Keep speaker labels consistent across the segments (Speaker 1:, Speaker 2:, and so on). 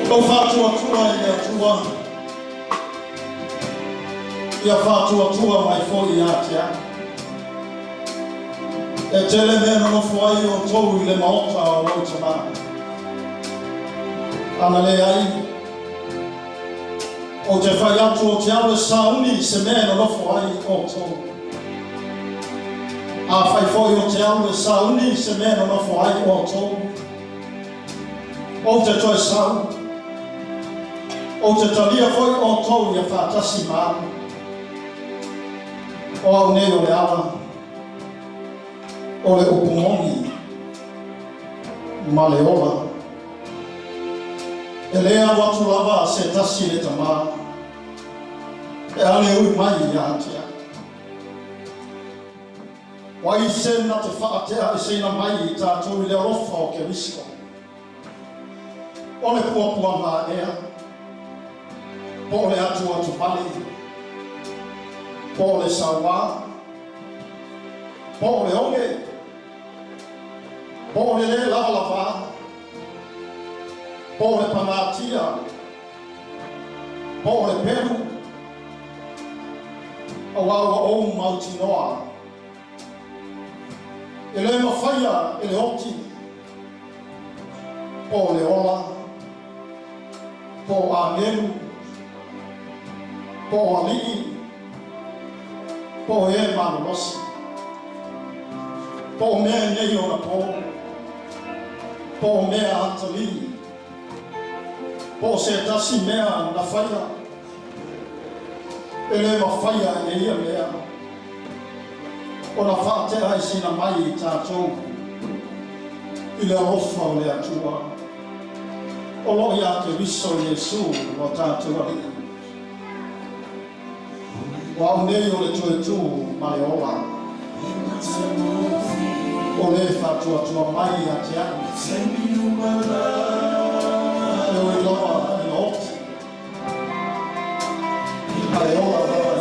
Speaker 1: Lou faatuatua i le Atua, ia faatuatua mai foi ia te au. E tele mea e nonofo ai outou i le maota o lou Tamā. Ana leai, ou te fai atu ou te alu e sauni se mea e nonofo ai outou. Afai foi ou te alu e sauni se mea e nonofo ai outou, ou te toe sau, ou te talia foi outou ia faatasi ma au. O au nei o le ala, o le upu moni ma le ola. E le alu atu lava se tasi i le Tamā, pe a le ui mai ia te au. O ai se na te faateaeseina mai i tatou i le alofa o Keriso? O le puapuaga ea, po o le atuatuvale, po o le sauā, po o le oge, po o le lē lavalavā, po o le pagatia, po o le pelu, auā ua ou mautinoa e le mafaia e le oti, po o le ola, po o agelu, po o alii, po o e malolosi, po o mea i nei ona po, po o mea atalii, po o se tasi mea na faia, e le mafaia e ia mea ona faateaeseina mai i tatou i le alofa o le Atua o loo ia Keriso Iesu lo tatou Alii. O au nei o le toe tu ma le ola. O le faatuatua mai ia te au, e ui lava ina oti, ae ola lava ia.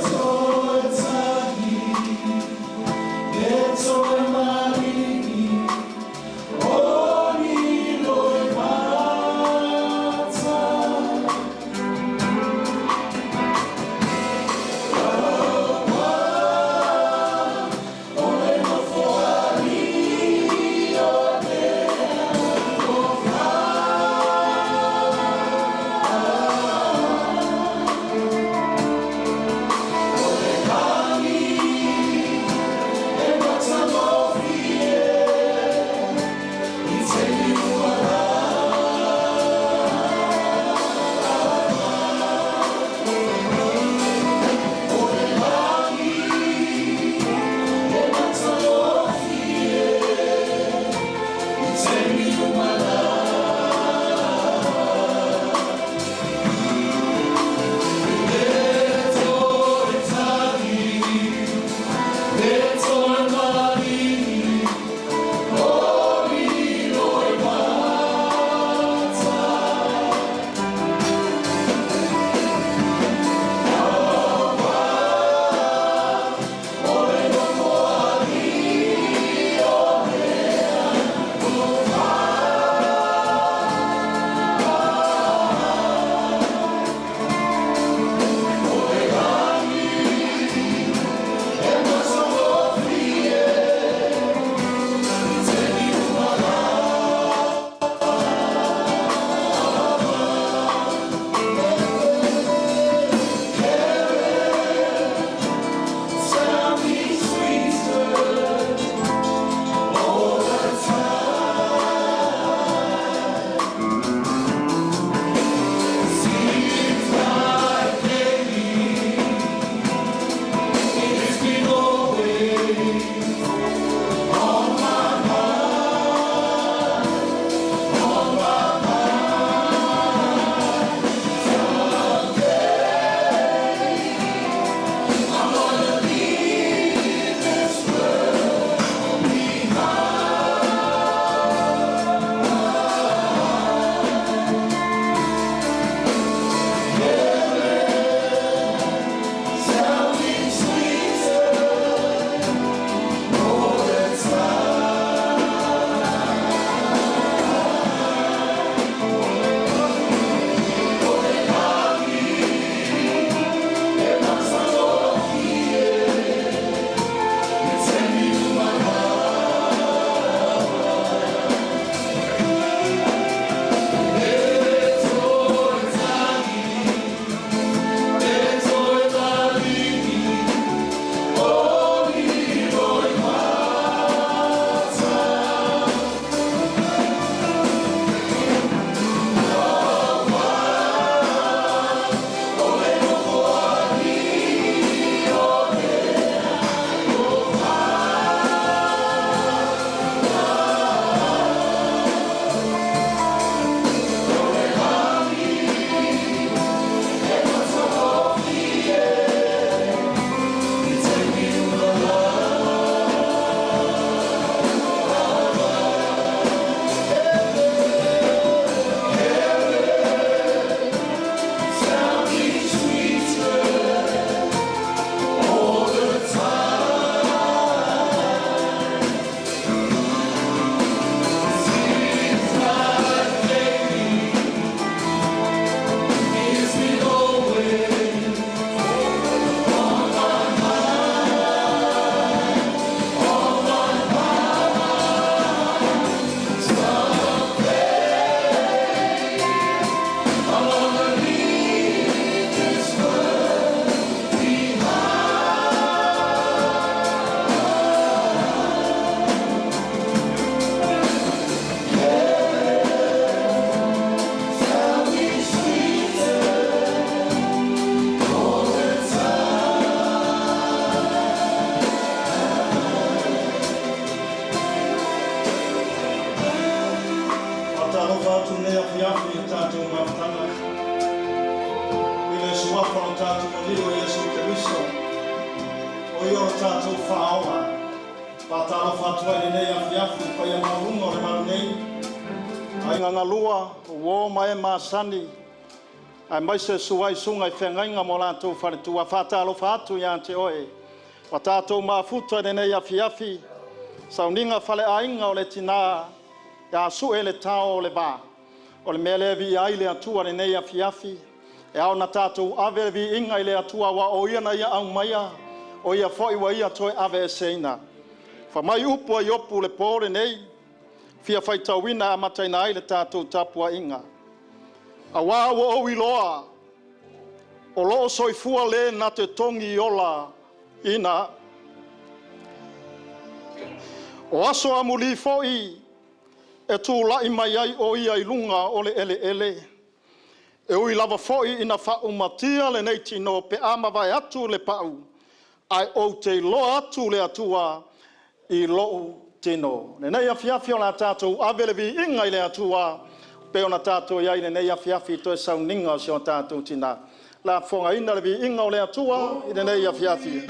Speaker 1: Lenei afiafi i le tatou mafutaga i le Suafa o le tatou Alii o Iesu Keriso, o ia o le tatou Faaola. Faatalofa atu ai i lenei afiafi i paia maualuga o le malu nei, aiga galua, uo ma e masani, aemaise susu ai susuga i feagaiga ma o latou faletua. Faatalofa atu ia te oe. Ua tatou mafuta i lenei afiafi, sauniga faleaiga o le tina ia Sue le Tao o le Va. O le mea lea e viia ai le Atua i lenei afiafi, e ao ona tatou ave le viiga i le Atua aua o Ia na Ia aumaia, o Ia foi ua Ia toe aveeseina. Fai mai upu a Iopu i le po lenei, fia faitauina e amataina ai le tatou tapuaiga. Aua ua ou iloa o lo o soifua le na te togi ola ina. O aso amuli foi e tulai mai ai o ia i luga o le eleele. E ui lava foi ina faaumatia lenei tino pe a mavae atu le pau, ae ou te iloa atu le Atua i lou tino. Lenei afiafi o le a tatou ave le viiga i le Atua pei ona tatou i ai i lenei afiafi i toe sauniga o si o tatou tina. Lafogaina le viiga o le Atua i lenei afiafi.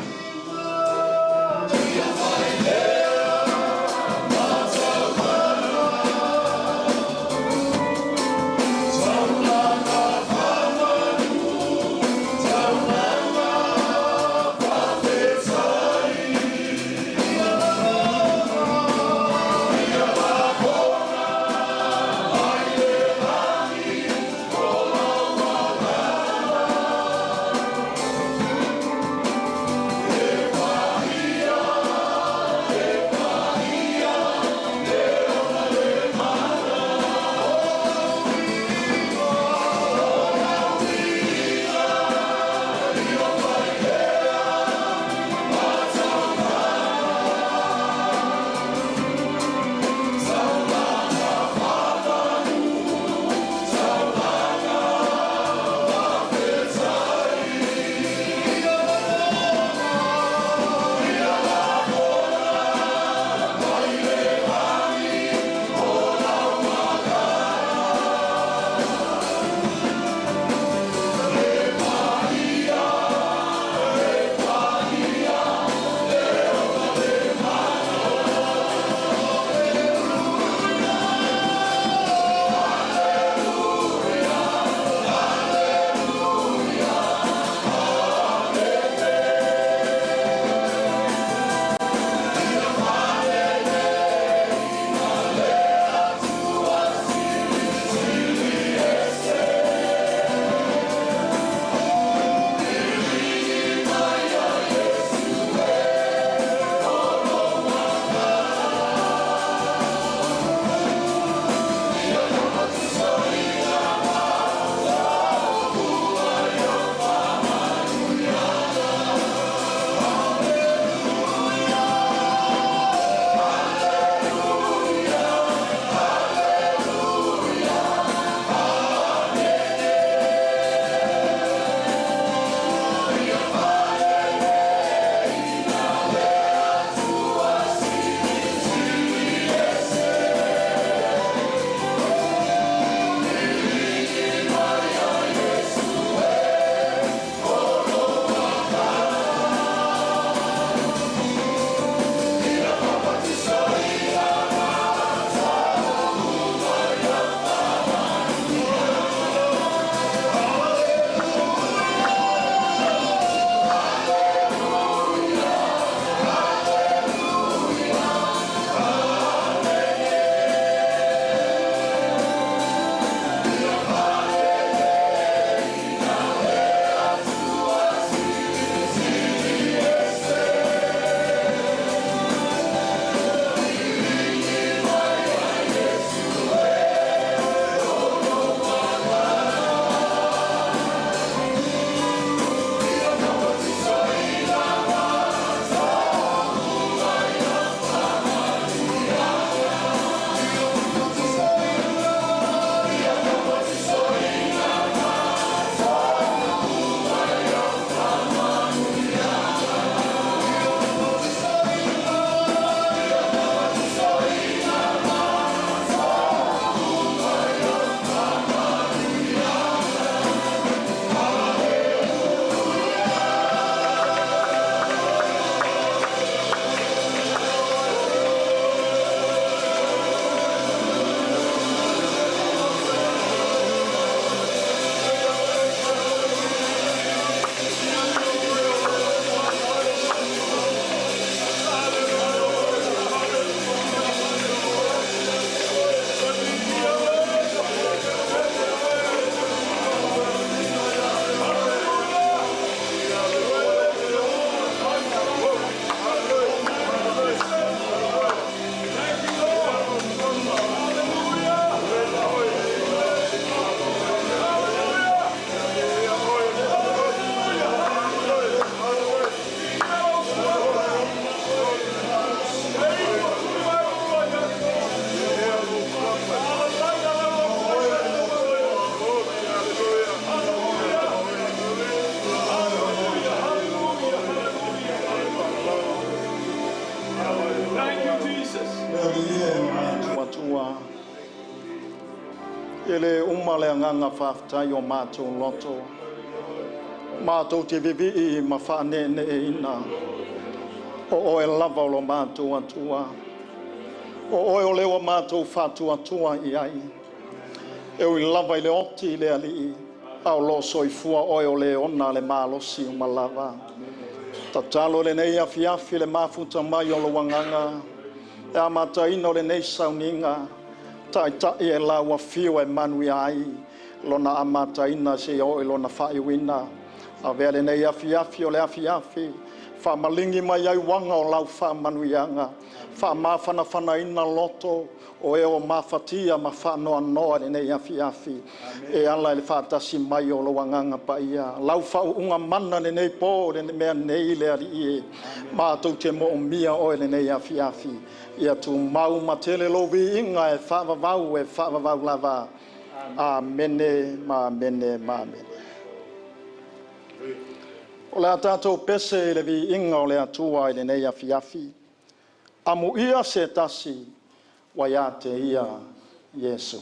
Speaker 1: uma le agaga faafetai o matou loto. Matou te vivii ma faaneeneeina o Oe lava o lo matou Atua, o Oe o le ua matou faatuatua i ai. E ui lava i le oti le Alii, a o lo o soifua Oe o le ona le malosi uma lava. Tatalo i lenei afiafi le mafuta mai o lou Agaga e amataina o lenei sauniga, taitai e lau afio e manuia ai lona amataina seia oo i lona faaiuina. Avea lenei afiafi o le afiafi faamaligi mai ai uaga o lau faamanuiaga, faamafanafanaina loto o e ua mafatia ma faanoanoa i lenei afiafi e ala i le faatasi mai o lou Agaga Paia. Lau faauuga mana i lenei po i le mea nei le Alii e, matou te moomia oe i lenei afiafi. Ia tumau ma tele lou viiga e faavavau e faavavau lava. Amene ma amene ma amene. O le a tatou pese i le viiga o le Atua i lenei afiafi. Amuia se tasi ua ia te ia Iesu.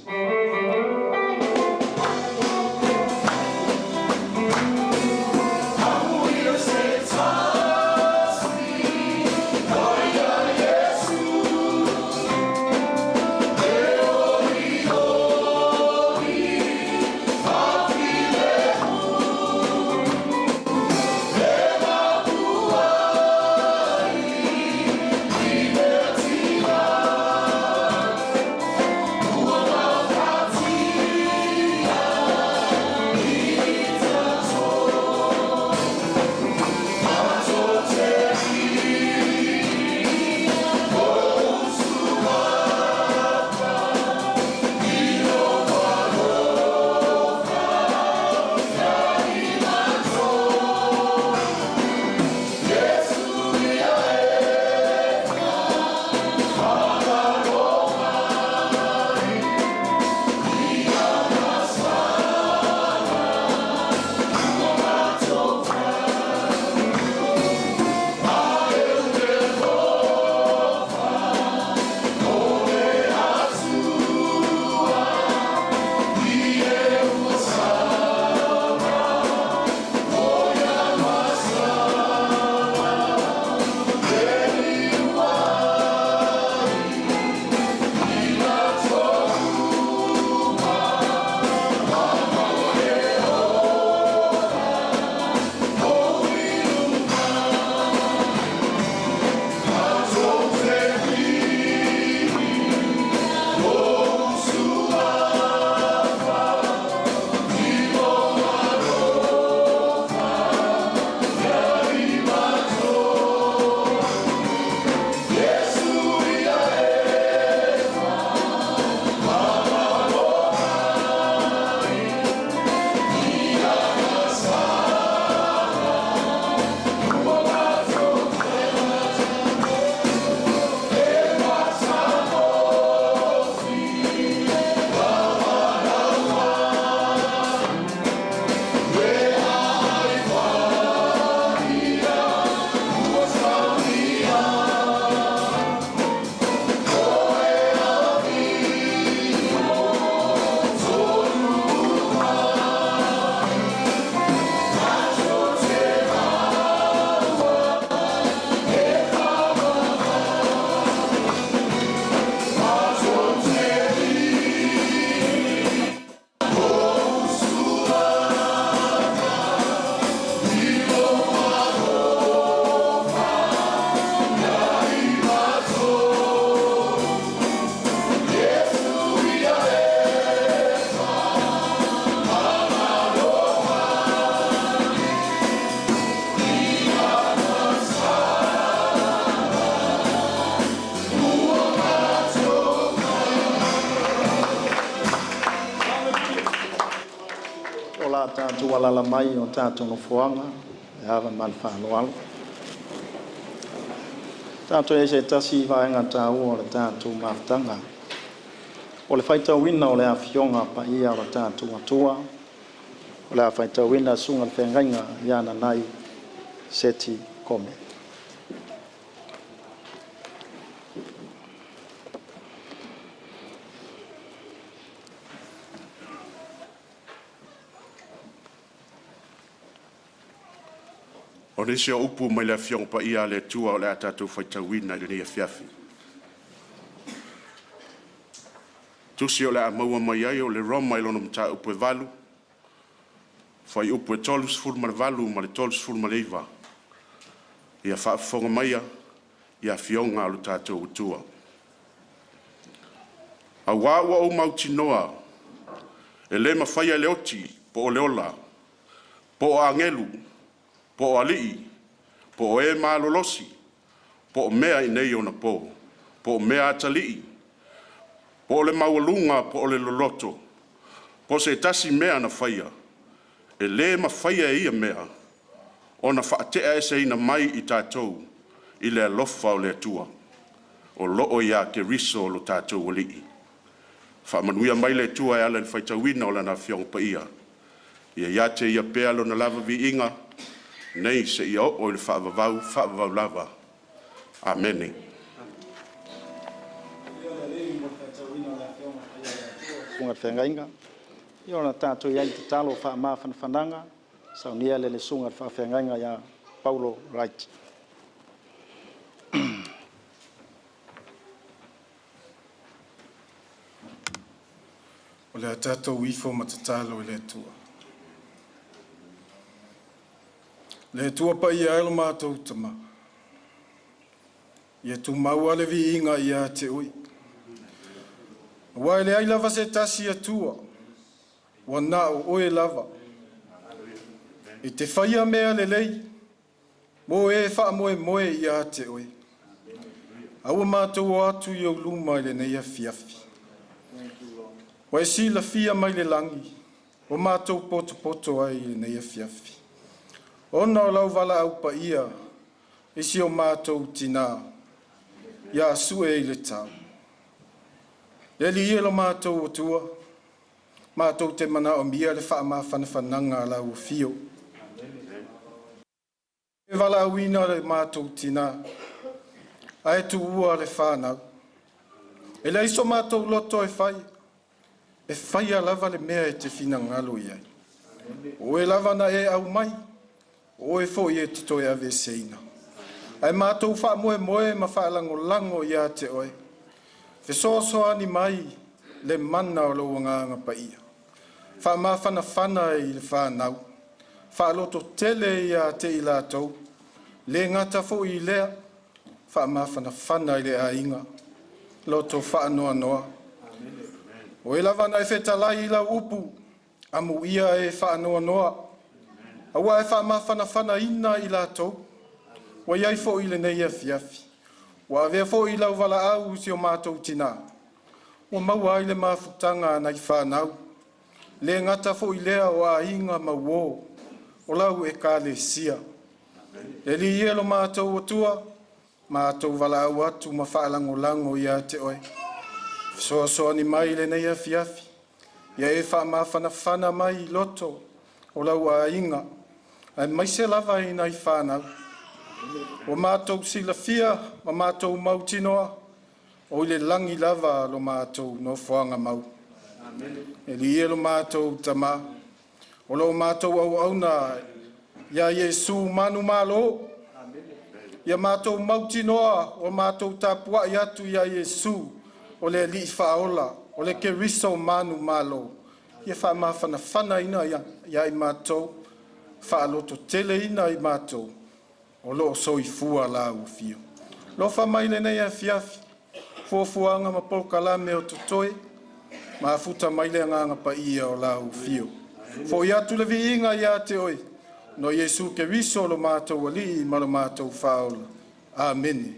Speaker 1: O le a tatou alaala mai i o tatou nofoaga e ava ma le faaaloalo. Tatou i ai se tasi vaega taua o le tatou mafutaga, o le faitauina o le Afioga Paia a lo tatou Atua. O le a faitauina le Susuga i le Feagaiga ia Nanai Seti Kome.
Speaker 2: O nisi o upu mai le Afioga Paia a le Atua o le a tatou faitauina i lenei afiafi. Tusi o le a maua mai ai o le Roma i lona mataupu e 8, fuaiupu e 38 ma le 39. Ia faafofoga maia i afioga a lo tatou Atua. Aua ua ou mautinoa, e le mafaia e le oti po o le ola, po o agelu, po o alii, po o e malolosi, po o mea i nei ona po, po o mea atalii, po o le maualuga po o le loloto, po o se tasi mea na faia, e le mafaia e ia mea ona faate'aeseina mai i tatou i le alofa o le Atua o lo o ia Keriso lo tatou Alii. Faamanuia mai le Atua e ala i le faitauina o Lana Afioga Paia. Ia ia te Ia pea Lona lava viiga nei seia oo i le faavavau, faavavau lava. Amene.
Speaker 1: Viia le Alii mo le faitauina o le Afioga Paia a le Atua i le Susuga i le Feagaiga. Ia ona tatou i ai i le tatalo faamafanafanaga, saunia e le Susuga i le Faafeagaiga ia Paulo Wright.
Speaker 3: O le a tatou ifo ma tatalo i le Atua. Le Atua Paia e lo matou Tama, ia tumau a le viiga ia te Oe, aua e leai lava se tasi Atua, ua na o Oe lava, e te faia mea lelei mo e faamoemoe ia te Oe. A ua matou o atu i ou luma i lenei afiafi, ua e silafia mai le lagi o matou potopoto ai i lenei afiafi, ona o lau valaau paia i si o matou tina ia Sue-i-le-tau. Le Alii e lo matou Atua, matou te manaomia le faamafanafanaga a lau Afio, e valaauina lo matou tina ae tuua le fanau. E leai so matou loto e fai, e faia lava le mea e te finagalo i ai. O Oe lava na e aumai, o Oe foi e te toe aveeseina. Ae matou faamoemoe ma faalagolago ia te Oe, fesoasoani mai le mana o lou Agaga Paia, faamafanafana i le fanau, faalototele ia te i latou, le gata foi i lea, faamafanafana i le aiga, loto faanoanoa. O Oe lava na e fetalai i lau upu, amuia e faanoanoa, aua e faamafanafanaina i latou. Ua i ai foi i lenei afiafi, ua avea foi lau valaau i si o matou tina, ua maua ai le mafutaga a nai fanau, le gata foi i lea o aiga ma uo o lau ekalesia. Le Alii e lo matou Atua, matou valaau atu ma faalagolago ia te Oe, fesoasoani mai i lenei afiafi, ia e faamafanafana mai i loto o lau aiga, aemaise lava i nai fanau. Ua matou silafia ma matou mautinoa, o i le lagi lava lo matou nofoaga mau. E Alii e lo matou Tama, o lo matou auauna ia Iesu manumalo, ia matou mautinoa ua matou tapuai atu ia Iesu o le Alii Faaola, o le Keriso manumalo, ia faamafanafanaina ia i matou, faalototeleina i matou o lo o soifua lau afio. Alofa mai i lenei afiafi, fuafuaga ma polokalame o totoe, mafuta mai le Agaga Paia o lau afio. Foi atu le viiga ia te Oe, no Iesu Keriso lo matou Alii ma lo matou Faaola. Amene.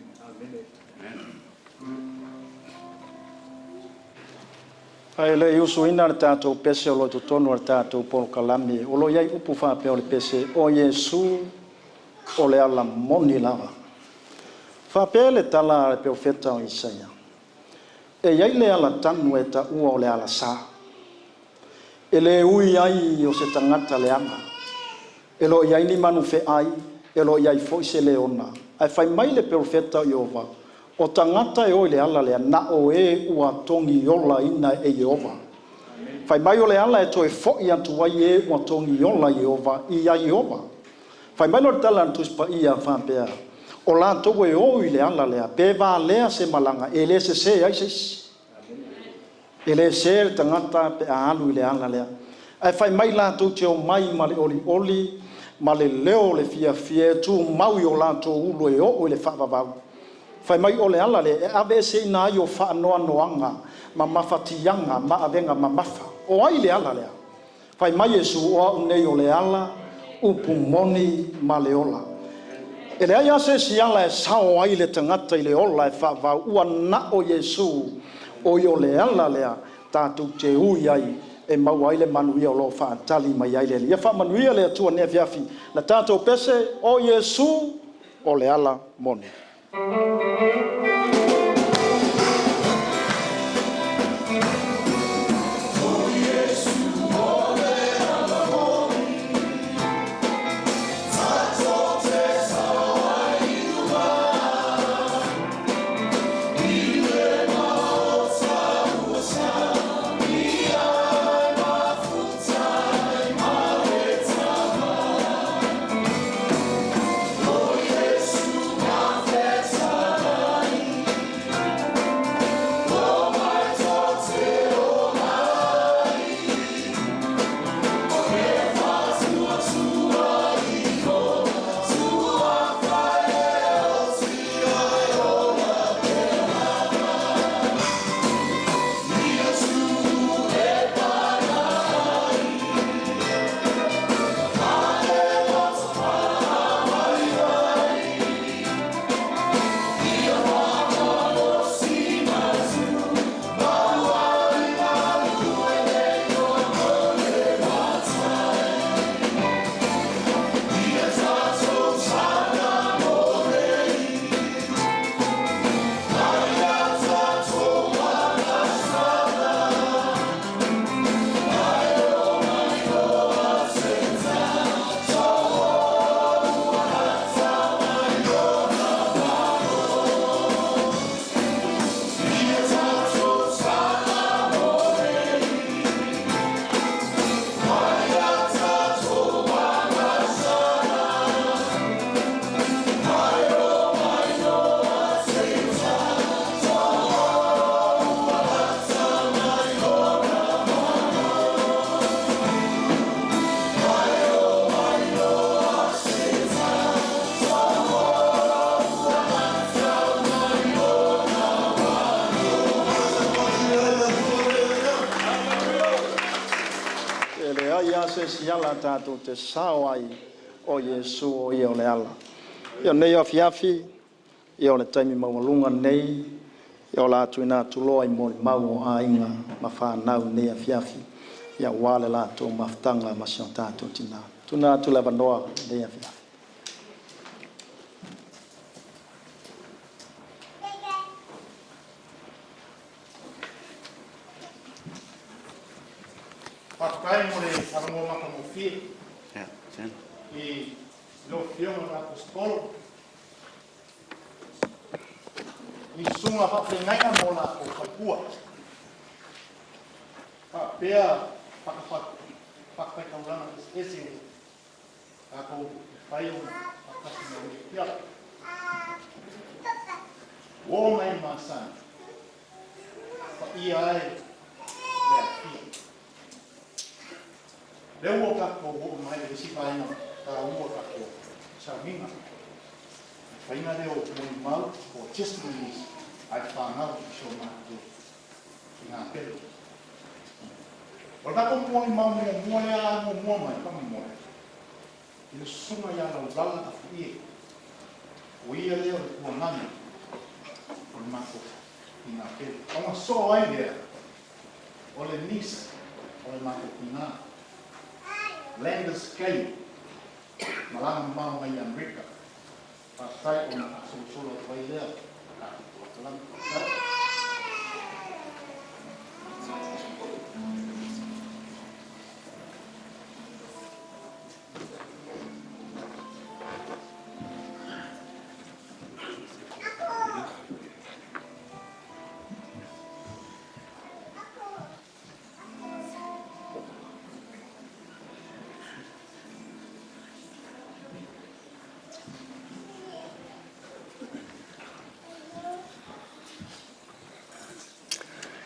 Speaker 1: Ae le i usuina le tatou pese o lo o i totonu o le tatou polokalame, o lo o i ai upu faapea o le pese, o Iesu o le ala moni lava. Faapea le tala a le perofeta o Isaia, e i ai le alatanu e taua o le alasā, e le ui ai o se tagata leaga, e le o i ai ni manu feai, e le o i ai foi se leona. Ae fai mai le perofeta o Ieova, o tagata e o i le ala lea, na o e ua togiolaina e Ieova. Fai mai o le ala e toe foi atu ai e ua togiola e Ieova ia Ieova. Fai mai lea o le tala a le Tusi Paia faapea, o latou e o i le ala lea, pe valea se malaga, e le sese ai se isi. E le sese le tagata pe a alu i le ala lea. Ae fai mai latou te omai ma le olioli ma le leo o le fiafia e tumau i o latou ulu e oo i le faavavau. Fai mai o le ala lea e aveeseina ai o faanoanoaga ma mafatiaga ma avega mamafa. O ai le ala lea? Fai mai Iesu, o au nei o le ala, upu moni ma le ola. E leai lava se isi ala e sao ai le tagata i le ola e faavavau, ua na o Iesu o ia o le ala lea tatou te ui ai e maua ai le manuia o lo o faatali mai ai le Alii. Ia faamanuia le Atua i lenei afiafi i la tatou pese, o Iesu o le ala moni. E leai lava se isi ala tatou te sao ai, o Iesu o Ia o le ala. Ia o lenei afiafi, ia o le taimi maualuga lenei o le a tuuina atu loa i molimau o aiga ma fanau i lenei afiafi, aua le latou mafutaga ma si o tatou Tina. Tuuina atu le avanoa i lenei afiafi.
Speaker 4: Faafetai mo le avanoa matagofie i lau Afioga i le Aposetolo i susuga i faafeagaiga ma o latou faletua, faapea fatafaitaulaga eseese ua tatou mafai ona faatasi mai i lenei afiafi. Ua oo mai i le masani, le paia e o le aofia. O lea ua tatou oo mai i le isi vaega taua o le tatou sauniga, le faiga lea o molimau po o testimonies a le fanau i si o matou tina pele. O le tatou molimau muamua lea a muamua mai faamolemole, i le susuga ia Laulala Afuie, o ia lea o le tuanai o le matou tina pele. Ona sosoo ai lea o le niece o le matou tina, Landis Kay, malaga mamao mai Amerika. Faafetai ona faasolosolo atu ai lea o le tatou polokalame. Faafetai.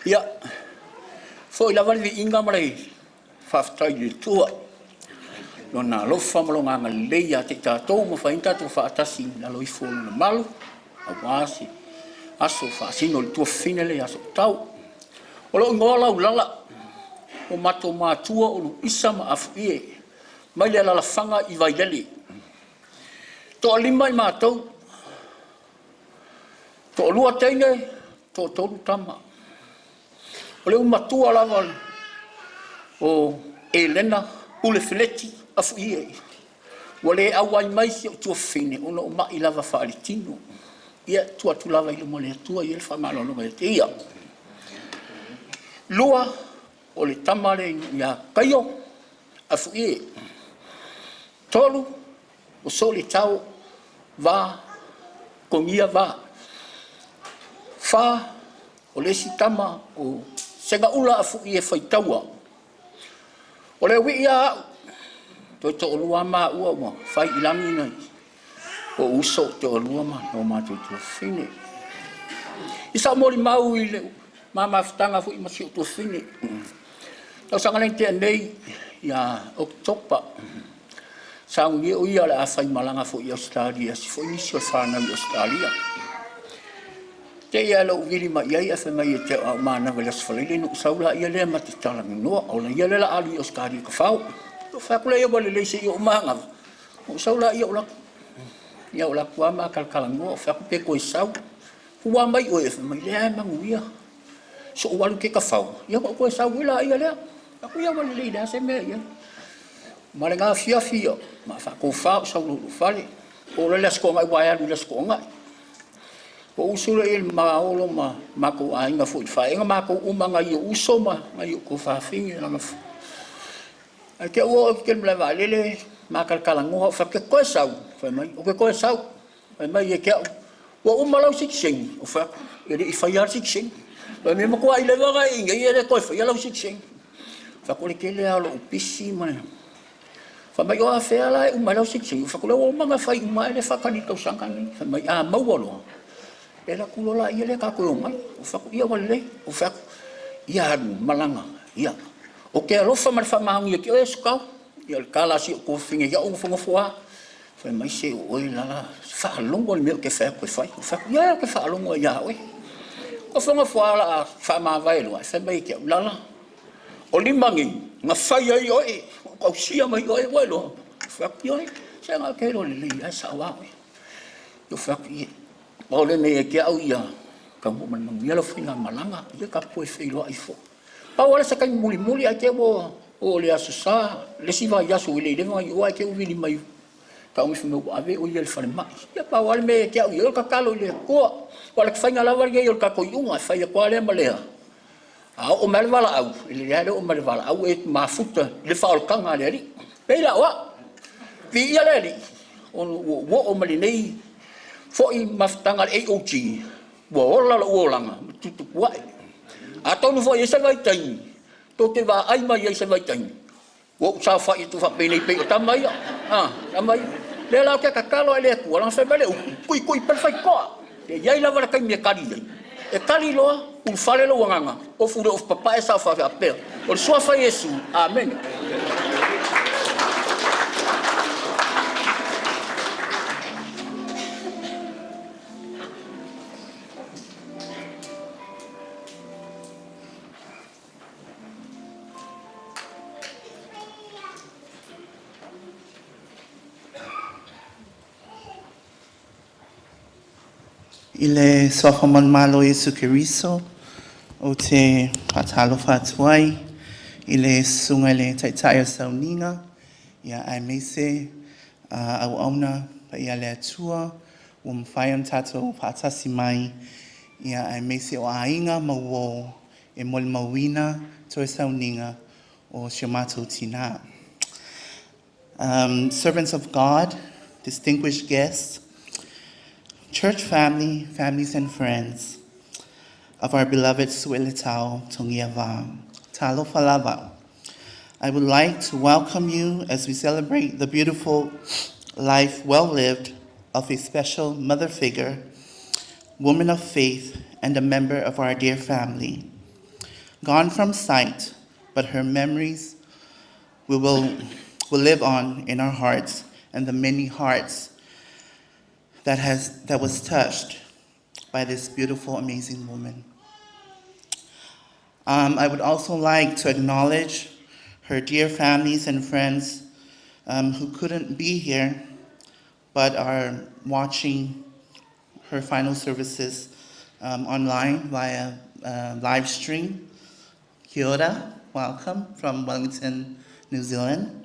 Speaker 5: Ia, foi lava le viiga ma le faafetai i le Atua i Lona alofa ma Lona agalelei ia te i tatou ua mafai ai ona tatou faatasi i lalo ifo o Lona malu aua se aso faasino i le tuafafine lea ia Sootau. O lou igoa o Laulala, ua matou matua o Luisa ma Afuie mai le alaalafaga i Vailele. E toalima i matou, toalua teine, toatolu tama. O le ū matua lava o Elena Pule Feleti Afuie ua le auai mai si ou tuafafine ona o ma'i lava faaletino. Ia, e tuu atu lava i luma o le Atua e i ai le faamaloaloga ia te Ia. Lua, o le tama lea ia Kaio Afuie. Tolu, o Soletao Va Togia Va. Fa, o le isi tama o Segaula Afuie Faitaua. O le alii lava au, toe toalua lava maua ua fai i lagi nai o'u uso e toalua ma lo matou tuafafine. I sau molimau i le ma mafutaga foi ma si ou tuafafine, i le tausaga lea na tea nei ia Oketopa, sauni ai o ia o le a faimalaga foi i Ausetalia i isi foi nisi o fanau i Ausetalia. Te i lava ina ou vili mai i ai ae fai mai ia te au a ou manava i le Aso Faraile ona ou sau lea ma te talanoa, ona o ia lea o le a alu i Ausetalia e tafao. Ona ou fai atu lea, ua lelei se i ou manava ona ou sau lea ou alu atu. Ia ou alu atu lava ma talatalanoa, ou fai atu, pe toe sau. Ua a mai oe? Fai mai, leai e manuia, se i ou alu ou te tafao ia ona ou toe sau ai lea. Ou fai atu, ia ua lelei e leai lava se mea o i ai. Ma lena afiafi, na faatofa ou sau loa i lou fale, oo loa i le Aso Toonai aua e alu i le Aso Toonai. Ou usu lea i ai ma Olo ma matou aiga foi i le faiga, matou uma, nai ou uso ma nai ou tuafafine. Ae te i ua oo atu i le malae vaalele ma talatalanoa, ou fai atu, e te toe sau? Fai mai, ou te toe sau. Fai mai ia te au, ua uma lau sitiseni? Ou fai atu, e le i faia lava le sitiseni. Fai mai, e matuai leva ona e i inei e le toe faia lau sitiseni. Ou fai atu, o le tele lava o lou pisi ma le… Fai mai, o afea la e uma ai lau sitiseni? Ou fai atu, o lea ua uma ona fai uma ae lea e faatali i le tausaga lenei. Fai mai, a maua loa, e alu atu loa lea ta toe omai. Ou fai atu, ia ua lelei. Ou fai atu, ia alu, malaga, ia. Ou te alofa ma le faamaoni ia te oe Sootau. Ia o le tala a si ou tuafafine ia au nofonofo lava, fai mai, se o oe Lala, faalogo lava i le mea ou te fai atu e fai. Ou fai atu, ia ou te faalogo lava ia oe. Nofonofo lava o le a faamavae loa ae fai mai ia te au, Lala, o lima nei na fai ai oe, na ou tausia mai ai oe, ua e iloa? Ou fai atu, ioe, se ou te iloa lelei lava e sao lava oe. Ou fai atu, ia, pau o le mea ia te au ia taunuu ma le manuia lau faigamalaga, ia tatou toe feiloai foi. Pau lava lea o se taimi mulimuli ae te i ua oo i le Aso Sa le isi vaiaso e le i leva ona i o ae te i ua vili mai tau mai fai mai ua ave o ia i le falemai. Ia pau lava le mea ia te au ia, o le tatalo i le Atua. Aua o le faiga lava lenei o le tatou iuga, e fai atu lava lea ma lea, a oo mai lava le valaau, e lelei lava le oo mai o le valaau e mafuta i le faaolataga a le Alii. E pei la o au, viia le Alii ona ua ou oo mai lenei foi mafutaga a le AOG, ua ola lou olaga ma tuputupua'e. Atonu foi e i ai se vaitaimi tou te vaai mai ai i se vaitaimi ua ou saofai atu faapenei pei o tama ia, a tama ia. O lea la ou te tatalo ai i le Atua leaga fai mai le upu, tuitui pea le faitotoa. E i ai lava le taimi e tali ai, e tali loa ulufale lou agaga, ofu i le ofu papae saofai faapea, o le Suafa Iesu, Amene.
Speaker 6: I le suafa manumalo o Iesu Keriso ou te faatalofa atu ai i le susuga i le Taitai o le Sauniga aemaise auauna paia a le Atua ua mafai ona tatou faatasi mai, aemaise o aiga ma uo e molimauina toe sauniga o si o matou tina. Servants of God, distinguished guests, church family, families and friends of our beloved Sueletau Togia Va. Talofa lava. I would like to welcome you as we celebrate the beautiful life well lived of a special mother figure, woman of faith, and a member of our dear family. Gone from sight, but her memories we will, will live on in our hearts and the many hearts that, has, that was touched by this beautiful, amazing woman. I would also like to acknowledge her dear families and friends who couldn't be here but are watching her final services online via live stream. Kia ora, welcome from Wellington, New Zealand.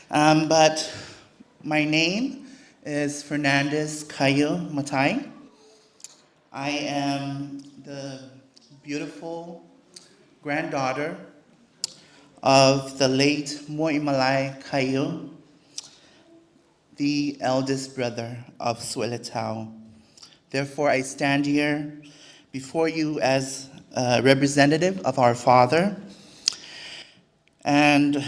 Speaker 6: But my name is Fernandez Kaio Matai. I am the beautiful granddaughter of the late Moimalai Kaio, the eldest brother of So'ueletau. Therefore, I stand here before you as a representative of our father and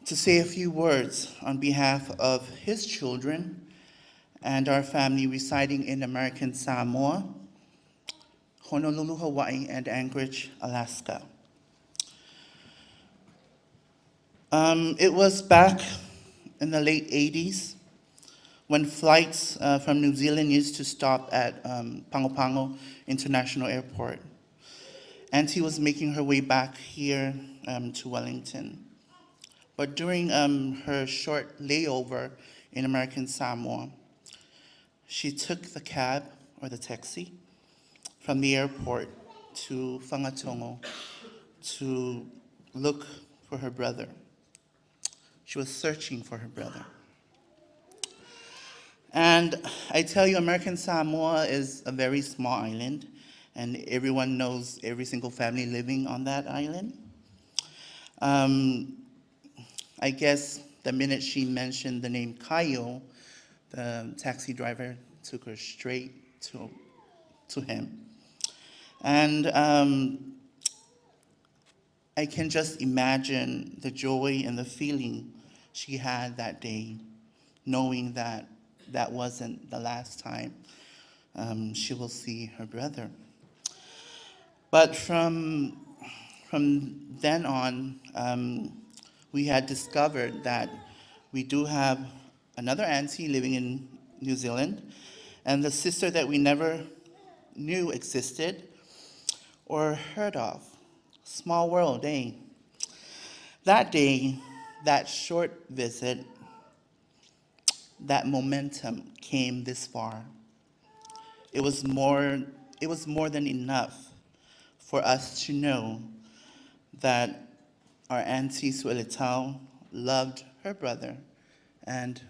Speaker 6: to say a few words on behalf of his children and our family residing in American Samoa, Honolulu, Hawaii, and Anchorage, Alaska. It was back in the late 80s when flights from New Zealand used to stop at Pago Pago International Airport. Auntie was making her way back here to Wellington. But during her short layover in American Samoa, she took the cab or the taxi from the airport to Fagatogo to look for her brother. She was searching for her brother. And I tell you, American Samoa is a very small island, and everyone knows every single family living on that island. I guess the minute she mentioned the name Kaio, the taxi driver took her straight to him. And I can just imagine the joy and the feeling she had that day, knowing that that wasn't the last time she will see her brother. But from then on, we had discovered that we do have another auntie living in New Zealand, and the sister that we never knew existed or heard of. Small world, eh? That day, that short visit, that momentum came this far. It was more, it was more than enough for us to know that our auntie So'ueletau loved her brother and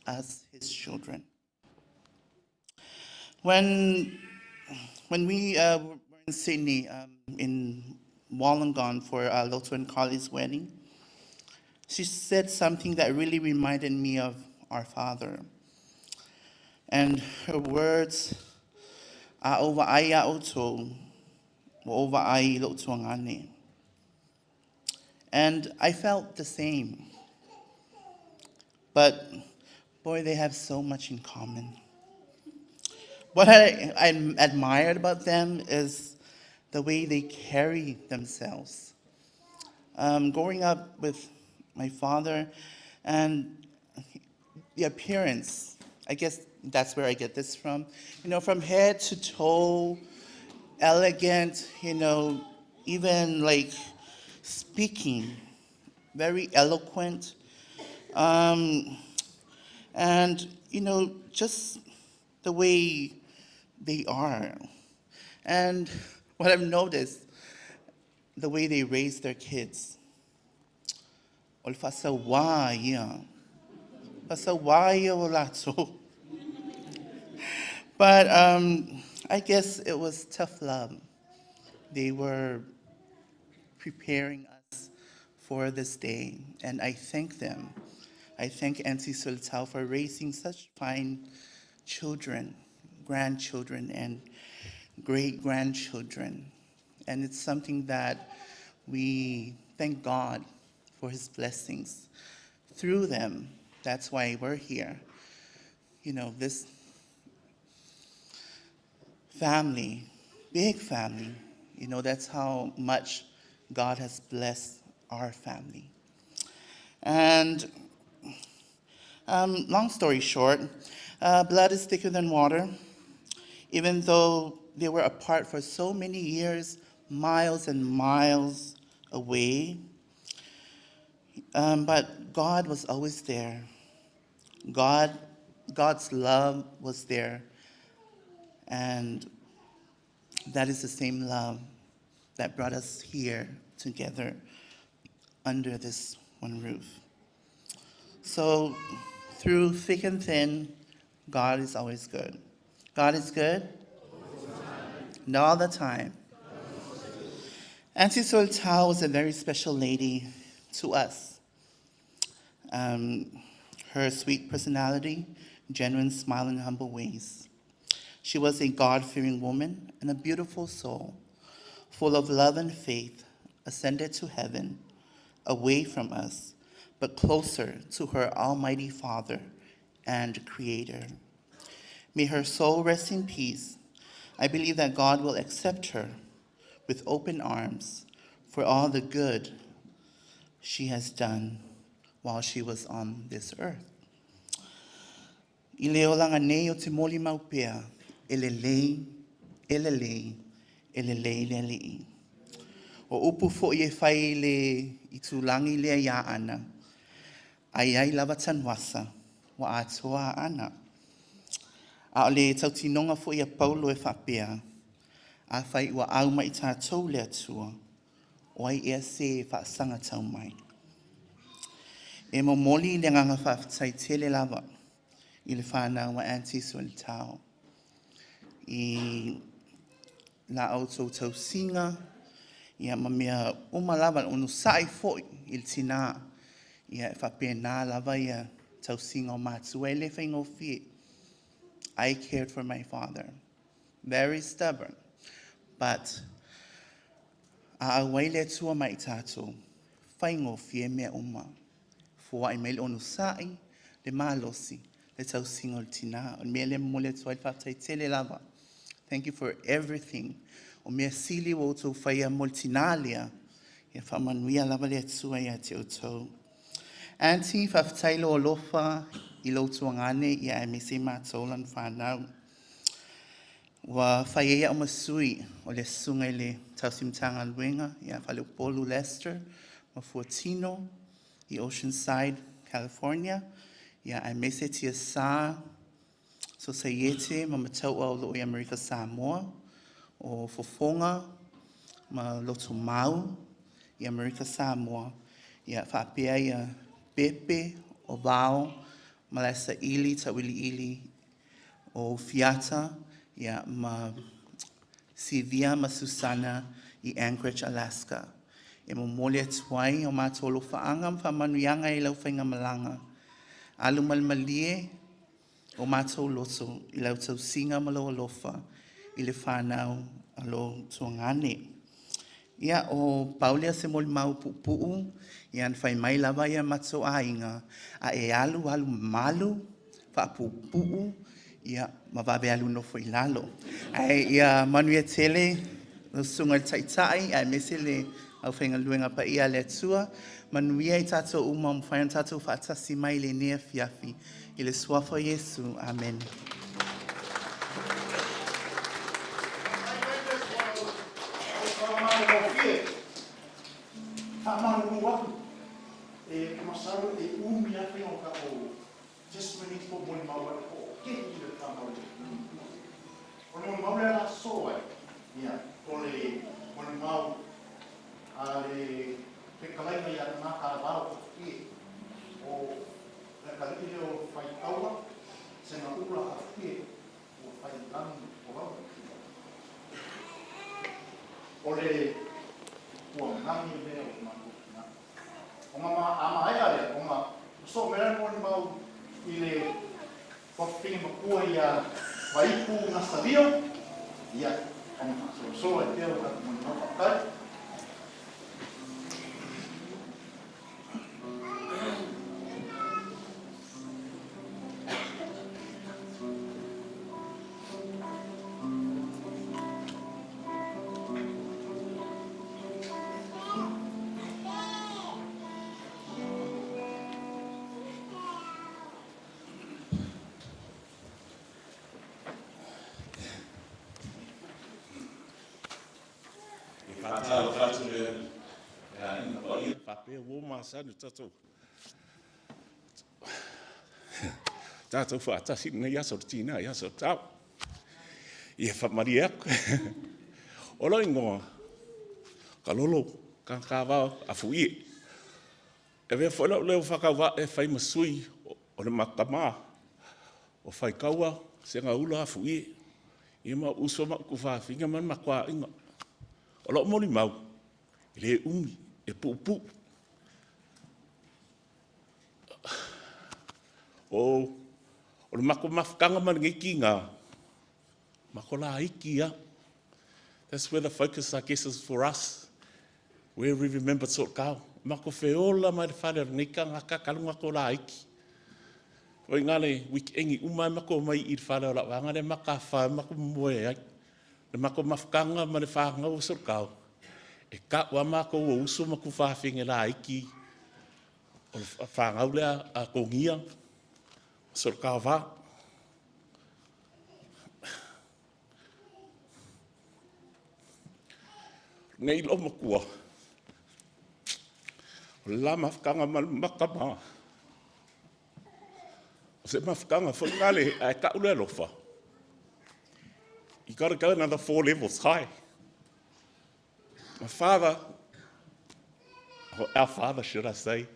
Speaker 6: us, his children. When we were in Sydney, in Wollongong for Lotu and Carly's wedding, she said something that really reminded me of our father. And her words, A ova ai a oto, wa ova ai lotu angane. And I felt the same. But boy, they have so much in common. What I admired about them is the way they carry themselves. Growing up with my father and the appearance, I guess that's where I get this from. You know, from head to toe, elegant, you know, even like speaking, very eloquent. And, you know, just the way they are. And what I've noticed, the way they raise their kids. O le faasaoā ia. Faasaoā ia o latou. But I guess it was tough love. They were preparing us for this day, and I thank them. I thank Auntie So'ueletau for raising such fine children, grandchildren, and great grandchildren. And it's something that we thank God for his blessings through them. That's why we're here. You know, this family big family. You know, that's how much God has blessed our family. And long story short, blood is thicker than water. Even though they were apart for so many years, miles and miles away, but God was always there. God's love was there. And that is the same love that brought us here together under this one roof. So through thick and thin, God is always good. God is good? And all the time. Auntie Solatau was a very special lady to us. Her sweet personality, genuine smile, and humble ways. She was a God-fearing woman and a beautiful soul, full of love and faith, ascended to heaven, away from us, but closer to her Almighty Father and Creator. May her soul rest in peace. I believe that God will accept her with open arms for all the good she has done while she was on this earth. I le olaga nei ou te molimau pea, e lelei, e lelei, e lelei le Alii. O upu foi e fai i le itulagi lea i Aana, a i ai lava Tanuvasa, ua atoa Aana. A o le tautinoga foi a Paulo e faapea, afai ua au ma i tatou le Atua, o ai ea se faasagatau mai. E momoli le agaga faafetai tele lava i le fanau a Aunty Soletau. I la outou tausiga, ia ma mea uma lava, onosai foi i le tinā. Ia e faapena lava ia tausiga o matua e le faigofie. I cared for my father. Very stubborn. But a auai le Atua ma i tatou, faigofie mea uma. Foai mai le onosai, le malosi, le tausiga o le tinā. O le mea lea e momoli atu ai le faafetai tele lava. Thank you for everything. O mea sili ua outou faia mo le tinā lea, ia faamanuia lava le Atua ia te outou. Auntie, faafetai lou alofa i lou tuagane ia aemaise matou lana fanau. Ua fai ai au ma sui o le susuga i le tausi Matagaluega ia Faleupolu Lester ma Fuatino i Oceanside, California, ia aemaise Tiasa Sosaiete ma Mataua o loo i Amerika Samoa, o Fofoga ma Lotomau i Amerika Samoa, ia faapea ia Pepe o Vao ma Laesaili Tauiliili o Fiata ia ma Sivia ma Susana i Anchorage, Alaska. E momoli atu ai o matou alofaaga ma faamanuiaga i lau faigamalaga. Alu ma le malie o matou loto i lau tausiga ma lou alofa i le fanau a lou tuagane. Ia, o pau lea o se molimau puupuu, ia na fai mai lava ia matou aiga, a e alu, alu mamalu, faapuupuu, ia ma vave alu nofo i lalo. Ae ia manuia tele lau susuga i le Taitai aemaise le aufaigaluega paia a le Atua. Manuia i tatou uma ua mafai ona tatou faatasi mai i lenei afiafi. I le suafa o Iesu. Amene.
Speaker 4: Faamalulu atu, e masalo e umi lava faiga o tatou testimonies po o molimau ai po o keki le fanau le. O le molimau lea la sosolo ai, ia, o le molimau a le fetalaiga ia Nakalavalo Afuie, o le atalii lea o Faitaua Segaula Afuie ua fai i lagi o lau. O le puagagi lea o le matou tina. Ona ma, a maea lea, ona sosoo mai lea le molimau i le fafine matua ia Vaipu Nasalio, ia, ona faasolosolo ai pea lo tatou molimau. Faafetai.
Speaker 7: faapea uo masani o tatou tatou faatasi i lenei aso o le tina ia Soletao. Ia faamalie atu. O lou igoa, Kalolo Tagatavao Afuie. E avea foi lou leo faatauvaa e fai ma sui o le matou tama o Faitaua Segaula Afuie, ia ma ou uso ma ou tuafafine ma le matou aiga. O lou molimau, e le umi, e puupuu. O le matou mafutaga ma lenei tina, matou laiti lava. That's where the focus, I guess, is for us, where we remember Soletao. Matou feola mai le fale o lenei tagata talu ona matou laiti. O i ina le weekend uma lava matou omai i le fale o lau vaega lea matou tafafao matou momoe ai. Le matou mafutaga ma le fanau a Soletao, e tau lava matou o uso ma tuafafine laiti o le fanau lea a Togia ma Soletao Va. O nei loomatua, o le la mafutaga ma le ma tama, o se mafutaga foi lale, ae tau le alofa, you got to go another four levels high. My father, or our father, should I say,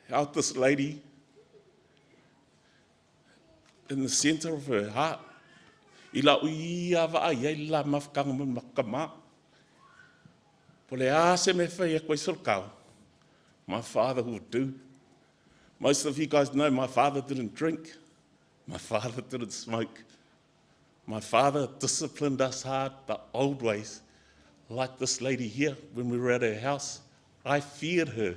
Speaker 7: held this lady in the center of her heart. I lau ia vaai ai le la mafutaga ma le matou tama. Po o le a se mea e fai atu ai Soletao, my father would do. Most of you guys know my father didn't drink. My father didn't smoke. My father disciplined us hard the old ways, like this lady here when we were at her house. I feared her.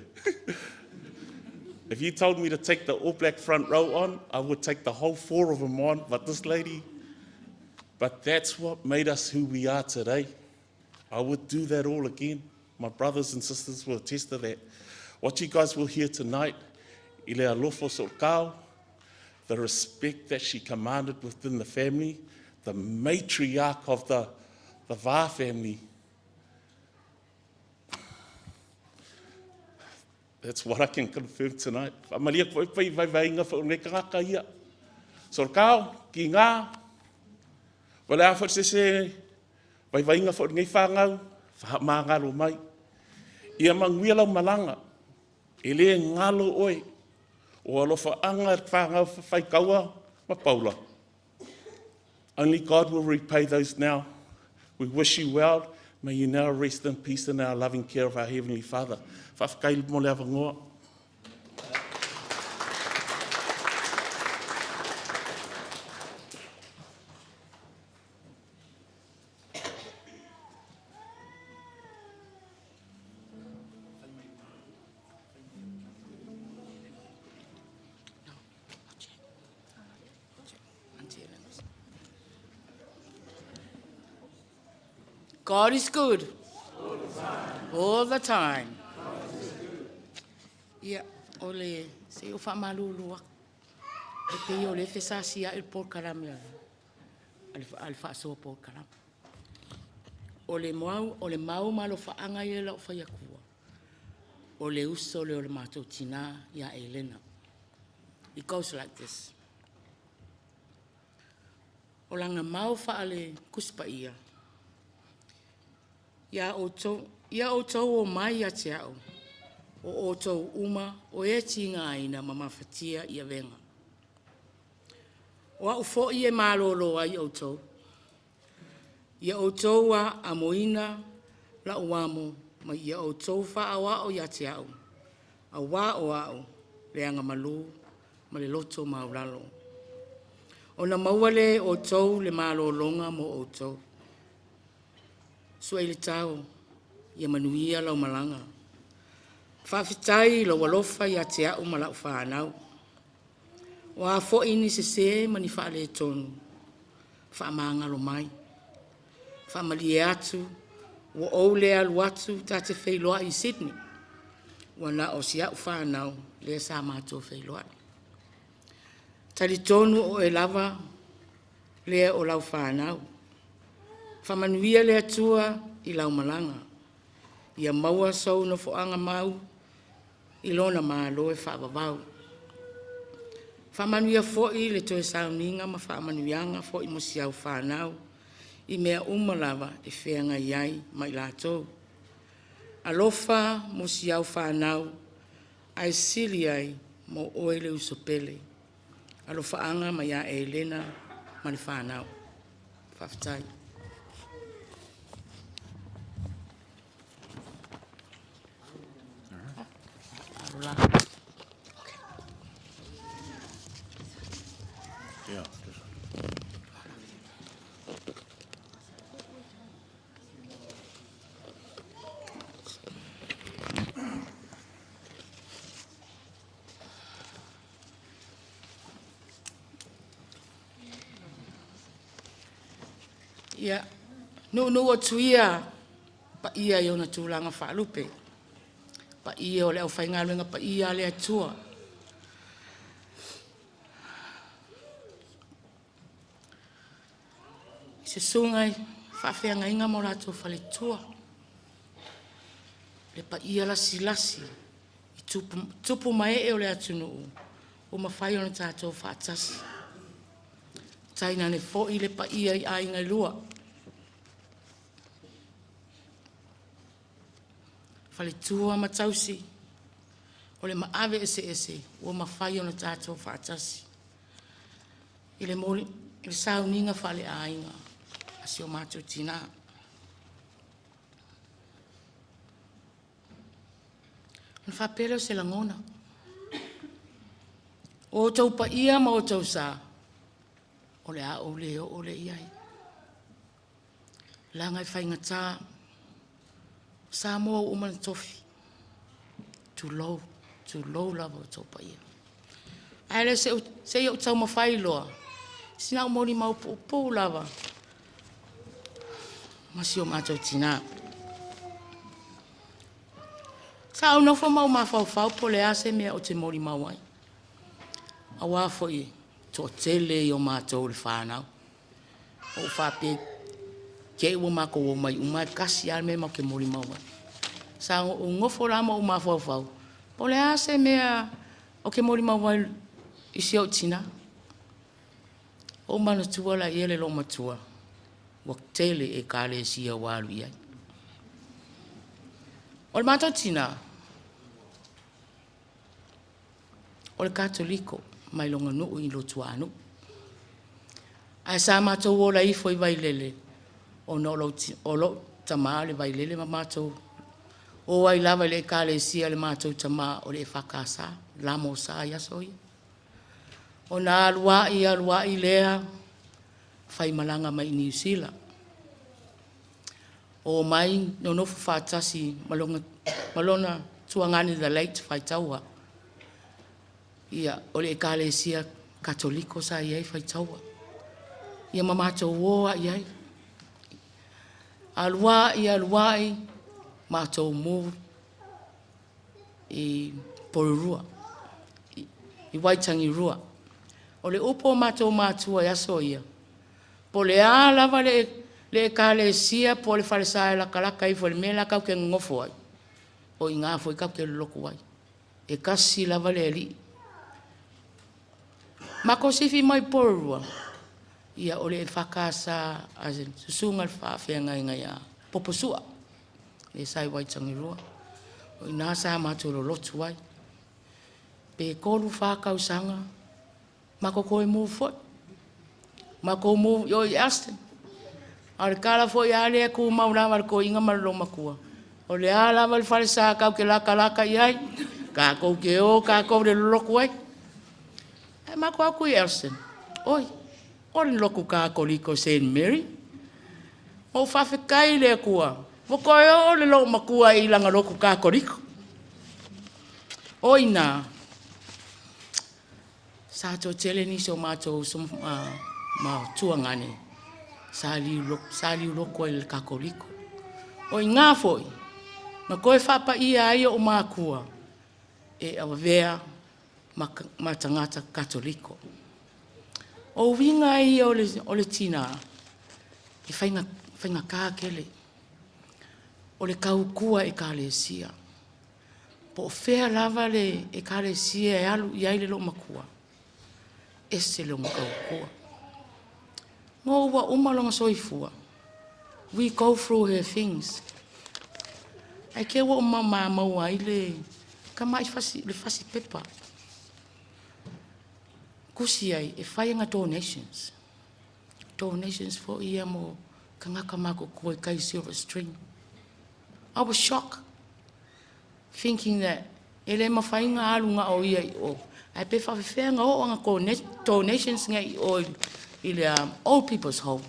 Speaker 7: If you told me to take the All Black front row on, I would take the whole four of them on, but this lady, but that's what made us who we are today. I would do that all again. My brothers and sisters will attest to that. What you guys will hear tonight, i le alofa o Soletao, the respect that she commanded within the family, the matriarch of the Va family. That's what I can confirm tonight. Faamalie atu foi pai vaivaiga foi o lenei tagata ia. Soletao, ki ngā, o le a foi se se vaivaiga foi o lenei whanau, whaamāngalo mai. Ia manuia lau malaga, e le galo oe, o alofaga whanau whaitaua ma Paula. Only God will repay those now. We wish you well. May you now rest in peace in our loving care of our Heavenly Father. Faafetai mo le avanoa.
Speaker 8: God is good. All the time. Ia, o le se i ou faamalulu atu. E pei o le fesasiai le polokalame a le faasoa polokalame. O le mau, o le mau ma alofaaga ia o lau fai atua, o le uso lea o le matou tina ia Elena. It goes like this. O lana mau faale Tusi Paia, ia outou, ia outou o mai ia te au, o outou uma o e tigaina ma mafatia i avega. O au foi e malōlō ai outou. Ia outou a amoina lau amo ma ia outou faaoao ia te au, auā o au le agamalu ma le loto maualalo. Ona maua lea e outou le malōlōga mo outou. Sueilatau, ia manuia lau malaga. Faafetai i lou alofa ia te au ma lau fanau. O a foi ni sese ma ni faaletonu, faamagalo mai. Faamalie atu ua ou le alu atu ta te feiloai i Sydney. Ua na o si au fanau lea sa matou feiloai. Talitonu o oe lava lea o lau fanau. Faamanuia le Atua i lau malaga. Ia maua sou nofoaga mau i Lona Malo e faavavau. Faamanuia foi i le toe sauniga ma faamanuiaga foi mo si au fanau i mea uma lava e feagai ai ma i latou. Alofa mo si au fanau ae sili ai mo oe le uso pele. Alofaaga mai ia Elena ma le fanau. Faafetai. Ia, nuunuu atu ia paia i ona tulaga faalupe, paia o le aufaigaluega paia a le Atua i susuga i faafeagaiga ma o latou faletua, le paia lasilasi i tupu ma ee o le atunuu ua mafai ona tatou faatasi, tainane foi le paia i aiga e lua, faletua ma tausi, o le maave eseese ua mafai ona tatou faatasi i le sauniga faaleaiga a si o matou tina. Ona faapea lea o se lagona, o outou paia ma outou sa, o le a ou le oo lea i ai, leaga e faigata Samoa ua uma ona tofi, tulou, tulou lava outou paia. Ae se i ou taumafai loa sina au molimau puupuu lava ma si o matou tina. Sa ou nofo ma ou mafaufau po o le a se mea ou te molimau ai, aua foi e toatele ia o matou o le fanau. Ua ou faapea i te'i ua matou omai uma ae tasi lava le mea matou te molimau ai. Sa ou nofo la ma ou mafaufau, po o le a se mea ou te molimau ai i si ou tina. Ona ou manatua lea o le loomatua, ua tele Ekalesia ua alu i ai. O le matou tina, o le Katoliko mai lona nuu i Luatuanuu. Ae sa matou ola ifo i Vailele ona o lou tama o le Vailele ma matou o ai lava i le Ekalesia a le matou tama o le EFKS, LMS i aso ia. Ona alu ai alu ai lea faimalaga mai Niu Sila, omai nonofo faatasi ma lona tuagane the late Faitaua. Ia, o le Ekalesia Katoliko sa i ai Faitaua, ia ma matou o lava i ai. Alu ai alu ai matou move i Porirua i Waitangirua. O le upu a matou matua i aso ia, po o le a lava le ekalesia po o le falesa e latalata ifo i le mea la tatou te nonofo ai, o i ina foi tatou te lolotu ai, e tasi lava le Alii. Matou sifi mai Porirua, ia o le EFKS a le susuga i le faafeagaiga ia Poposua lea sa i Waitangirua. O i ina sa matou lolotu ai, pe 3, 4 tausaga matou toe move foi, matou move i o i Elston. A o le tala foi lava lea e tumau lava a le toeaina ma le olomatua, o le a lava le falesa tatou te latalata i ai, tatou te o tatou i le lolotu ai. Ae matou o atu i Elston, oi, o le lotu Katoliko o St Mary. Ua ou faafetai i le Atua ua toe oo le loomatua i lana lotu Katoliko. O i ina, sa toatele nisi o matou uso ma tuagane sa liulotu ai i le Katoliko. O i ina foi na toe faapaia ai o'u matua e avea ma tagata Katoliko. O uiga ia o le tina, e faigata tele. O le tautua ekalesia. Po o fea lava le ekalesia e alu i ai le loomatua, ese lona tautua. Ma ua uma lona soifua, we go through her things. Ae te i ua ou maua ai le tamai fasi, le fasi pepa. Tusi ai e fai ana donations. Donations foi ia mo tagata matutua i tai Silver Stream. I was shocked thinking that e le mafai ona alu na o ia i o, ae pe faafefea ona oo ana donations nei i o i le Old People's Home.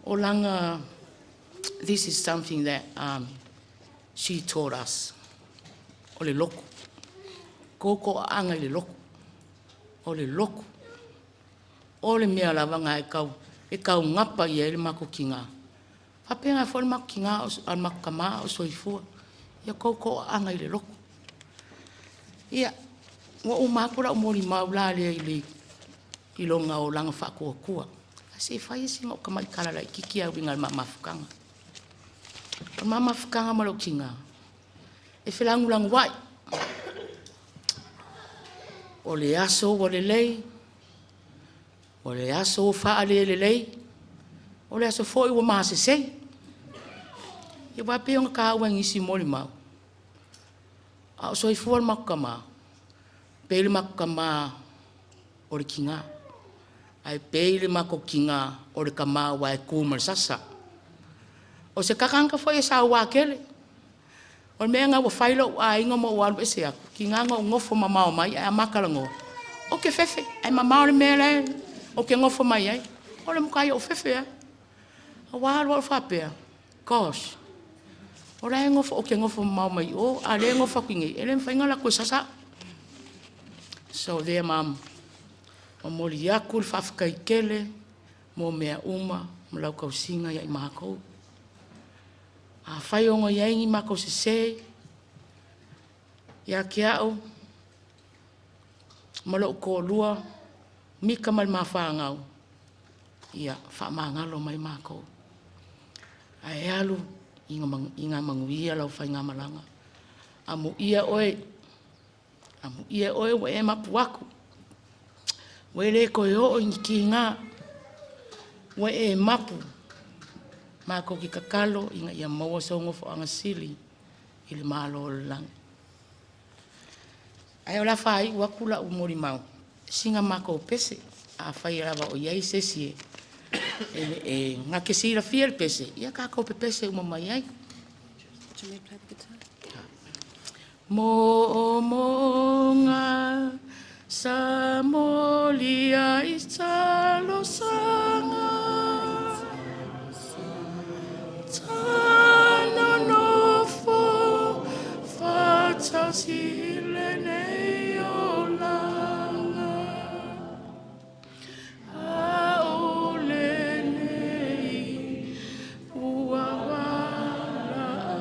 Speaker 8: O lana, this is something that she taught us. O le lotu. Koko anga i le lotu. O le lotu. O le mea lava na e tau gapa i ai le matou tina. Faapena foi le matou tina a le matou tama o soifua. Ia toutoaaga i le lotu. Ia, ua uma atu lau molimau la lea i le i lona olaga faatuatua. Ae se i fai sina ou tala laititi e uiga i le ma mafutaga. O le ma mafutaga ma lou tina, e felagulaguai. O le aso ua lelei, o le aso ua faalelelei, o le aso foi ua masesei. Ia aua e pei ona taua e nisi molimau, a o soifua le matou tama, pei le matou tama o le tina, ae pei le matou tina o le tama aua e tu ma le sasa. O se tagata foi e saua tele. O le mea lena ua fai lou aiga ma ou alu ese atu, tiga na ou nofo mamao mai ae a ma talanoa, ou te fefe, ae mamao le mea la ou te nofo mai ai. O le matua ou fefe lava. Ua alu alu faapea, gosh, o la e nofo, ou te nofo mamao mai o, a o lea e nofo atu i inei, e le mafai ona alu atu e sasa au. So there mom, momoli atu le faafetai tele mo mea uma ma lau tausiga ia i matou. Afai ono i ai ni matou sese ia te au ma lou toalua, Mika ma le ma fanau, ia faamagalo mai matou. Ae alu ina manuia lau faigamalaga. Amuia oe, amuia oe ua e mapu atu, ua e le toe oo i ni tiga, ua e mapu, matou te tatalo ina ia maua sou nofoaga sili i le Malo o le Lagi. Ae o le a faaiu atu lau molimau, sina matou pese, afai lava o i ai se isi e na te silafia le pese, ia tatou pepese uma mai ai. Mo'omo'oga sa molia i talosaga tanonofo faatasi i lenei olaga a'u lenei ua valaauina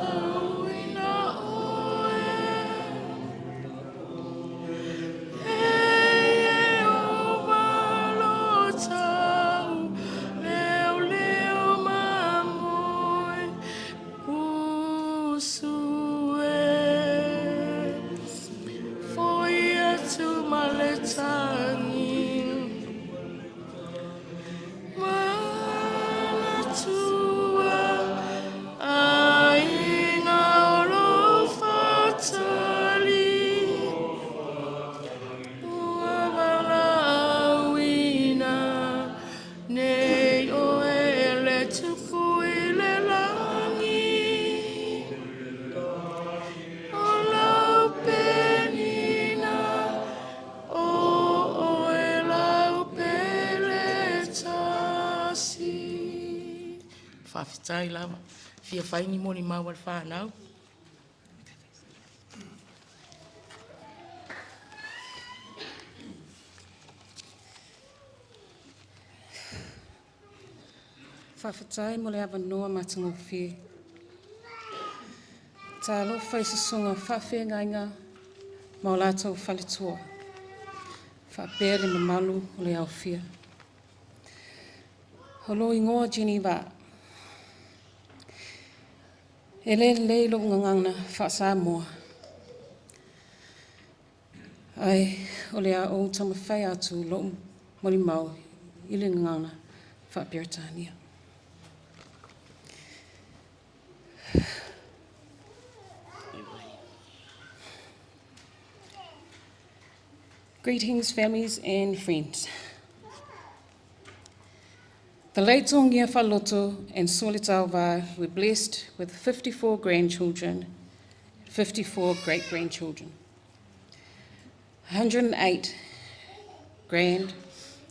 Speaker 8: oe e Ieova lo tau leoleo mamoe usu e foi atu ma le tagi manatua aiga o lo fatali ua valaauina nei oe e le Tupu i le lagi o lau penina o oe lau pele tasi. Faafetai lava. Fia fai ni molimau a le whānau.
Speaker 9: Faafetai mo le avanoa matagofie. Talofa i susuga faafeagaiga ma o latou faletua, faapea le mamalu o le aofia. O lou igoa Geneva. E le lelei lo'u gagana faa-Samoa, ae o le a ou taumafai atu lo'u molimau i le gagana faa-Peretania. Greetings, families and friends. The late Tongia Faloto and Soletauva were blessed with 54 grandchildren, 54 great-grandchildren, 108 grand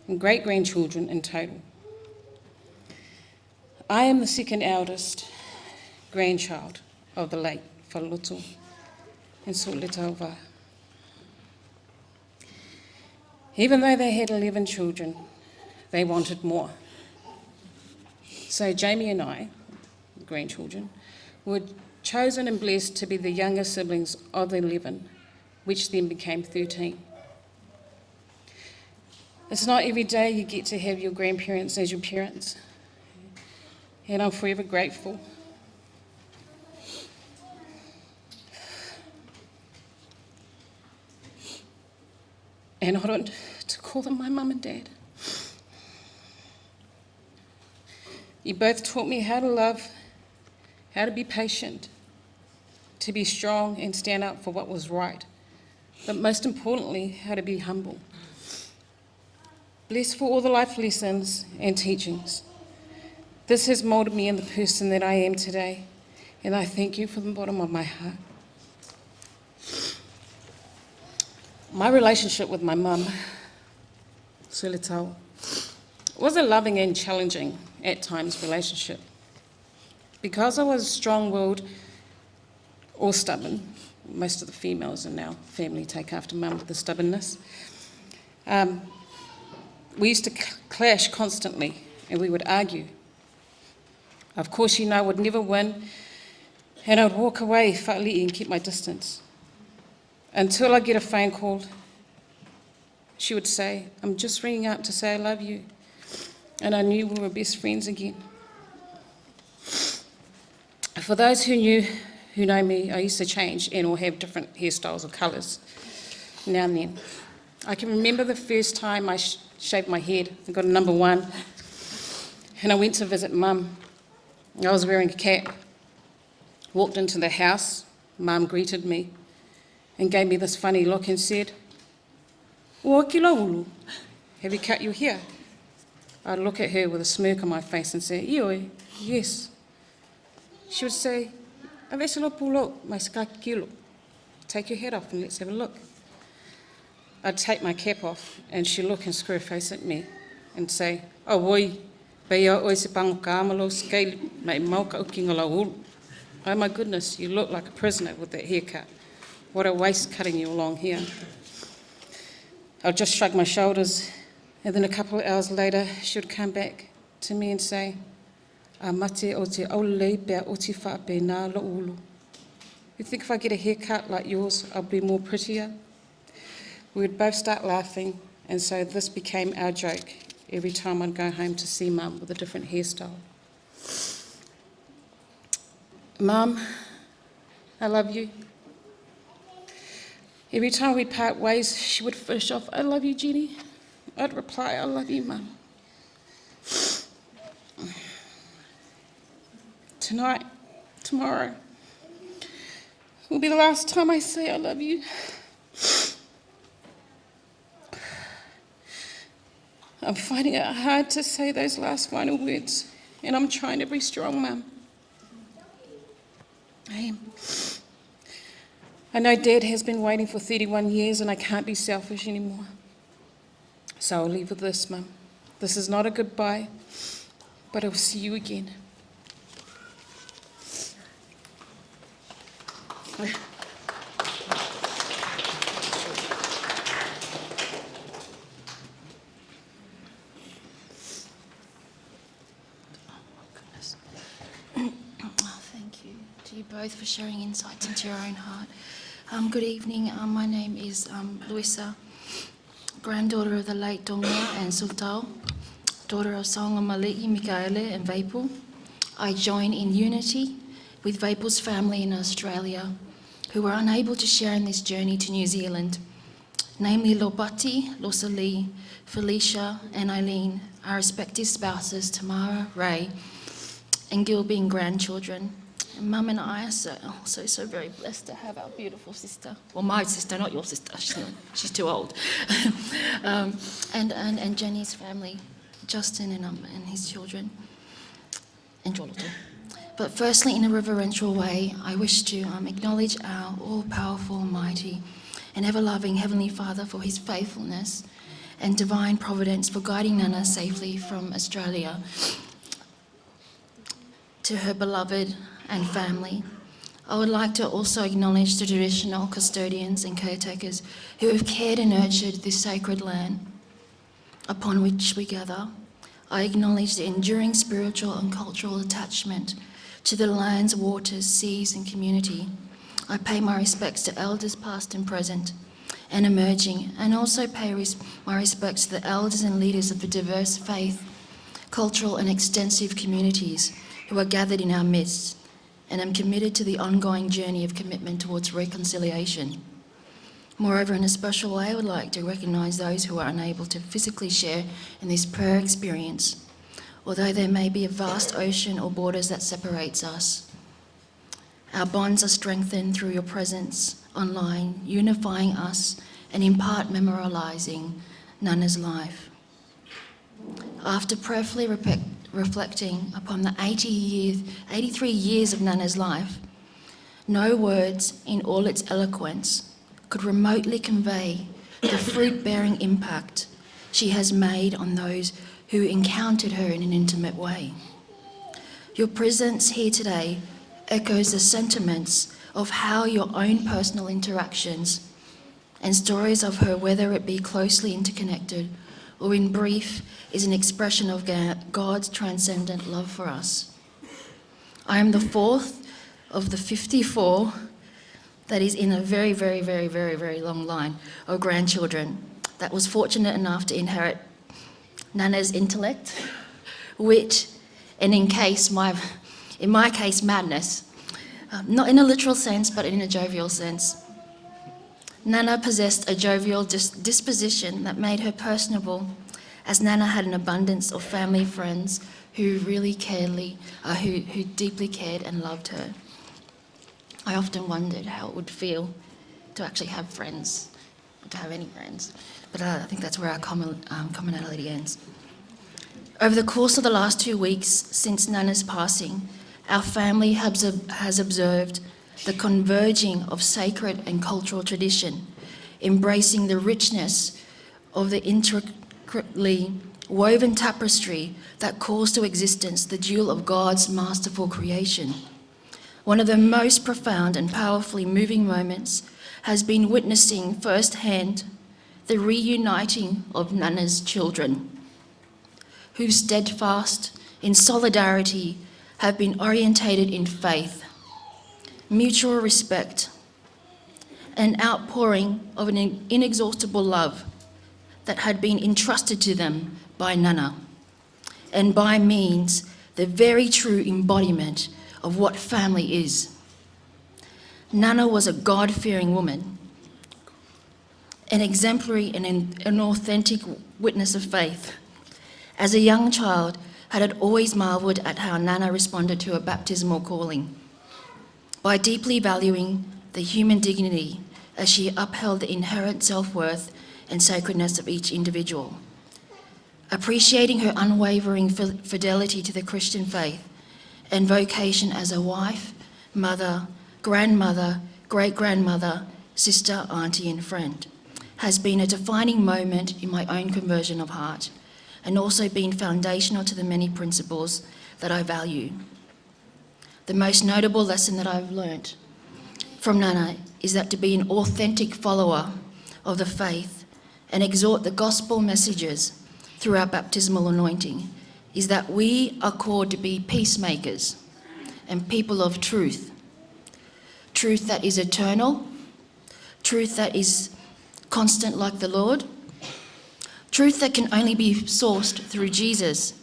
Speaker 9: and great-grandchildren in total. I am the second eldest grandchild of the late Faloto and Soletauva. Even though they had 11 children, they wanted more. So Jamie and I, the grandchildren, were chosen and blessed to be the younger siblings of the 11, which then became 13. It's not every day you get to have your grandparents as your parents, and I'm forever grateful. And honoured to call them my mum and dad. You both taught me how to love, how to be patient, to be strong and stand up for what was right, but most importantly, how to be humble. Blessed for all the life lessons and teachings. This has moulded me in the person that I am today, and I thank you from the bottom of my heart. My relationship with my mum, Suletau, was a loving and challenging, at times, relationship. Because I was strong-willed or stubborn, most of the females in our family take after mum with the stubbornness, we used to clash constantly and we would argue. Of course, I would never win, and I would walk away, fa'ali'i, and keep my distance. Until I get a phone call, she would say, I'm just ringing up to say I love you. And I knew we were best friends again. For those who know me, I used to change and or have different hairstyles or colours now and then. I can remember the first time I shaved my head. I got a number 1, and I went to visit Mum. I was wearing a cap. Walked into the house, Mum greeted me and gave me this funny look and said, Ua kila ulu, have you cut your hair? I'd look at her with a smirk on my face and say, Ioi, yes. She would say, Aveselo pulo, mai skaki kilo. Take your hat off and let's have a look. I'd take my cap off and she'd look and screw her face at me and say, Oh, oi, bei oi se pango kāmalo scale mai mauka ukinga la ulu. Oh my goodness, you look like a prisoner with that haircut. What a waste cutting your long hair. I'd just shrug my shoulders, and then a couple of hours later, she would come back to me and say, A mate o te aulei pea o te whaape nā lo ulu. You think if I get a haircut like yours, I'll be more prettier? We would both start laughing, and so this became our joke every time I'd go home to see Mum with a different hairstyle. Mum, I love you. Every time we'd part ways, she would finish off, I love you, Jenny. I'd reply, I love you, Mum. Tonight, tomorrow, will be the last time I say I love you. I'm finding it hard to say those last final words, and I'm trying to be strong, Mum. I am. I know Dad has been waiting for 31 years and I can't be selfish anymore. So I'll leave with this, Mum. This is not a goodbye, but I'll see you again.
Speaker 10: Both for sharing insights into your own heart. Good evening. My name is Luisa, granddaughter of the late Tongia and Sultao, daughter of Songa Mali'i, Mikaele and Vaipu. I join in unity with Vapel's family in Australia who were unable to share in this journey to New Zealand, namely Lobati, Losali, Felicia, and Eileen, our respective spouses, Tamara, Ray, and Gil being grandchildren. And Mum and I are so, also so very blessed to have our beautiful sister. Well, my sister, not your sister. She's, not, she's too old. and, and, and Jenny's family, Justin and, and his children, and Joloto. But firstly, in a reverential way, I wish to acknowledge our all powerful, mighty, and ever loving Heavenly Father for his faithfulness and divine providence for guiding Nana safely from Australia to her beloved and family. I would like to also acknowledge the traditional custodians and caretakers who have cared and nurtured this sacred land upon which we gather. I acknowledge the enduring spiritual and cultural attachment to the land's waters, seas, and community. I pay my respects to elders past and present and emerging, and also pay res- my respects to the elders and leaders of the diverse faith, cultural, and extensive communities who are gathered in our midst, and am committed to the ongoing journey of commitment towards reconciliation. Moreover, in a special way, I would like to recognise those who are unable to physically share in this prayer experience, although there may be a vast ocean or borders that separates us. Our bonds are strengthened through your presence online, unifying us and in part memorialising Nana's life. After prayerfully reflecting upon the 80 years, 83 years of Nana's life, no words in all its eloquence could remotely convey the fruit bearing impact she has made on those who encountered her in an intimate way. Your presence here today echoes the sentiments of how your own personal interactions and stories of her, whether it be closely interconnected or in brief, is an expression of God's transcendent love for us. I am the fourth of the 54 that is in a very, very, very, very, very long line of grandchildren that was fortunate enough to inherit Nana's intellect, wit, and in case my, in my case, madness. Not in a literal sense, but in a jovial sense. Nana possessed a jovial disposition that made her personable, as Nana had an abundance of family friends who really cared, who, who deeply cared and loved her. I often wondered how it would feel to actually have friends, to have any friends. But I think that's where our common, commonality ends. Over the course of the last 2 weeks since Nana's passing, our family has, has observed the converging of sacred and cultural tradition, embracing the richness of the intricately woven tapestry that calls to existence the jewel of God's masterful creation. One of the most profound and powerfully moving moments has been witnessing firsthand the reuniting of Nana's children, who steadfast in solidarity have been orientated in faith, mutual respect, and outpouring of an inexhaustible love that had been entrusted to them by Nana, and by means the very true embodiment of what family is. Nana was a God fearing woman, an exemplary and an authentic witness of faith. As a young child, I had always marvelled at how Nana responded to her baptismal calling by deeply valuing the human dignity as she upheld the inherent self worth and sacredness of each individual. Appreciating her unwavering fidelity to the Christian faith and vocation as a wife, mother, grandmother, great grandmother, sister, auntie, and friend has been a defining moment in my own conversion of heart and also been foundational to the many principles that I value. The most notable lesson that I've learnt from Nana is that to be an authentic follower of the faith and exhort the gospel messages through our baptismal anointing is that we are called to be peacemakers and people of truth. Truth that is eternal, truth that is constant like the Lord, truth that can only be sourced through Jesus.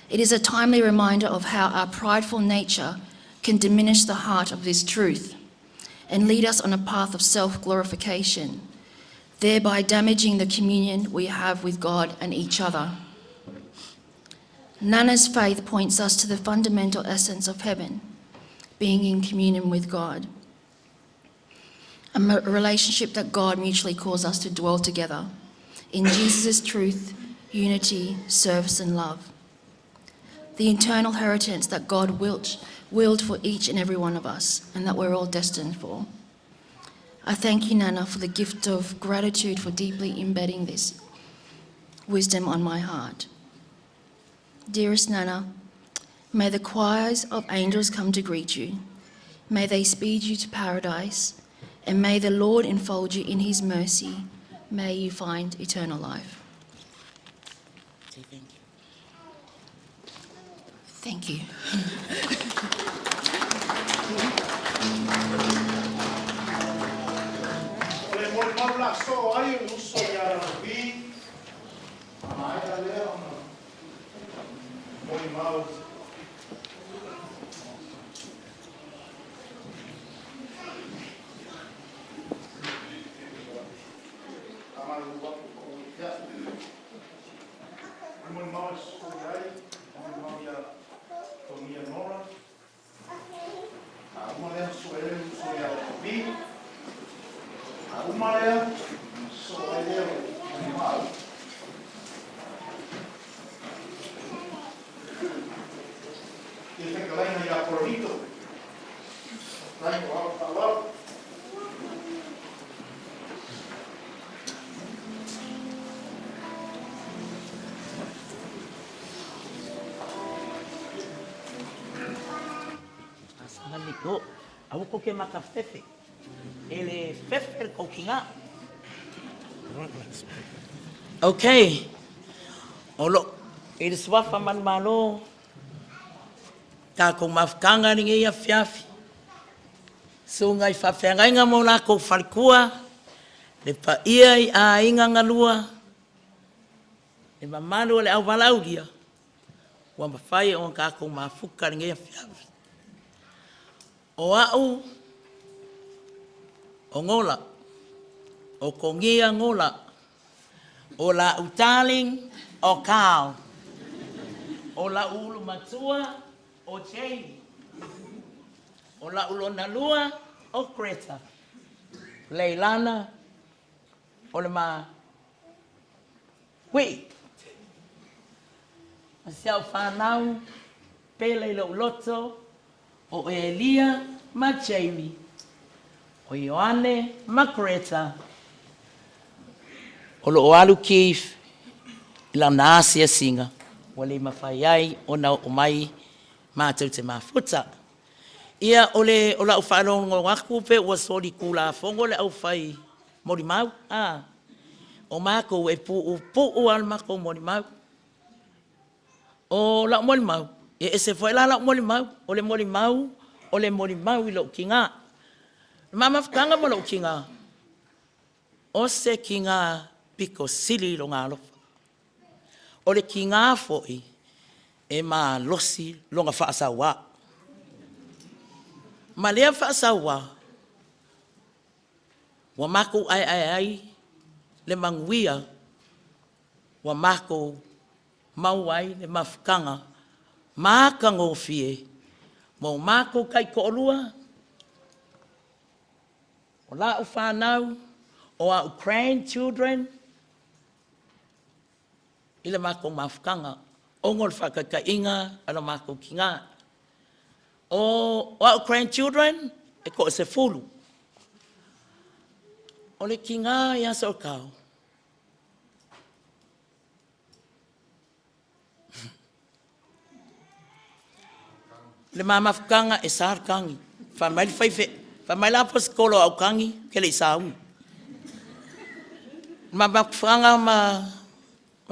Speaker 10: It is a timely reminder of how our prideful nature can diminish the heart of this truth and lead us on a path of self glorification, thereby damaging the communion we have with God and each other. Nana's faith points us to the fundamental essence of heaven, being in communion with God. A relationship that God mutually calls us to dwell together in Jesus' truth, unity, service, and love. The eternal inheritance that God willed, willed for each and every one of us and that we're all destined for. I thank you, Nana, for the gift of gratitude for deeply embedding this wisdom on my heart. Dearest Nana, may the choirs of angels come to greet you. May they speed you to paradise, and may the Lord enfold you in his mercy. May you find eternal life.
Speaker 8: Say thank you.
Speaker 10: Thank you.
Speaker 1: O le molimau la so ai o le uso ia Ranovi, a maea lea ona molimau. Faamalulu atu pau ia te au. O le molimau e sosoo i ai, o le molimau ia Togia Nora. A uma lea ona sosoo ai le uso ia Ranovi. A uma lea, ona sosoo ai lea o le molimau. I le fetalaiga ia Korinito. Faafetai mo lau faaaloalo.
Speaker 5: Aua kou te maka fefe. E le fefe le kou kigā. Okay. O lo i le suafa manumalo takou mafutaga lenei afiafi. Susuga i faafeagaiga ma o lakou faletua, le paia i aiga galua, le mamalu o le auvalaaulia, ua mafai ona tatou mafuta i lenei afiafi. O au, o Gola, o Togia Gola, o lau darling o Carl, o lau ulu matua o Jamie, o lau lona lua o Greta, Leilana o le ma Uii. Ma si au whanau, pele i lou loto, o Elia ma Jamie, o Ioane ma Greta, o loo alu Keith i lana asiasiga ua le mafai ai ona oo mai matou te mafuta. Ia o le o lau faalogo atu pe ua solitulafono le aufai molimau a o matou e puupuu lava le matou molimau. O lau molimau, e ese foi la lau molimau, o le molimau o le molimau i lou tiga. O le ma mafutaga ma lou tiga, o se tiga pito sili lona alofa. O le tiga foi e malosi lona faasaua. Ma lea faasaua, ua matou aeae ai le manuia ua matou maua ai le mafutaga matagofie ma o matou taitoalua, o lau fanau, o au grandchildren i le matou mafutaga ona o le faataitaiga a lo matou tiga. O au grandchildren e toa-10. O le tiga ia Sootao, le ma mafutaga e sa le tagi. Fai mai le faife, fai mai le aposetolo o au tagi ou te le i sauni. Le ma mafutaga ma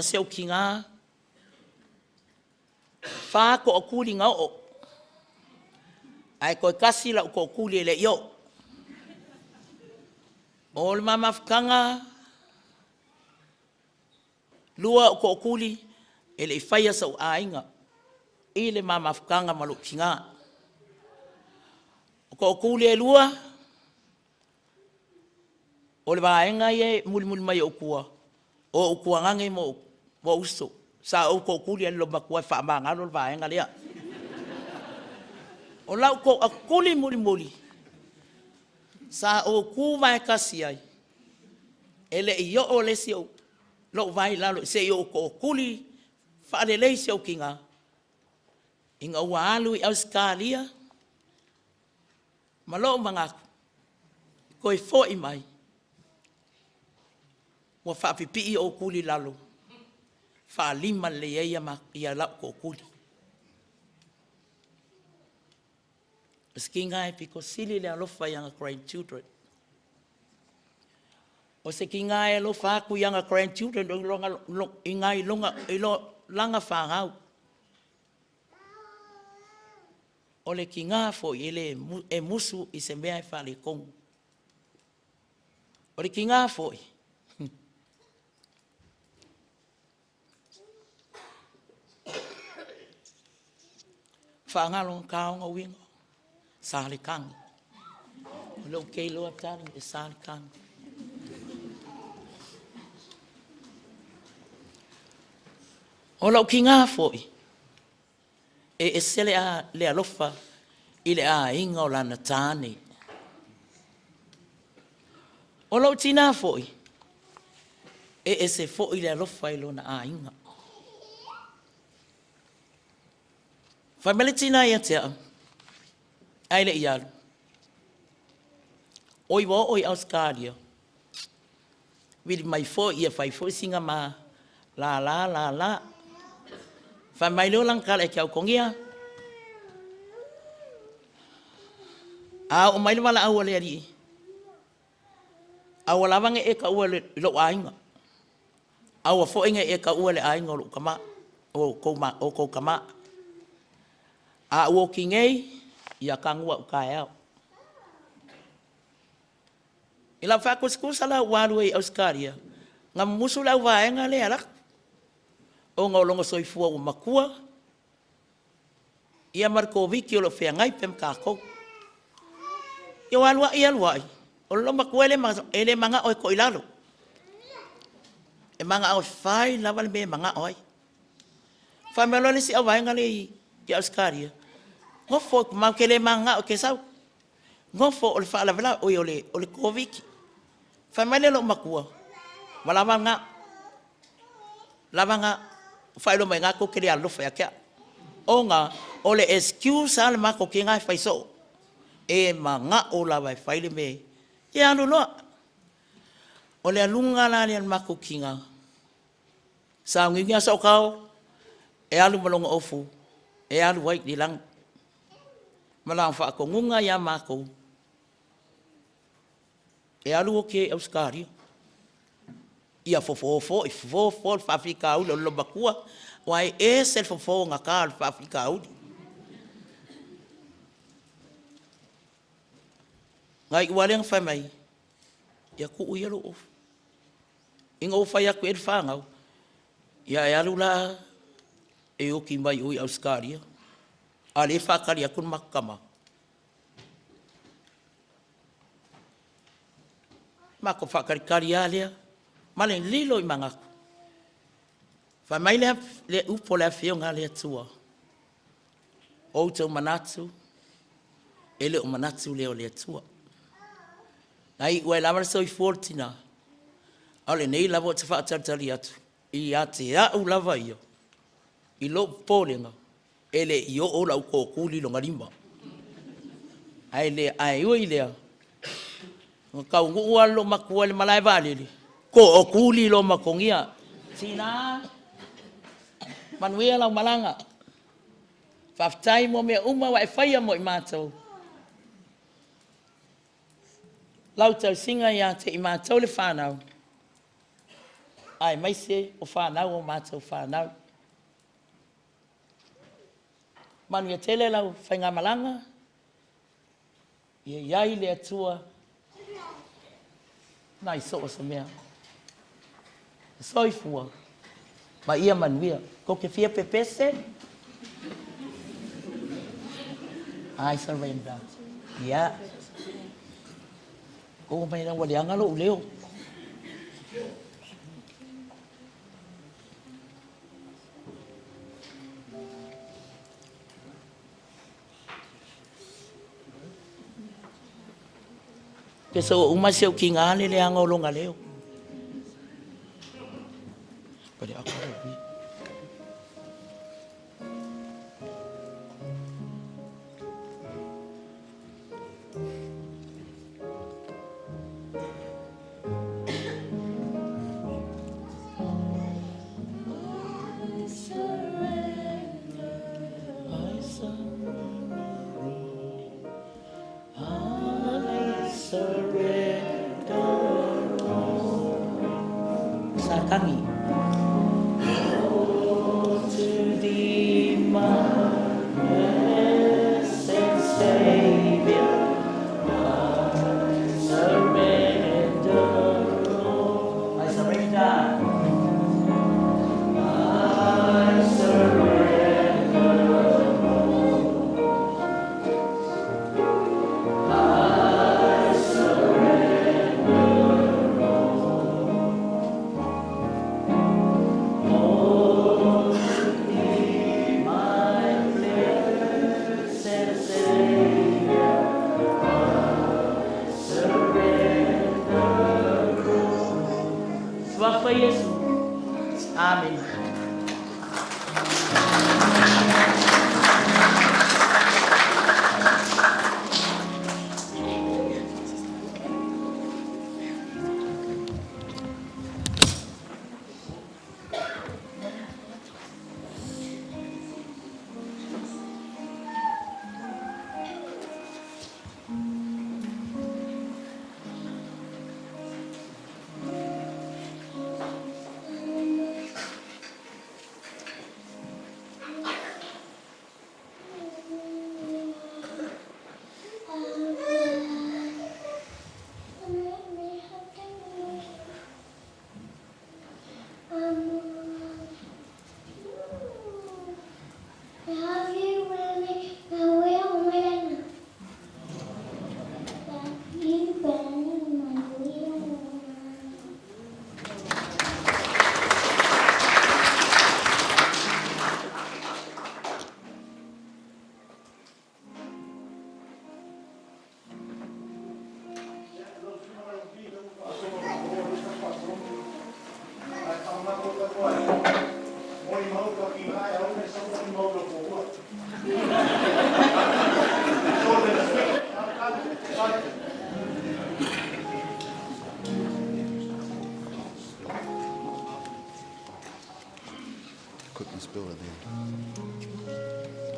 Speaker 5: si ou tiga, 4 tootuli na oo, ae toe tasi lau tootuli e le i oo. O le ma mafutaga, 2 ou tootuli e le i faia sou aiga i le ma mafutaga ma lou tiga.
Speaker 11: tootuli e lua, o le vaega ia e mulimuli mai ou tua, o ou tuagane ma ou uso. Sa ou tootuli i le matua e faamagalo le vaega lea. O lau toatuli mulimuli, sa ou tu vae tasi ai, e le i oo le isi ou, lou vae i lalo se i ou tootuli faalelei si ou tina, ina ua alu i Ausetalia ma lou manatu, toe foi mai, ua faapipii ou tuli i lalo, faalima lelei ai ia lau tootuli. O se tina e pito sili le alofa i ana grandchildren. O se tina e alofa atu i ana grandchildren nai lo lana fanau. O le tina foi e le e musu i se mea e faaletonu. O le tina foi faagalo ona uiga, sa le tagi. O lea ou te iloa tali e sa le tagi. O lou tina foi, e ese le alofa i le aiga o lana tane. O lou tina foi, e ese foi le alofa i lona aiga. Fai mai le tina ia te au, ae le i alu, oi ua oo i Ausetalia, vili mai foi ia fai foi sina ma lala lala. Fai mai lea o lana tala ia te au, Togia, a oo mai le valaau a le Alii, aua lava ne i e taua i lou aiga, aua foi ne i e taua le aiga o lou tama, o outou tama. A ua oti nei, ia tanu au taeao. I lau faatusatusa la ua alu ai i Ausetalia, na mumusu le auvaega lea e alu atu, ona o lona soifua ua matua, ia ma le Koviti o lo o feagai pea ma tatou. Ia ua alu ai alu ai, o le loomatua e le manao e to'i i lalo, e manao e fai lava le mea e manao ai. Fai mai loa le isi auvaega lea i Ausetalia, nofo matou te le mananao e te sau, nofo o le faalavelave, oi o le Koviti. Fai mai lea o loomatua, ua lava lena, lava lena, ua faailoa mai i ina tou te le alolofa ia te au. Ona o le excuse lava le matou tina e fai soo, e manao lava e fai le mea, ia alu loa. O le aluga la lea o le matou tina, sauniuni lava sootao, e alu ma lona ofu e alu ai i lagi ma lana faatonuga ia matou, e alu oti ai i Ausetalia. Ia fofo foi, fofo foi le faafitauli o le loomatua, aua e ese le fofogata o le faafitauli. Na iu lava lea ina fai mai, ia tuu ia lou ofu. Ina ua fai atu i ai le fanau, ia e alu la e oti mai o i Ausetalia, a o lea e faatali atu le matou tama. Matou faatalitali lava lea ma le lilo i manatu. Fai mai le upu a le Afioga a le Atua, o outou manatu e le o manatu lea o le Atua. Na iu ai lava le soifua o le tina, a o lenei lava ou te faatalitali atu ia te au lava ia, i lou popolega, e le i oo lau tootuli lona lima. Ae le, ae ui i lea, na taunuu lava le loomatua i le malae vaalele, tootuli loa ma Togia. Tina, manuia lau malaga. Faafetai mo mea uma ua e faia mo i matou. Lau tausiga ia te i matou le fanau, aemaise o fanau o matou fanau. Manuia tele lau faigamalaga, ia i ai le Atua nai so o se mea. Soifua ma ia manuia. Tou te fia pepese? I surrender. Ia. Oo mai ina ua leaga lou leo. Pesa ua uma si ou tiga le leaga o lona leo. Sa tagi. Oh, to thee, my blessed Savior, I surrender all. I surrender. I surrender all. I surrender all. Oh, to thee, my blessed Savior, I surrender all. Suafa Iesu. Amene.
Speaker 12: Quick spill and then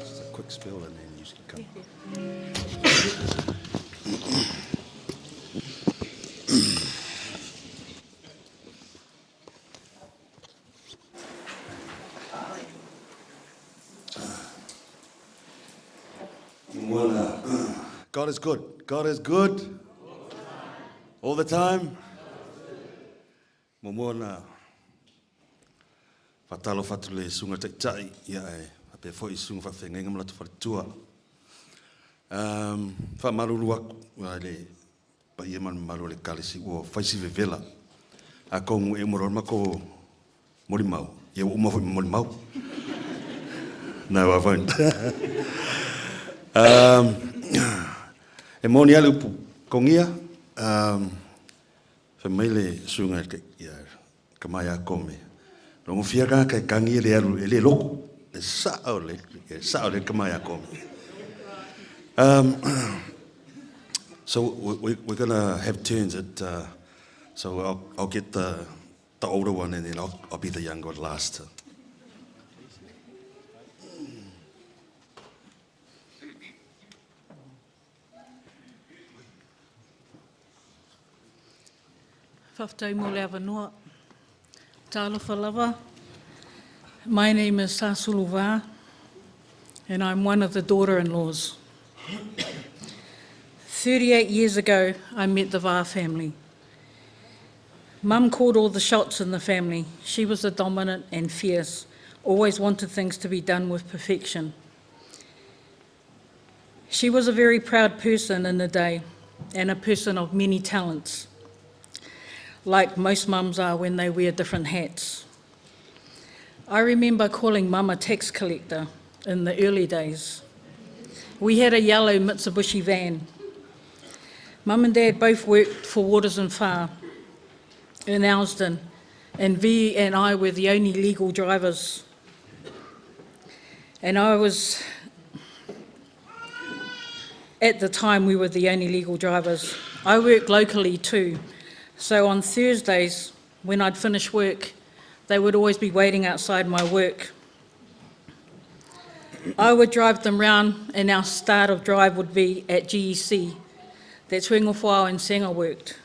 Speaker 12: just a quick spill and then you can come. God is good. God is good. All the time. Muamua ona faatalofa atu le susuga taitai ia ae faapea foi susuga faafeagaiga ma latou faletua. Um, faamalulu atu i le paia ma le mamalu o le Ekalesia ua fai si vevela. Atonu e uma loa le matou molimau, ia ua uma foi ma molimau. No, I won't. um, e moni lava le upu togia, um, fai mai le susuga ia tama ia Kome, logo fia tagata e tagi e le alu, e le lotu. E sao le, e sao le tama ia Kome. So we're going to have turns at, so I'll get the older one and then I'll be the younger one last.
Speaker 13: Faafetai mo le avanoa. Talofa lava. My name is Sasuluva, and I'm one of the daughter-in-laws. 38 years ago, I met the Va family. Mum called all the shots in the family. She was the dominant and fierce, always wanted things to be done with perfection. She was a very proud person in the day and a person of many talents, like most mums are when they wear different hats. I remember calling mum a tax collector in the early days. We had a yellow Mitsubishi van. Mum and Dad both worked for Waters and Farr in Ousden, and V and I were the only legal drivers. And I was, at the time, we were the only legal drivers. I worked locally too, so on Thursdays, when I'd finish work, they would always be waiting outside my work. I would drive them round, and our start of drive would be at GEC. That's where Ngofuao and Senga worked.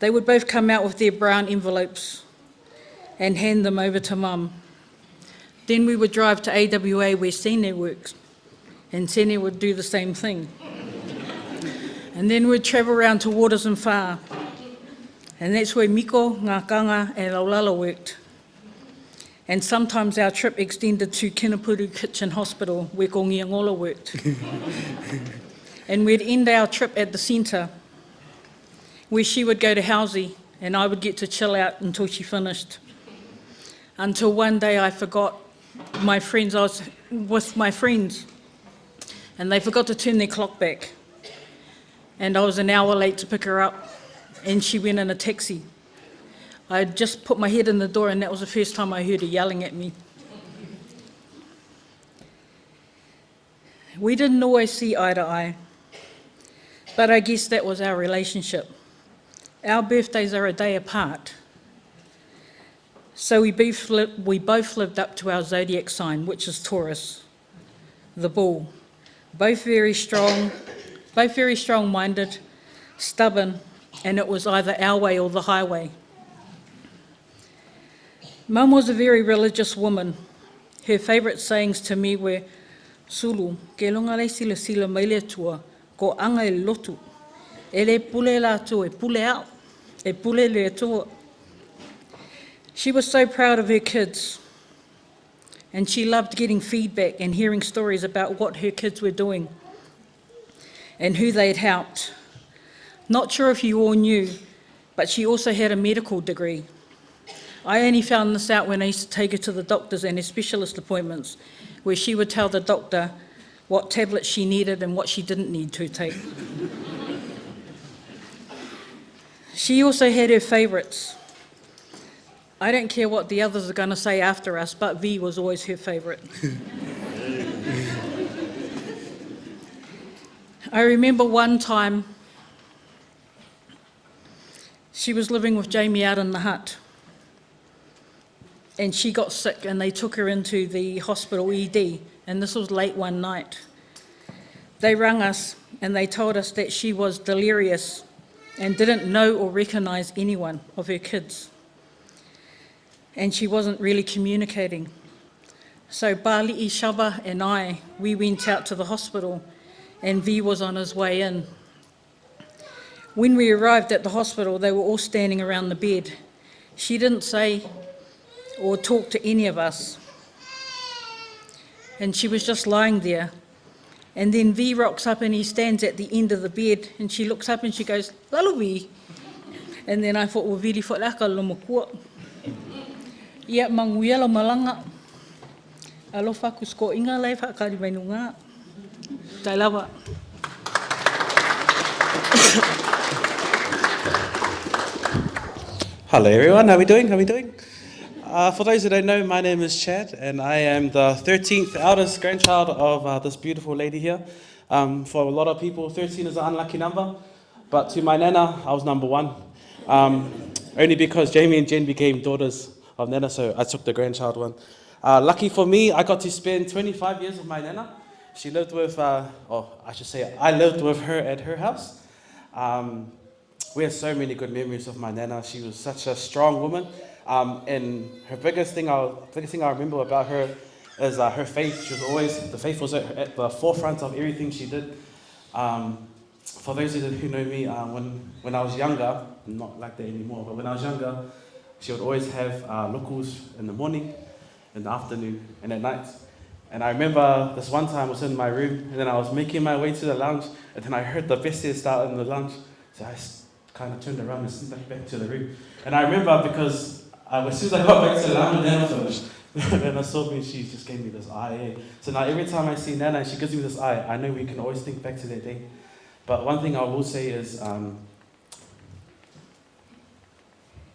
Speaker 13: They would both come out with their brown envelopes and hand them over to Mum. Then we would drive to AWA where Sene works, and Sene would do the same thing. And then we'd travel round to Waters and Far, and that's where Miko, Ngakanga, and Laulala worked. And sometimes our trip extended to Kenepuru Kitchen Hospital, where Kongiangola worked. And we'd end our trip at the centre, where she would go to Housey and I would get to chill out until she finished. Until one day I forgot my friends, I was with my friends, and they forgot to turn their clock back. And I was an hour late to pick her up, and she went in a taxi. I had just put my head in the door, and that was the first time I heard her yelling at me. We didn't always see eye to eye, but I guess that was our relationship. Our birthdays are a day apart. So we both lived up to our zodiac sign, which is Taurus, the bull. Both very strong, both very strong-minded, stubborn, and it was either our way or the highway. Mum was a very religious woman. Her favourite sayings to me were, Sulu, ke longa lei sila sila mai le atua, ko anga e lotu. E le pule la atua, e pule au, e pule le atua. She was so proud of her kids, and she loved getting feedback and hearing stories about what her kids were doing and who they'd helped. Not sure if you all knew, but she also had a medical degree. I only found this out when I used to take her to the doctors and her specialist appointments, where she would tell the doctor what tablets she needed and what she didn't need to take. She also had her favourites. I don't care what the others are going to say after us, but V was always her favourite. I remember one time she was living with Jamie out in the hut, and she got sick, and they took her into the hospital ED, and this was late one night. They rang us and they told us that she was delirious and didn't know or recognise anyone of her kids. And she wasn't really communicating. So Bali'i Shaba and I, we went out to the hospital, and V was on his way in. When we arrived at the hospital, they were all standing around the bed. She didn't say or talk to any of us. And she was just lying there. And then V rocks up and he stands at the end of the bed, and she looks up and she goes, Lalo V. And then I thought, well, vili fo laka lo makua. Ia manguia lo malanga. Alofa kusko inga lai whakari mai nunga. Tai lava.
Speaker 14: Hello everyone, how are we doing? How are we doing? For those who don't know, my name is Chad, and I am the 13th eldest grandchild of this beautiful lady here. For a lot of people, 13 is an unlucky number, but to my nana, I was number one. Only because Jamie and Jen became daughters of nana, so I took the grandchild one. Lucky for me, I got to spend 25 years with my nana. She lived with, or I should say, I lived with her at her house. We have so many good memories of my nana. She was such a strong woman. And her biggest thing, I, biggest thing I remember about her is her faith. She was always, the faith was at the forefront of everything she did. For those of you who know me, when I was younger, I'm not like that anymore, but when I was younger, she would always have locals in the morning, in the afternoon, and at night. And I remember this one time I was in my room, and then I was making my way to the lounge, and then I heard the bese start in the lounge. So I kind of turned around and snuck back to the room. And I remember because as soon as I got back to the lounge, Nana finished. Nana saw me, she just gave me this eye. Eh? So now every time I see Nana, she gives me this eye. I know we can always think back to that day. But one thing I will say is, I'm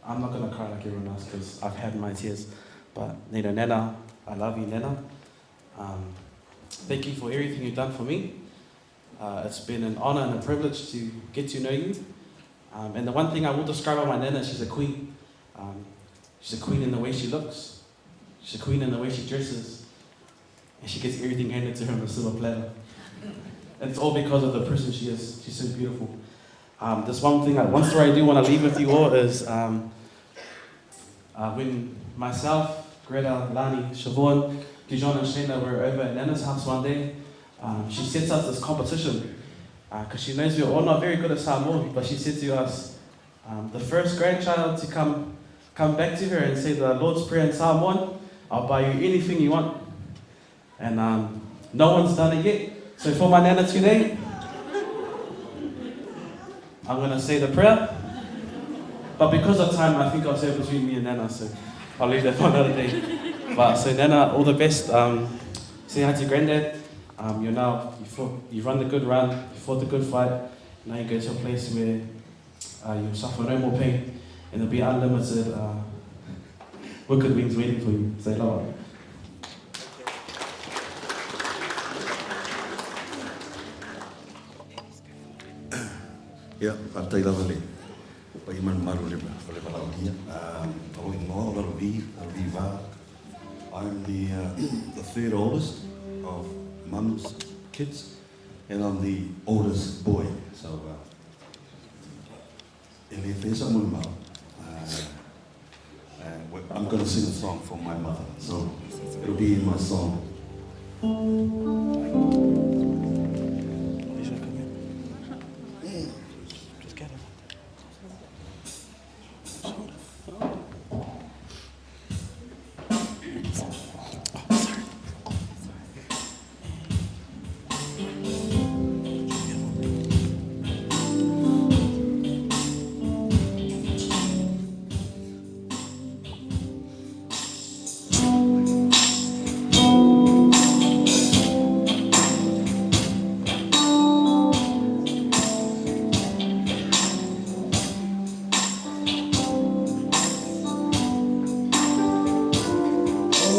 Speaker 14: not going to cry like everyone else because I've had my tears. But, you know, Nana, I love you, Nana. Thank you for everything you've done for me. It's been an honor and a privilege to get to know you. And the one thing I will describe about my Nana, she's a queen. She's a queen in the way she looks. She's a queen in the way she dresses. And she gets everything handed to her on a silver platter. And it's all because of the person she is. She's so beautiful. This one thing, one story I do want to leave with you all is when myself, Greta, Lani, Siobhan, Dijon and Shayna were over at Nana's house one day, she sets us this competition because she knows we're all not very good at Samoan, but she said to us, the first grandchild to come back to her and say the Lord's Prayer in Samoan, I'll buy you anything you want. And no one's done it yet. So for my Nana today, I'm going to say the prayer. But because of time, I think I'll say it between me and Nana, so I'll leave that for another day. But so Nana, all the best. Say hi to Granddad. You're now, you fought, you've run the good run, you fought the good fight. Now you go to a place where you'll suffer no more pain, and there'll be unlimited wicked wings waiting for you. Say love.
Speaker 12: Ia, faafetai lava le paia ma le mamalu o le o le valaaulia. O lou igoa o Lalovi, Lalovi Va. I'm the, the third oldest of mum's kids, and I'm the oldest boy. So, e le faia sa'u molimau. I'm going to sing a song for my mother, so it'll be in my song.
Speaker 14: Just get it.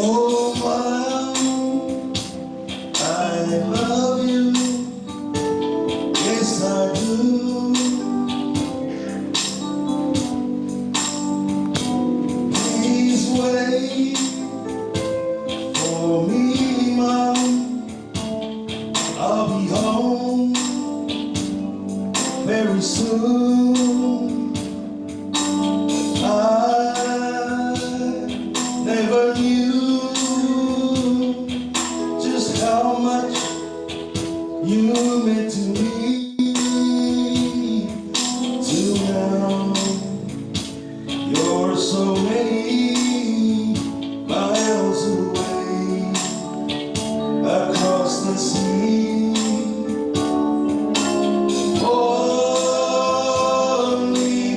Speaker 15: Oh, Mom, I love you. Yes, I do. Please wait for me, Mom. I'll be home very soon. I never knew just how much you meant to me. Till now, you're so many miles away across the sea. Only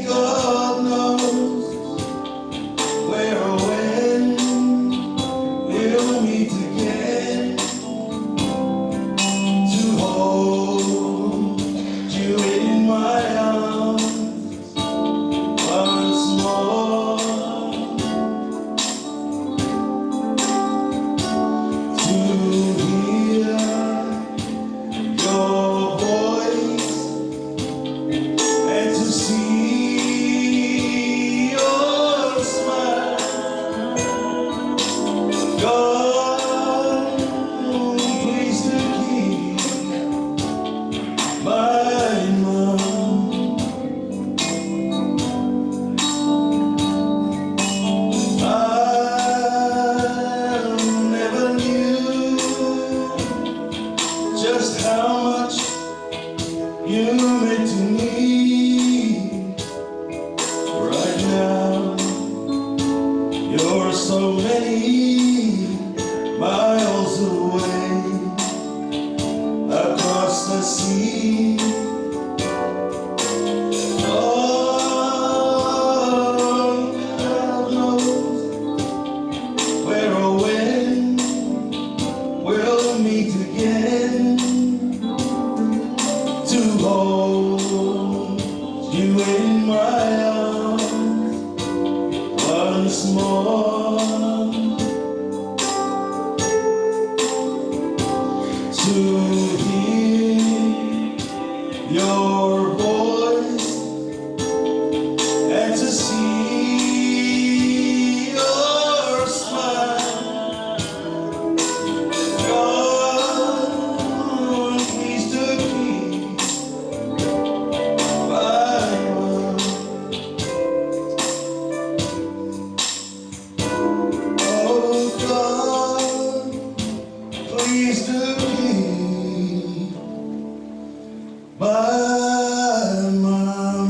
Speaker 15: You in my arms once more to hear your voice and to see your smile. God, please to keep my mouth. Oh God, please do keep my mom.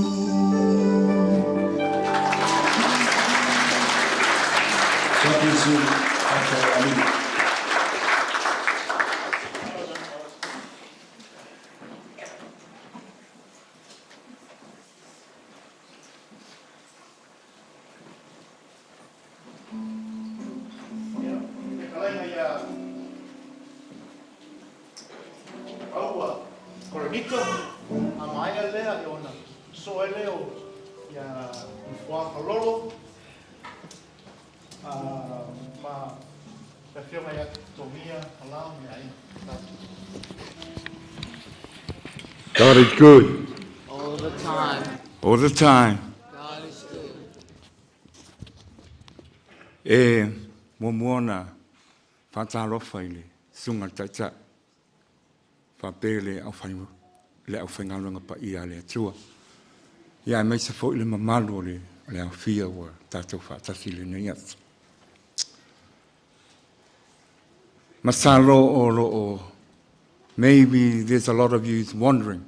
Speaker 15: God bless you. Okay, Amen.
Speaker 4: Ia, le fetalaiga ia Aua Korinito, a maea lea ia ona sosoo ai lea o ia Nofoa Kalolo ma le afioga ia Togia Malao ma le aiga.
Speaker 16: God is good.
Speaker 8: All the time.
Speaker 16: All the time.
Speaker 8: God is good.
Speaker 16: E muamua ona faatalofa i le Susuga i le Taitai faapea le aufai, le aufaigaluega paia a le Atua. Ia aemaise foi le mamalu o le, o le aofia ua tatou faatasi i lenei aso. Masalo o lo o maybe there's a lot of you wondering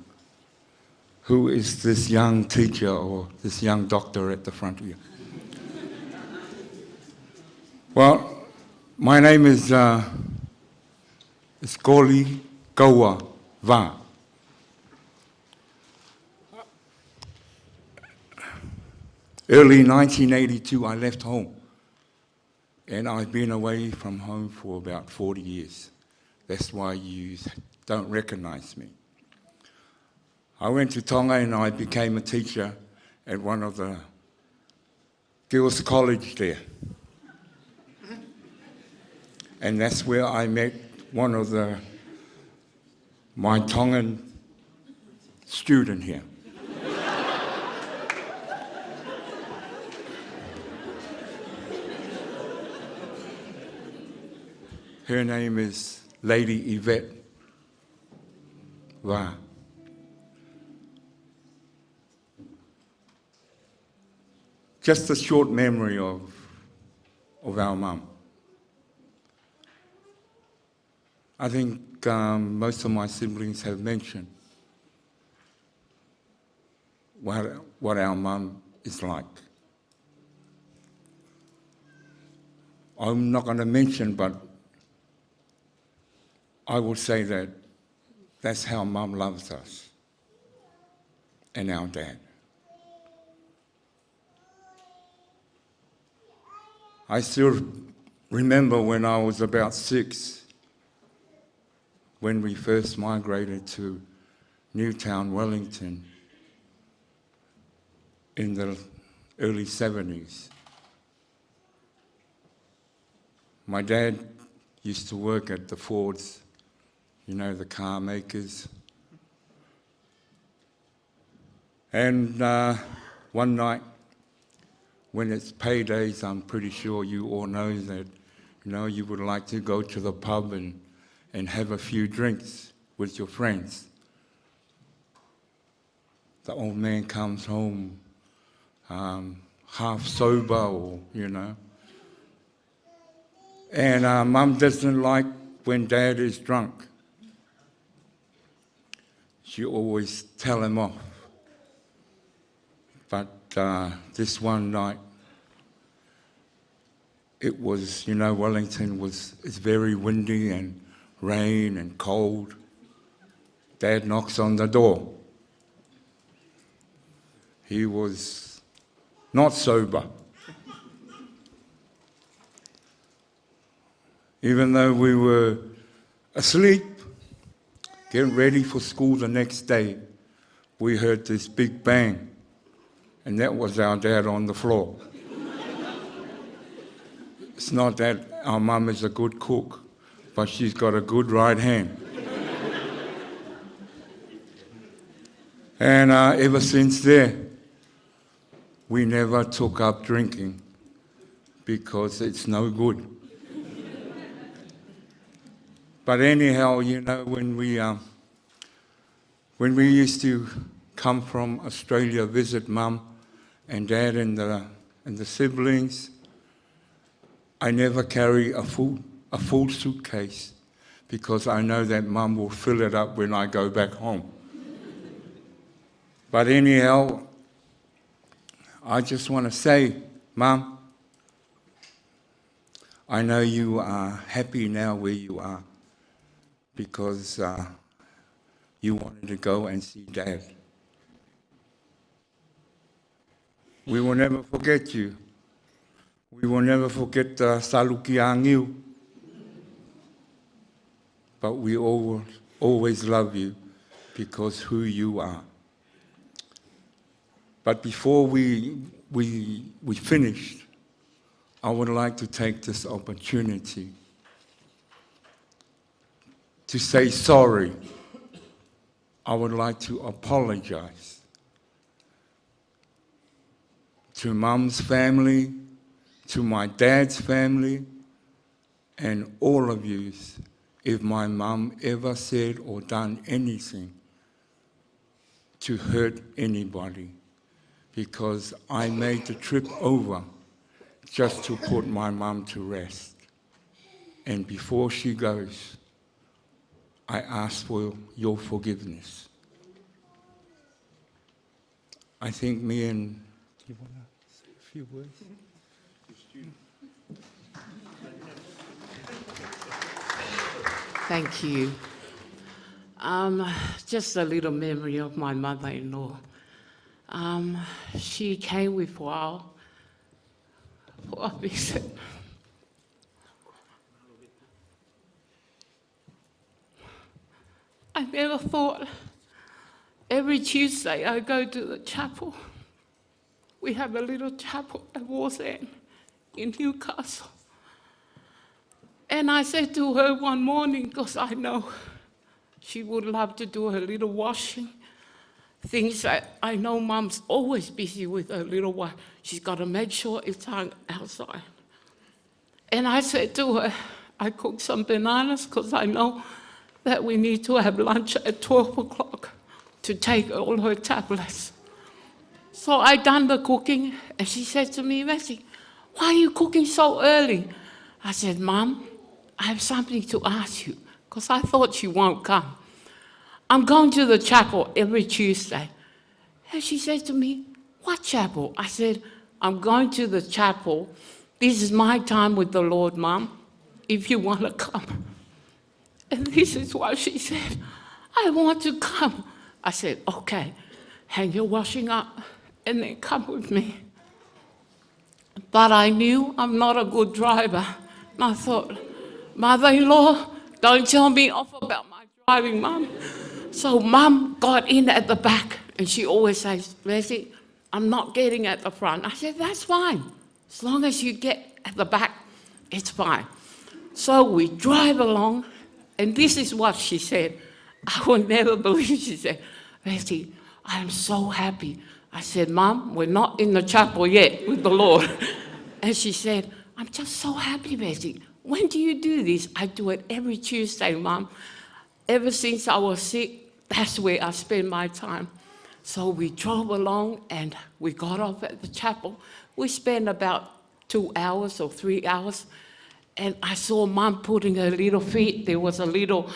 Speaker 16: who is this young teacher or this young doctor at the front here. Well, my name is, is Koli Kaua Va. Early 1982, I left home, and I've been away from home for about 40 years. That's why you don't recognize me. I went to Tonga and I became a teacher at one of the girls' college there. And that's where I met one of the my Tongan student here. Her name is Lady Yvette Va. Just a short memory of, of our mum. I think most of my siblings have mentioned what, what our mum is like. I'm not going to mention, but I will say that that's how mum loves us and our dad. I still remember when I was about 6, when we first migrated to Newtown, Wellington in the early 70s. My dad used to work at the Fords, you know, the car makers. And one night, when it's paydays, I'm pretty sure you all know that, you know, you would like to go to the pub and, and have a few drinks with your friends. The old man comes home half sober or, you know. And mum doesn't like when dad is drunk. She always tell him off. But this one night, it was, you know, Wellington was, it's very windy and rain and cold. Dad knocks on the door. He was not sober. Even though we were asleep, getting ready for school the next day, we heard this big bang. And that was our dad on the floor. It's not that our mum is a good cook, but she's got a good right hand. And ever since there, we never took up drinking because it's no good. But anyhow, you know, when we used to come from Australia, visit mum and dad and the siblings, I never carry a full suitcase because I know that mum will fill it up when I go back home. But anyhow, I just want to say, Mum, I know you are happy now where you are because you wanted to go and see Dad. We will never forget you. We will never forget the Saluki Angiu. But we all always love you because who you are. But before we finished, I would like to take this opportunity to say sorry. I would like to apologize to Mum's family, to my dad's family, and all of you if my mum ever said or done anything to hurt anybody, because I made the trip over just to put my mum to rest. And before she goes, I ask for your forgiveness. I think me and... Do you want to say a few words?
Speaker 8: Thank you. Just a little memory of my mother-in-law. She came with Wao for a visit. I never thought, every Tuesday I go to the chapel. We have a little chapel at War's End in Newcastle. And I said to her one morning, because I know she would love to do her little washing, things that I know Mum's always busy with her little wife. She's got to make sure it's hung outside. And I said to her, I cooked some bananas because I know that we need to have lunch at 12 o'clock to take all her tablets. So I done the cooking, and she said to me, Bessie, why are you cooking so early? I said, Mum, I have something to ask you, because I thought she won't come. I'm going to the chapel every Tuesday. And she said to me, what chapel? I said, I'm going to the chapel. This is my time with the Lord, Mum, if you want to come. And this is what she said, I want to come. I said, okay, hang your washing up and then come with me. But I knew I'm not a good driver. And I thought, mother-in-law, don't tell me off about my driving, Mum. So Mum got in at the back, and she always says, Leslie, I'm not getting at the front. I said, that's fine. As long as you get at the back, it's fine. So we drive along, and this is what she said. I will never believe she said, Leslie, I am so happy. I said, Mum, we're not in the chapel yet with the Lord. And she said, I'm just so happy, Bessie. When do you do this? I do it every Tuesday, Mum. Ever since I was sick, that's where I spend my time. So we drove along and we got off at the chapel. We spent about 2 hours or 3 hours. And I saw Mum putting her little feet. There was a little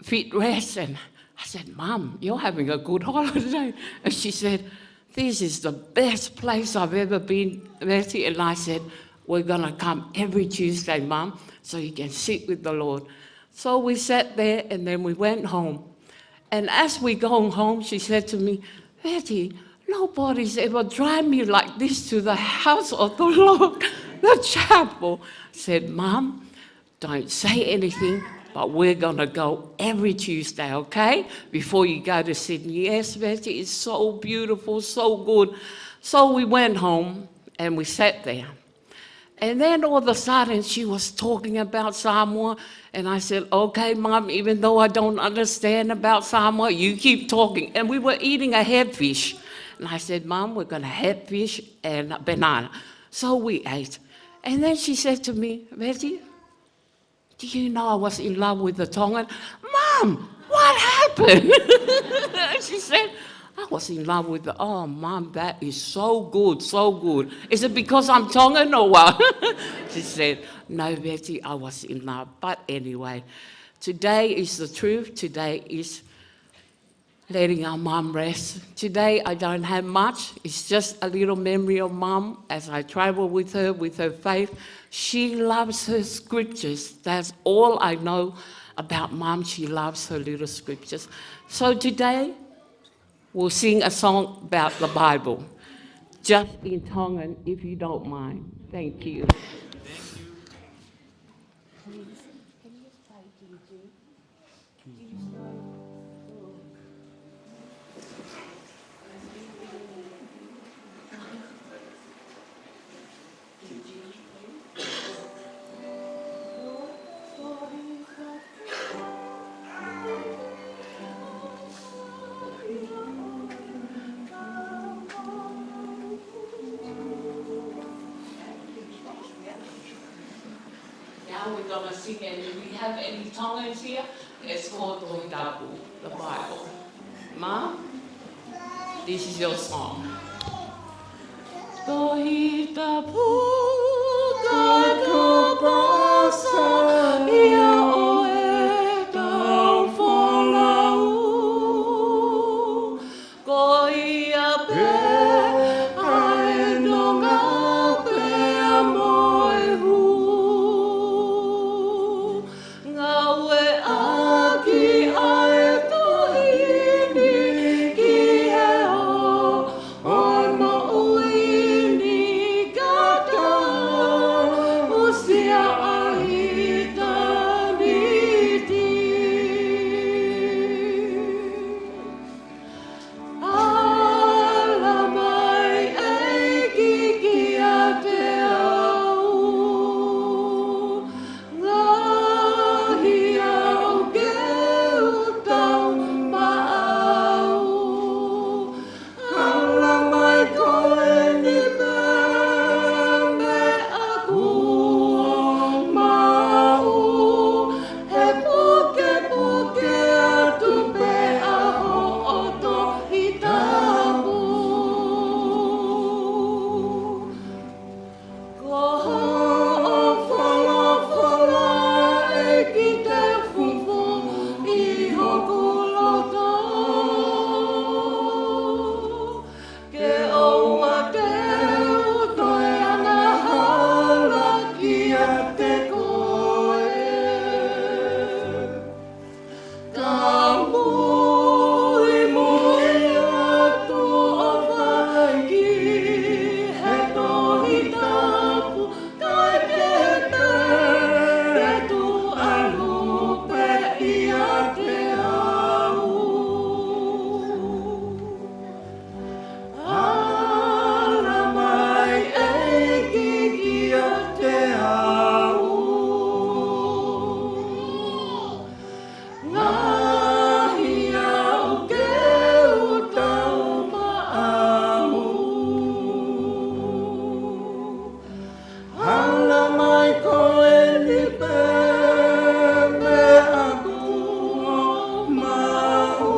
Speaker 8: feet rest. And I said, Mum, you're having a good holiday. And she said, this is the best place I've ever been, Bessie. And I said, we're going to come every Tuesday, Mum, so you can sit with the Lord. So we sat there and then we went home. And as we go home, she said to me, Betty, nobody's ever driven me like this to the house of the Lord, the chapel. I said, Mum, don't say anything, but But we're going to go every Tuesday, okay? Before you go to Sydney. Yes, Betty, it's so beautiful, so good. So we went home and we sat there. And then all of a sudden, she was talking about Samoa. And I said, Okay, Mom, even though I don't understand about Samoa, you keep talking. And we were eating a headfish. And I said, Mom, we're going to have fish and banana. So we ate. And then she said to me, Betty, do you know I was in love with the Tongan? Mom, what happened? she said, I was in love with the, oh, Mom, that is so good, so good. Is it because I'm Tongan or what? she said, no, Betty, I was in love. But anyway, today is the truth. Today is letting our mum rest. Today I don't have much. It's just a little memory of mum as I travel with her, with her faith. She loves her scriptures. That's all I know about mum. She loves her little scriptures. So today we'll sing a song about the Bible, just in Tongan, if you don't mind. Thank you. Now we're going to sing, and if we have any Tongans here, it's called Tohitapu, the Bible. Mom, this is your song. Tohitapu ka pasa ia oe tau folau. Ko ia pe ae no ngā pe a moe hu. Ngaue aki ae tohini ki he o o mo uini kata usia ai tamiti. Ala mai e kiki a te au, ngahi au ke utau maau. Ala mai koe ni me aku mau, he puke puke atu pe aho o tohi tapu. Ko ho'ofolofola e ki te fufu i hoku loto. Ke oua te utoe ana hala ki a te koe. Ka mui mui atu o whangi, he tohi tapu kai te te, te tu alupe i a te au. Ala mai e kiki a te au. Ngahi au ke utau maamu. Ala mai koe ni pe me aku mau.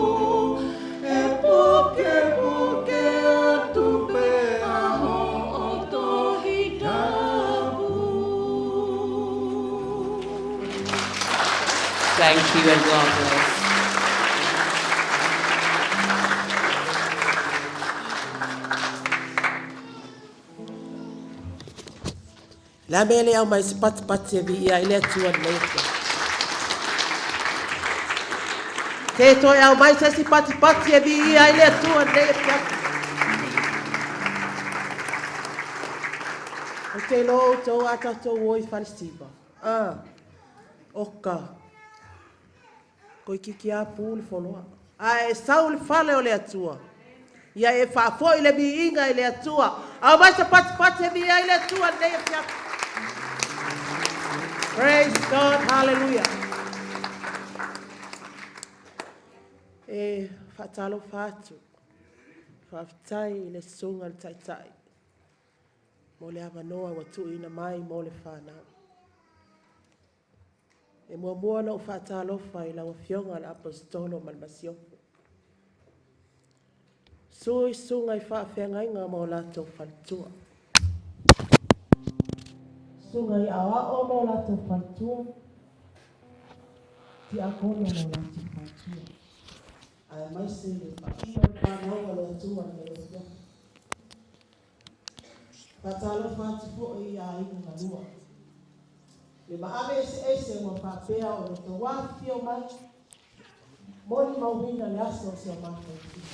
Speaker 8: E puke puke atu pe aho o tohi tapu. Thank you and God bless.
Speaker 17: Le a mea le au mai se patipati e vi ia i le atua nei atu. Te toe au mai se si patipati e vi ia i le atua nei atu. O te lo tau a tātou o i whalesiva. Ah, o ka. Toeitiiti lava pu le foloa, a e sau i le fale o le Atua, ia e faafoi le viiga i le Atua. Aumai se patipati e viia ai le Atua i lenei afiafi. Praise God, hallelujah. E faatalofa atu, faafetai i le susuga i le Taitai mo le avanoa ua tuuina mai mo le fanau. E muamua ona ou faatalofa i lau Afioga i le Aposetolo ma le Masiofo. Susu i susuga i faafeagaiga ma o latou faletua. Susuga i aoao ma o latou faletua. Tiakono ma o latou faletua. Aemaise le paia o le fanau a le Atua i lenei afiafi. Faatalofa atu foi i aiga galua. Le maave eseese ua faapea ona outou afifio mai, molimauina le aso o si o matou tina.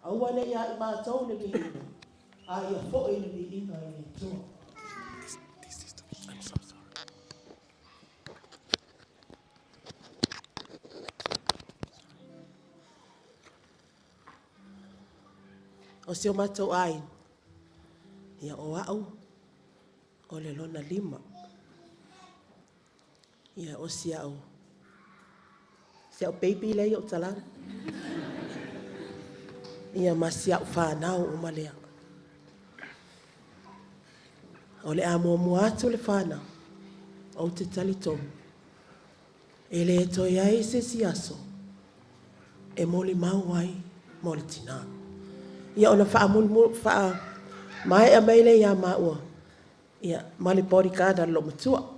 Speaker 17: Aua ne i ia i matou le viiga, a ia foi le viiga i le Atua. O si o matou aiga, ia o au o le lona lima. Ia o si au baby lea i ou talaane. Ia ma si au fanau uma lea. O le a muamua atu le fanau, ou te talitonu, e le toe i ai se isi aso e molimau ai mo le tina. Ia ona faamaea mai lea ia maua ia, ma le bodyguard a le loomatua.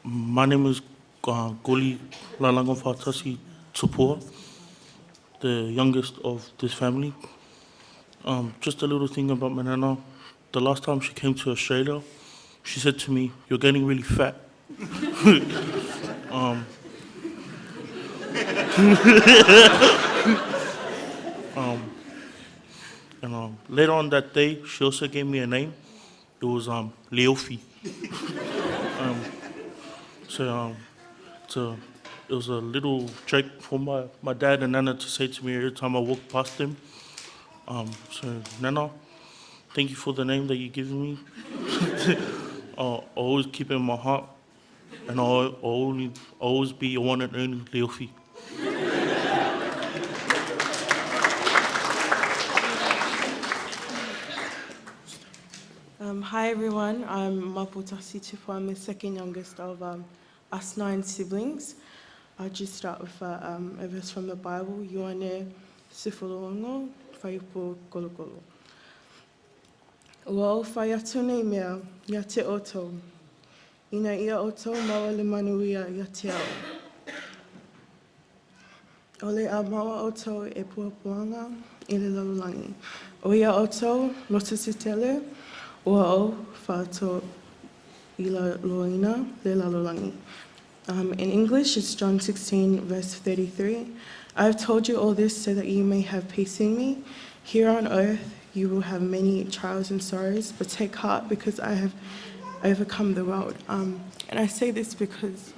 Speaker 7: My name is Goli Lalago Fatasi Tupua, the youngest of this family. Just a little thing about my nana. The last time she came to Australia, she said to me, "You're getting really fat." And later on that day, she also gave me a name. It was Leofi. So it was a little joke for my dad and Nana to say to me every time I walked past them. So Nana, thank you for the name that you've given me. I'll always keep it in my heart, and I'll always be your one and only Leofi.
Speaker 18: Hi everyone, I'm Maputasi Tupua. I'm the second youngest of us 9 siblings. I'll just start with a verse from the Bible, Ioane Sefuluogo, Whaiupu Kolokolo. Ua o whai atu nei mea, ia te otou. Ina ia otou maua le manuia ia te au. O le a maua otou e puapuaga i le lalolagi. O ia otou, loto se tele, ua o whaato i la loina le lalolagi. In English, it's John 16, verse 33. I have told you all this so that you may have peace in me. Here on earth, you will have many trials and sorrows, but take heart because I have overcome the world. And I say this because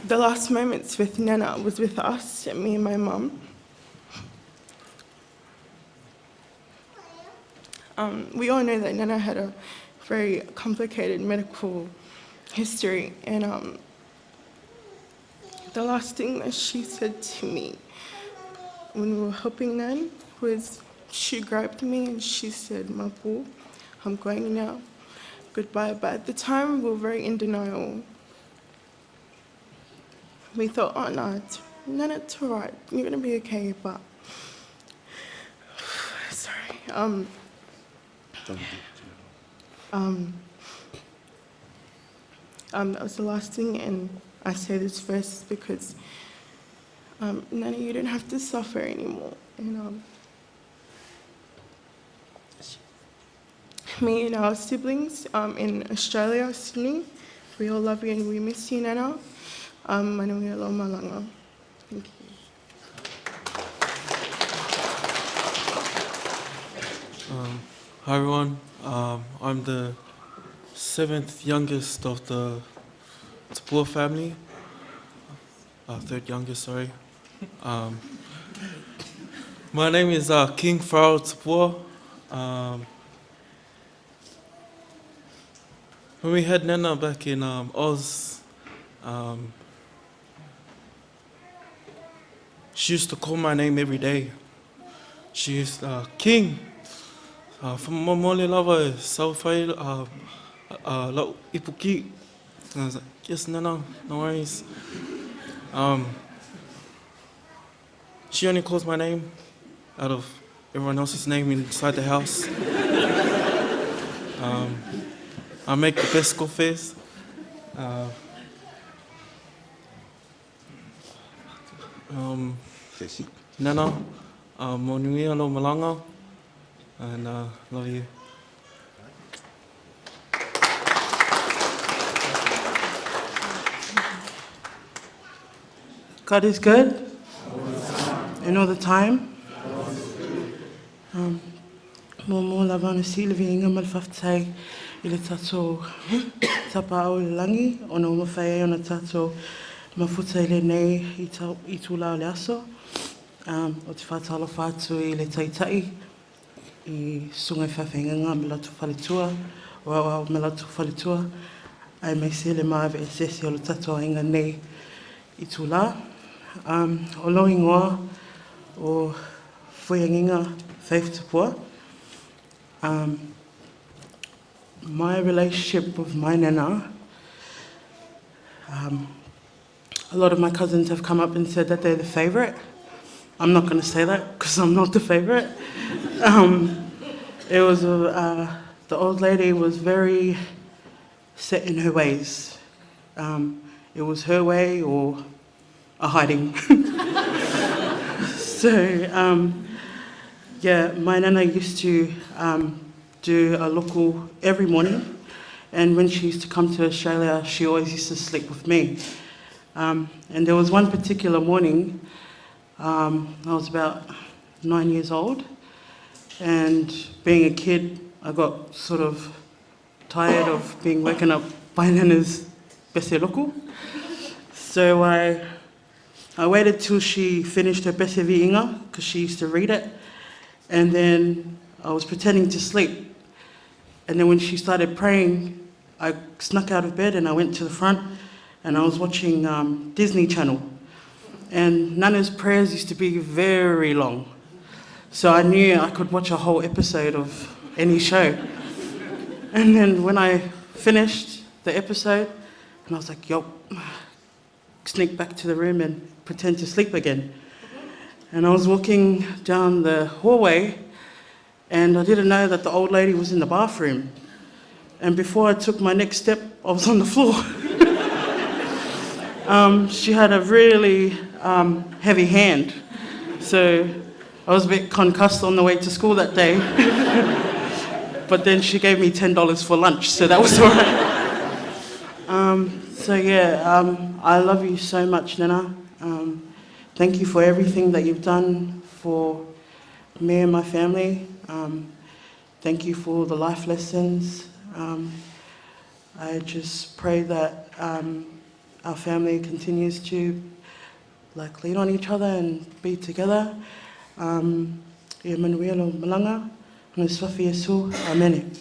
Speaker 18: the last moments with Nana was with us, me and my mum. We all know that Nana had a very complicated medical history, and the last thing that she said to me when we were helping Nan was she grabbed me and she said, "Mapu, I'm going now, goodbye. But at the time, we were very in denial. We thought, oh no, it's, no, it's all right. You're going to be okay. But sorry. That was the last thing, and I say this first because Nana, you don't have to suffer anymore. And me and our siblings in Australia, Sydney, we all love you and we miss you, Nana. Manuia lo malanga. Thank you.
Speaker 14: Hi everyone, I'm the seventh youngest of the Tupua family. Third youngest, sorry. My name is King Farrell Tupua. When we had Nana back in Oz, she used to call my name every day. She used to, King, from momole lava, saufai, lau ipuki. And I was like, yes, Nana, no worries. She only calls my name out of everyone else's name inside the house. I make the best kofes. Nana, manuia lo malanga, and love you.
Speaker 19: God is good, and all the time. Mo lava na si le viinga ma le faafetai i le tatou Tapaau i le lagi ona ua mafai ai ona tatou mafuta i lenei itula o le aso. Ou te faatalofa atu i le Taitai i Susuga i Faafeagaiga ma latou faletua, o Aoao ma latou faletua, aemaise le maaveeseese o le tatou aiga nei itula. O lou igoa o Fuiagiga Faith Tupua. My relationship with my nana, a lot of my cousins have come up and said that they're the favourite. I'm not going to say that because I'm not the favourite. It was the old lady was very set in her ways. It was her way or a hiding. So, yeah, my nana used to do a local every morning, and when she used to come to Australia, she always used to sleep with me. And there was one particular morning, I was about 9 years old, and being a kid, I got sort of tired of being woken up by Nana's pese loko. So I waited till she finished her pese vi'inga, because she used to read it, and then I was pretending to sleep. And then when she started praying, I snuck out of bed and I went to the front and I was watching Disney Channel. And Nana's prayers used to be very long. So I knew I could watch a whole episode of any show. And then when I finished the episode, and I was like, yo, sneak back to the room and pretend to sleep again. And I was walking down the hallway, and I didn't know that the old lady was in the bathroom. And before I took my next step, I was on the floor. She had a really heavy hand, so I was a bit concussed on the way to school that day. But then she gave me $10 for lunch, so that was all right. I love you so much, Nana. Thank you for everything that you've done for me and my family. Thank you for the life lessons. I just pray that our family continues to lean on each other and be together. Ia manuia lo malanga, na swafi Yesu. Amen.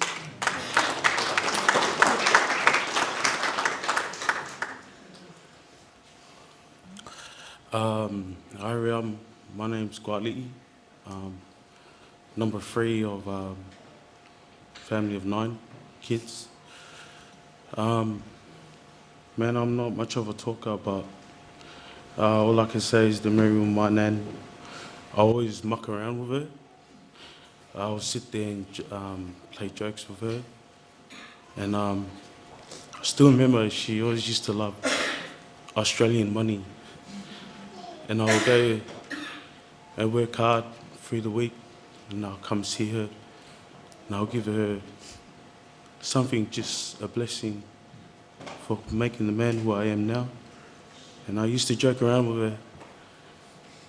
Speaker 7: Hi, my name's Kuali'i, number 3 of family of 9 kids.
Speaker 14: Man, I'm not much of a talker, but all I can say is the memory of my nan. I always muck around with her. I would sit there and play jokes with her. And I still remember she always used to love Australian money. And I would go and work hard through the week, and I'll come see her, and I'll give her something, just a blessing for making the man who I am now. And I used to joke around with her,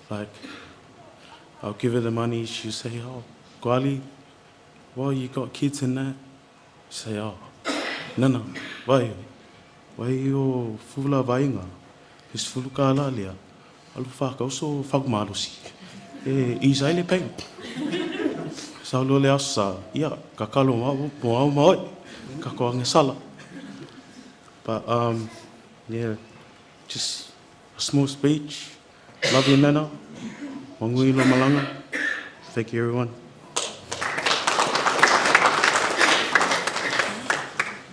Speaker 14: like, I'll give her the money, she'll say, oh, Gwali, well, you got kids in that? Say, oh, nana, vai, vai o fula vainga, his fulu ka la lea, alu whaka oso whagumalosi. E, isa ele pei. Sa lo le asa, ia, ka kalo mo au maoi, ka ko ange sala. But, yeah, just a small speech. Love you, Nana. Mangui lo malanga. Thank you, everyone.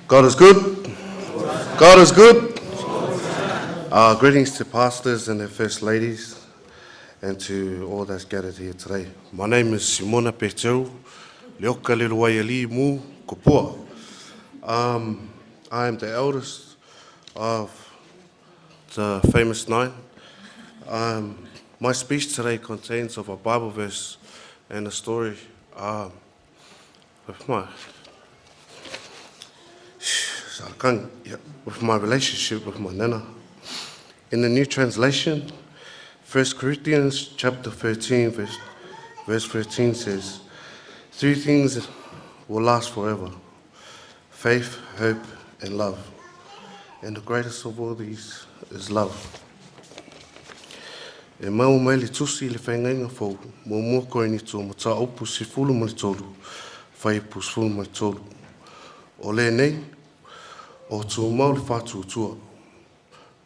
Speaker 12: God is good. God is good. Greetings to pastors and their first ladies and to all that's gathered here today. My name is Simona Peteu, Leoka Leluaiali Mu Kopua. I am the eldest of the famous nine. My speech today contains of a Bible verse and a story with my with my relationship with my nana. In the New Translation, 1 Corinthians chapter 13, verse 13 says, Three things will last forever: faith, hope, and love. And the greatest of all these is love. E mau mai le tusi le whaingainga fau, mō mua Korinito ma tā upu si fulu ma le tolu, whai pu sefulu ma le tolu. O le nei, o tū mau le whātūtua,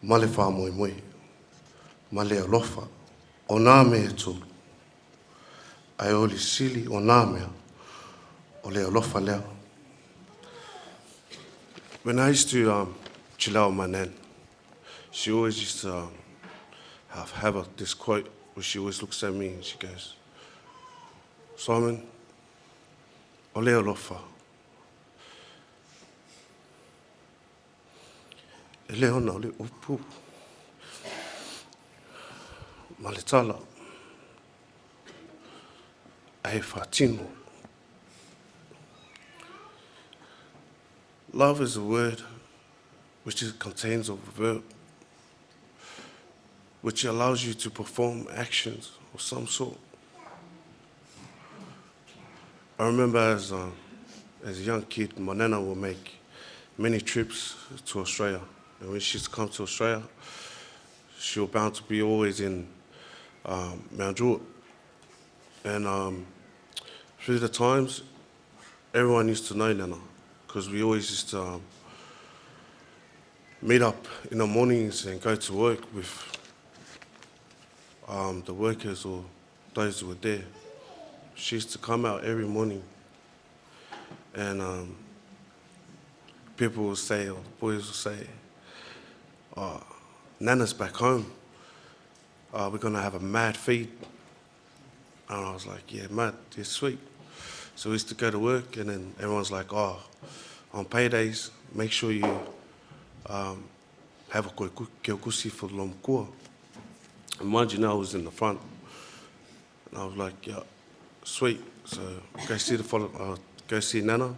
Speaker 12: ma le whā moi moi, ma le alofa, o nā mea e tolu. Ai o le sili o nā mea, o le alofa lea. When I used to chill out with my nan, she always used to have this quote where she always looks at me and she goes, Simon, o le alofa. E le ona o le upu. Ma le tala. Ai whātino. Love is a word which contains a verb, which allows you to perform actions of some sort. I remember as a young kid, my nana would make many trips to Australia. And when she'd come to Australia, she was bound to be always in Mount Druitt. And through the times, everyone used to know Nana, because we always used to meet up in the mornings and go to work with the workers or those who were there. She used to come out every morning, and people would say, or the boys would say, oh, Nana's back home. We're going to have a mad feed. And I was like, yeah, mad, yeah, sweet. So we used to go to work, and then everyone's like, oh, on paydays, make sure you have a keukusi for the lomkua. And mind you, now I was in the front. And I was like, yeah, sweet. So go see the follow, go see Nana,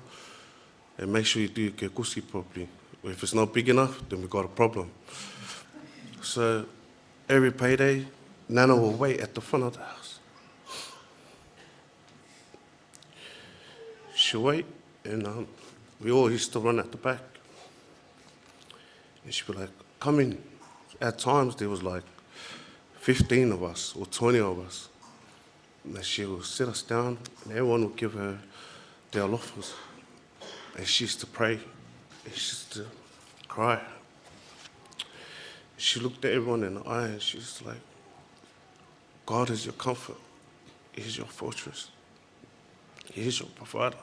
Speaker 12: and make sure you do your keukusi properly. If it's not big enough, then we got a problem. So every payday, Nana will wait at the front of the house. She'll wait, and we all used to run at the back. And she'd be like, come in. At times, there was like 15 of us or 20 of us. And she would sit us down, and everyone would give her their alofas. And she used to pray, and she used to cry. She looked at everyone in the eye, and she was like, God is your comfort. He is your fortress. He is your provider.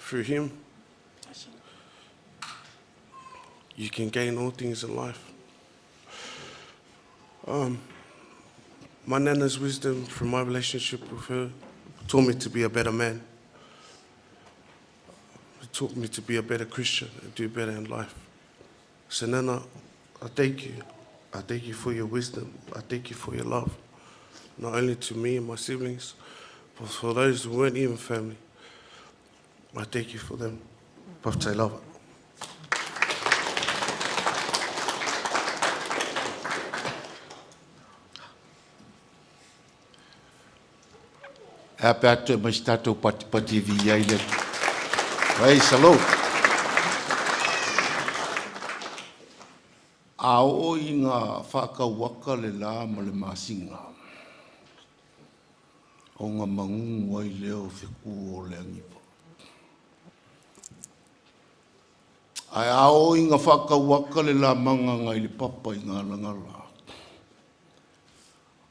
Speaker 20: Through Him, you can gain all things in life. My nana's wisdom from my relationship with her taught me to be a better man. It taught me to be a better Christian and do better in life. So Nana, I thank you. I thank you for your wisdom. I thank you for your love. Not only to me and my siblings, but for those who weren't even family. I thank you for them. Paftai lava.
Speaker 12: E a pe a toe mai se tatou patipati e viia ai le Atua. Praise the Lord. A oo ina faatauaka le la ma le masina, ona magugu ai lea o fetu o le aniva. Ae a oo ina faatauaka le lamagaga i le papa i Galagala,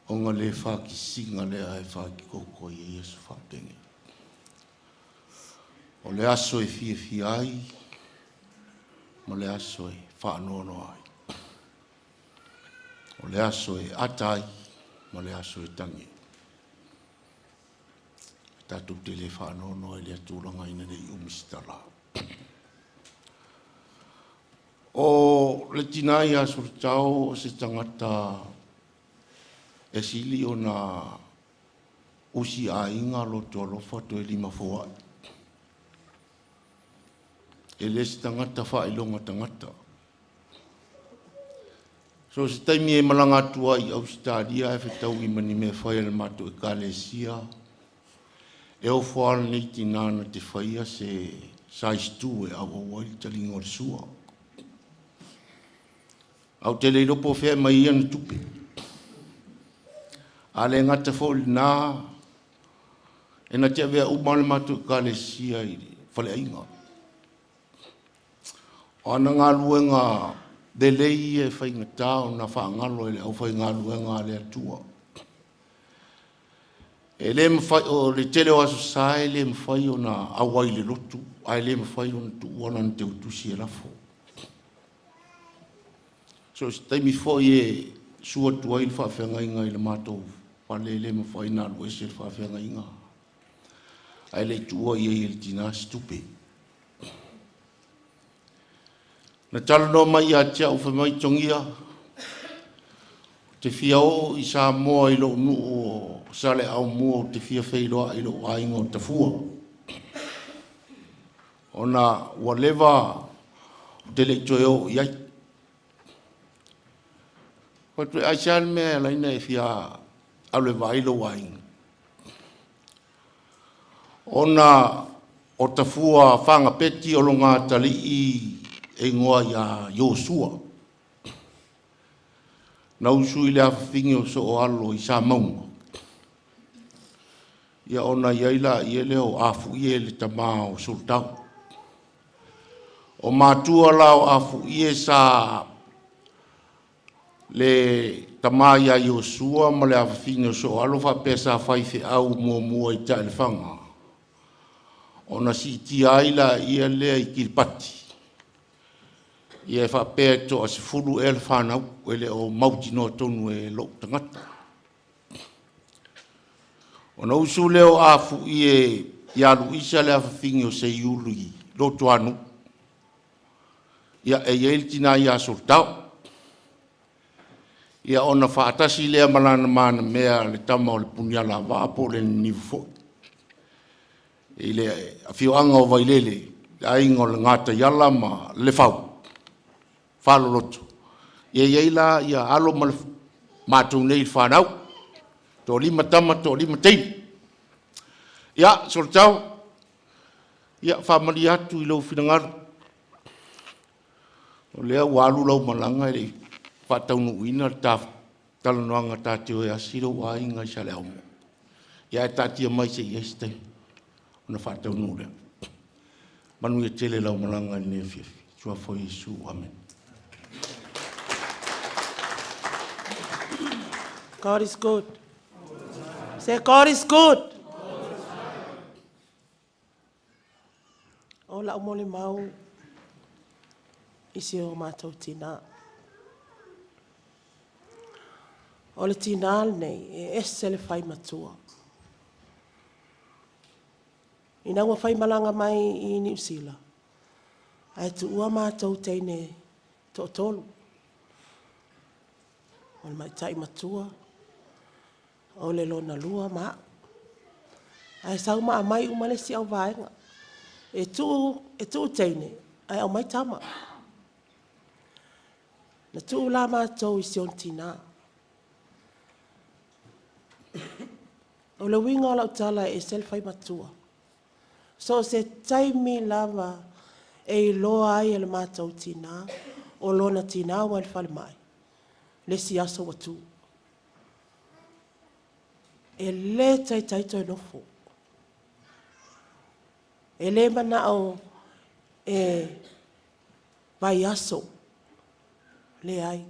Speaker 12: ona le fakisiga lea ae fakitoto ai i aso faapenei. O le aso e fiafia ai ma le aso e faanoanoa ai. O le aso e ata ai ma le aso e tagi ai. Tatou te le faanoanoa i lea tulaga ina ne i umi se tala. O le tina ia Soletao o se tagata e sili ona usi aiga loto alofa toe lima foai. E le se tagata faailoga tagata. So se taimi e malaga atu ai i Ausetalia ae fetaui ma ni mea fai a le matou ekalesia, e ofo lava lenei tinā na te faia se size 2 e auau ai le taliga o le sua. Ae ou te le iloa po o fea e aumai ai ana tupe. A le gata foi i lena, e na te avea uma lava le matou ekalesia i le faleaiga. O ana galuega lelei ia e faigata ona faagalo e le aufaigaluega a le Atua. E le mafai, o le tele o Aso Sa e le mafai ona auai i le lotu, ae le mafai ona tuua lana teutusi e lafo. So o se taimi foi e susu atu ai le faafeagaiga i le matou fale, e le mafai ona alu ese le faafeagaiga ae le i tuua i ai e le tina se tupe. Na talanoa mai ia te au fai mai, Togia, ou te fia oo i Samoa i lou nuu o Saleaaumua, ou te fia feiloai i lou aiga o Tafua, ona ua leva ou te le i toe oo i ai. Ou fai atu, aisea le mea e ala ai ona e fia alu e vaai lou aiga? Ona o Tafua Fagapeti o lona atalii e igoa ia Iosua. Na usu i le afafine o Sooalo i Samauga, ia ona i ai lea o Afuie le tama o Soletao. O matua la o Afuie sa le tama ia Iosua ma le afafine o Sooalo faapea sa faifeau muamua i Taelefaga, ona siitia ai laia lea i Kiripati. Ia e faapea e toa-10 ea le fanau, e le o mautinoa tonu e lou tagata. Ona usu lea o Afuie ia Luisa le afafine o Seiuli i Luatuanuu, ia e i ai le tina ia Soletao. Ia ona faatasi lea ma lana manamea le tama o le Punialavaa po o le Niniva foi, i le afioaga o Vailele, le aiga o le Gataiala ma Lefau Faloloto. Ia e i ai la ia alo ma matou nei le fanau, toalima tama toalima teine. Ia Soletao, ia faamalie atu i lou finagalo, o lea ua alu lau malaga e le i faataunuuina le ta talanoaga ta te o e asi lou aiga i Saleaaumua. Ia ae taatia mai se i i ai se taimi ona faataunuu lea. Manuia tele lau malaga i lenei afiafi. I le Suafa o Iesu, amene.
Speaker 17: God is good. Say, God is good. lau molimau i si o matou tinā. O le tinā lenei, e ese le fai matua. Ina ua faimalaga mai i Niu Sila, ae tuua matou teine toatolu, o le tamaitai matua, o le lona lua ma au. Ae sau ma aumai uma le isi auvaega. E tuu, e tuu teine ae aumai tama. Na tuu la matou i si ona tina. O le uiga o lau tala e ese le fai matua. So o se taimi lava e iloa ai e le matou tina o lona tina ua i le falemai, le isi aso ua tu. E le taitai toe nofo. E le manao e vaiaso, leai.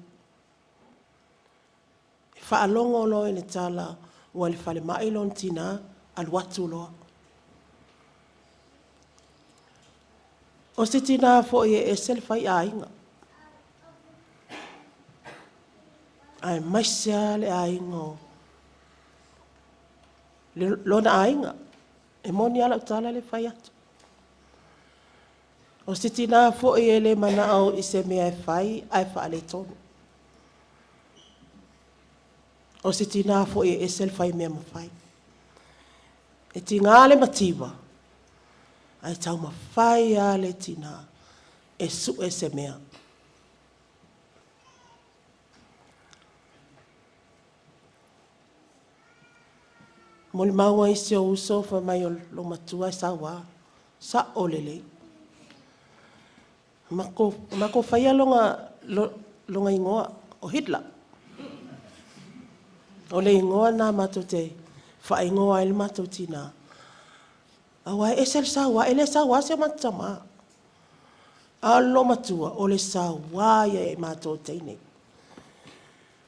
Speaker 17: E faalogo loa i le tala ua i le falemai lona tina, alu atu loa. O se tina foi e ese le faiaiga, aemaise lava le aiga o lona aiga. E moni lava lau tala lea e fai atu. O se tina foi e le manao i se mea e fai ae faaletonu. O se tina foi e ese le faimea mafai. E tiga le mativa, ae taumafai lava le tina e sue se mea. E molimau ai si ou uso fai mai o le loomatua e saua. Sao lelei. Matou faia lona igoa o Hitler. O le igoa lena matou te faaigoa ai le matou tina, aua e ese le saua. E le saua si o matou tama, a o le loomatua, o le saua ia ia matou o teine.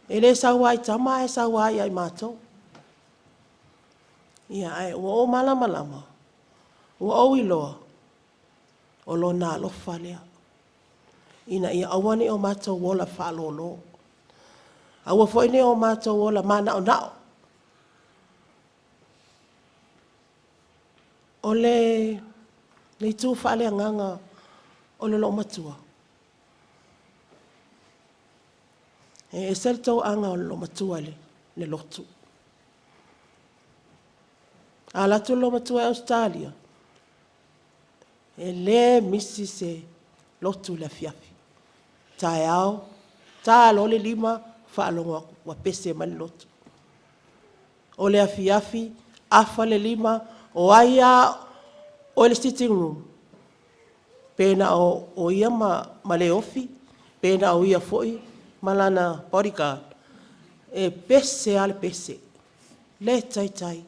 Speaker 17: E le saua i tama ae saua ia i matou. Ia, ae ua ou malamalama, ua ou iloa, o lona alofa lea ina ia aua ne i o matou ola faalolo, aua foi ne i o matou ola manaonao. O le itu faaleagaga o le loomatua, e ese le toaga o le loomatua i le lotu. A alu atu le loomatua i Ausetalia, e le misi se lotu i le afiafi. Taeao, ta loa le 5 faalogo atu ua pese mai le lotu. O le afiafi, afa le 5, o ai lava o i le sitting room, pe na o ia ma Leofi, pe na o ia foi ma lana bodyguard, e pese lava le pese, le taitai.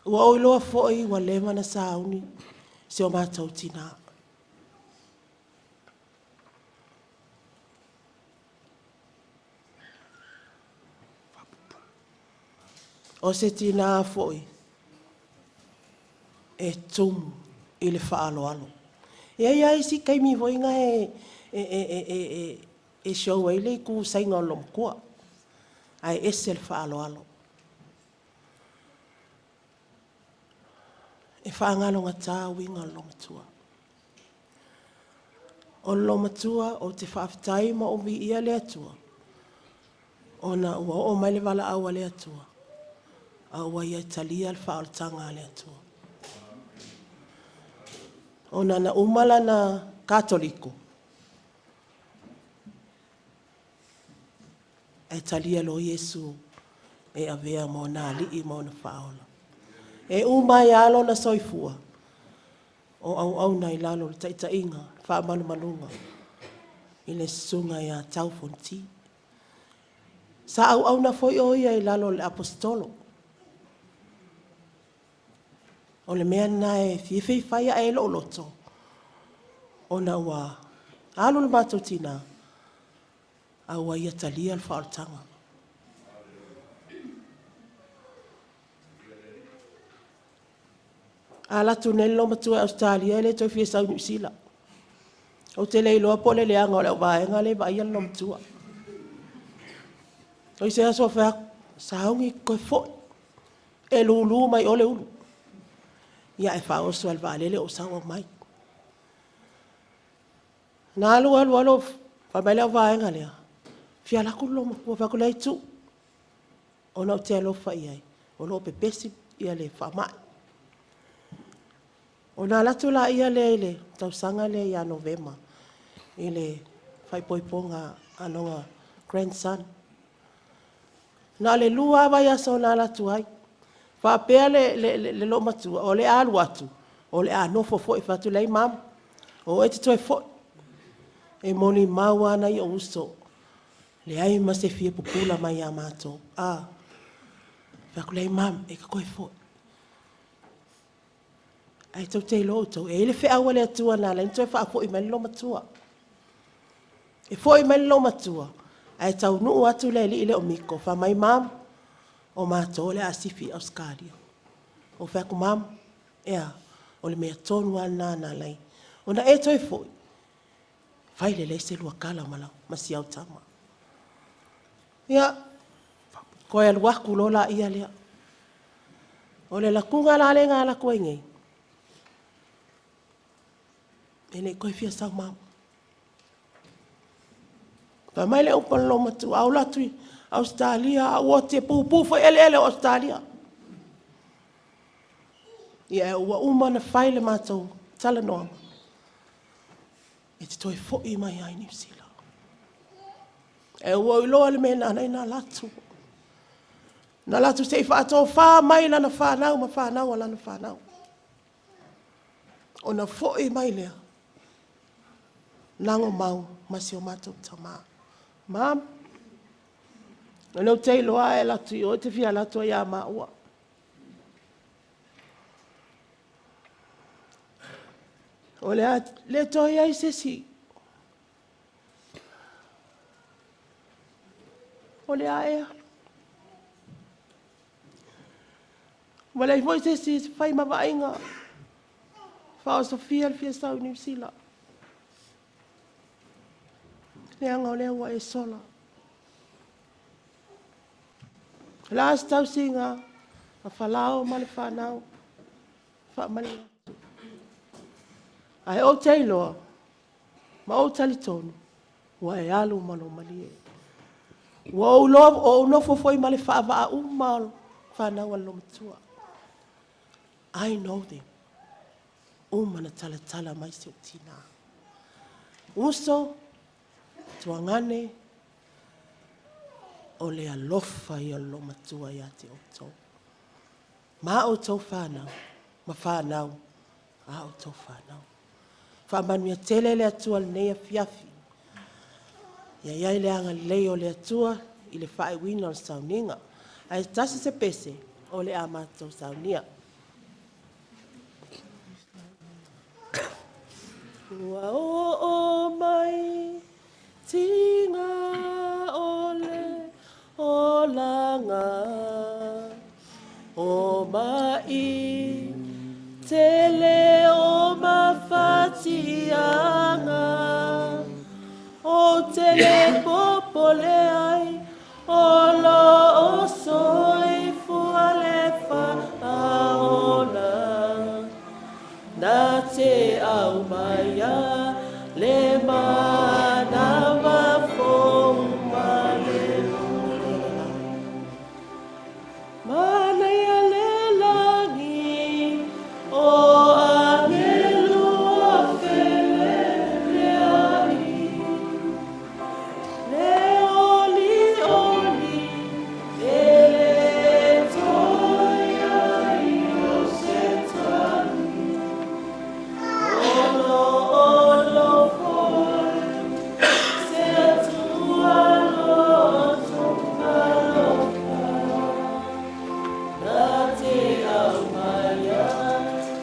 Speaker 17: Ua ou iloa foi ua leva ona sauni si o matou tina. O se tina foi e tumu i le faaaloalo. E i ai lava isi taimi foi na e show ai le itu Saina o le loomatua, ae ese le faaaloalo. E faagalogata uiga o le loomatua. O le loomatua ou te faafetai ma ou viia le Atua ona ua oo mai le valaau a le Atua a ua ia talia le faaolataga a le Atua. Ona na uma lana Katoliko, ae talia loa Iesu e avea ma ona Alii ma ona Faaola. E uma ai lava lona soifua o auauna i lalo o le taitaiga, faamalumaluga i le Susuga ia Tau Fonoti. Sa auauna foi o ia i lalo o le Aposetolo. O le mea lena e fia fai ae ai lou loto, ona ua alu le matou tina, a ua ia talia le faaolataga. A alu atu nei le loomatua i Ausetalia e le toe fia sau i Niu Sila. Ou te le iloa po o le leaga o le auvaega lea e vaaia le loomatua. O isi aso fai atu, sauni e te toe foi, e lulu mai o le ulu. Ia ae faaoso lava i le vaalele ou sau aumai. Na alu alu alu, fai mai le auvaega lea, e fia alu atu le loomatua. Ou fai atu, leai tuu, ona ou te alofa i ai o lo o pepesi le faamai. Ona alu atu lea i le tausaga lea ia Novema i le faaipoipoga a lona grandson. Na o le 2 lava vaiaso na alu atu ai, faapea le loomatua o le a alu atu o le a nofo foi. Ou fai atu, leai mom, o oe e te toe foi. E molimau lava nai ou uso, leai ma se fia pupula mai ia matou. Ou fai atu, leai mom, e te toe foi. Ae tou te iloa outou, e i ai le feau a le Atua na ala ai ona toe faafoi mai le loomatua. E foi mai le loomatua ae taunuu atu le alii lea o Miko fai mai, mom, o matou o le a sifi i Ausetalia. Ou fai atu, mom, e a? O le mea tonu lava lena na ala ai ona e toe foi, fai lelei se lua tala ma si au tama. Ia, toe alu atu loa lea. O le alu atuga la lea na alu atu ai nei, e le i toe fia sau mom. Fai mai le upu a le loomatua, a ou alu atu i Ausetalia a ou oti e pupu foi eleele o Ausetalia. Ia ua uma ona fai le matou talanoaga, e te toe foi mai lava i Niu Sila. Ae ua ou iloa le mea na ala ai ona alu atu. Na alu atu se i faatofa mai lana fanau ma fanau a lana fanau, ona foi mai lea lagomau ma si o matou tama. Mom, o lea ou te iloa a e alu atu i o e te fia alu atu ai lava ma au. O le a le toe i ai se isi, o le a e alu. Ua leai foi se isi e fai ma vaaiga faaosofia le fia sau i Niu Sila, leaga o lea ua e sola. O le a se tausiga a Falao ma le fanau? E faamalie atu, ae ou te iloa ma ou talitonu ua e alu ma lou malie. Ua ou nofo foi ma le faavaa uma o fanau a le loomatua. I know them. Ua uma ona talatala mai si ou tina. Uso, tuagane, o le alofa ia o le loomatua ia te outou ma a outou fanau ma fanau a outou fanau. Faamanuia tele le Atua i lenei afiafi. Ia i ai le agalelei o le Atua i le faaiuina o le sauniga. Ae tasi se pese o le a matou saunia. Ua oo mai tiga o le olaga, o ma'i tele o mafatiaga, ou te le popole ai, o lo o soifua le Faaola, na te aumaia le manawa fou ma le Manaia le lagi o agelu o feleleai, le oli oli e le toe ai o se tani, o lo o foi se Atua loto alofa, na te aumaia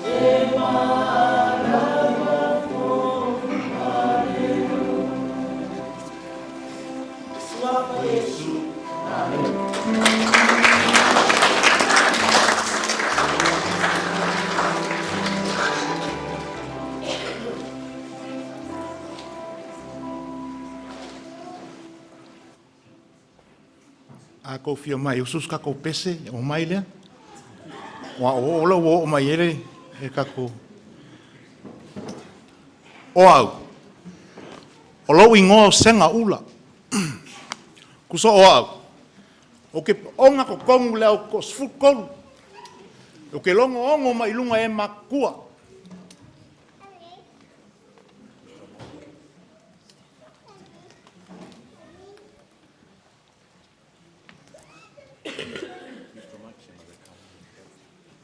Speaker 17: le manawa fou ma le Suafa Iesu. Amen.
Speaker 4: A kou fia mai usu se tatou pese, omai lea. Ua o o la ua oo mai ai le tatou. O au, o lou igoa o Segaula. Tusa o au, ou te oga totonu i le au toa-13, ou te logoogo mai luga e matutua.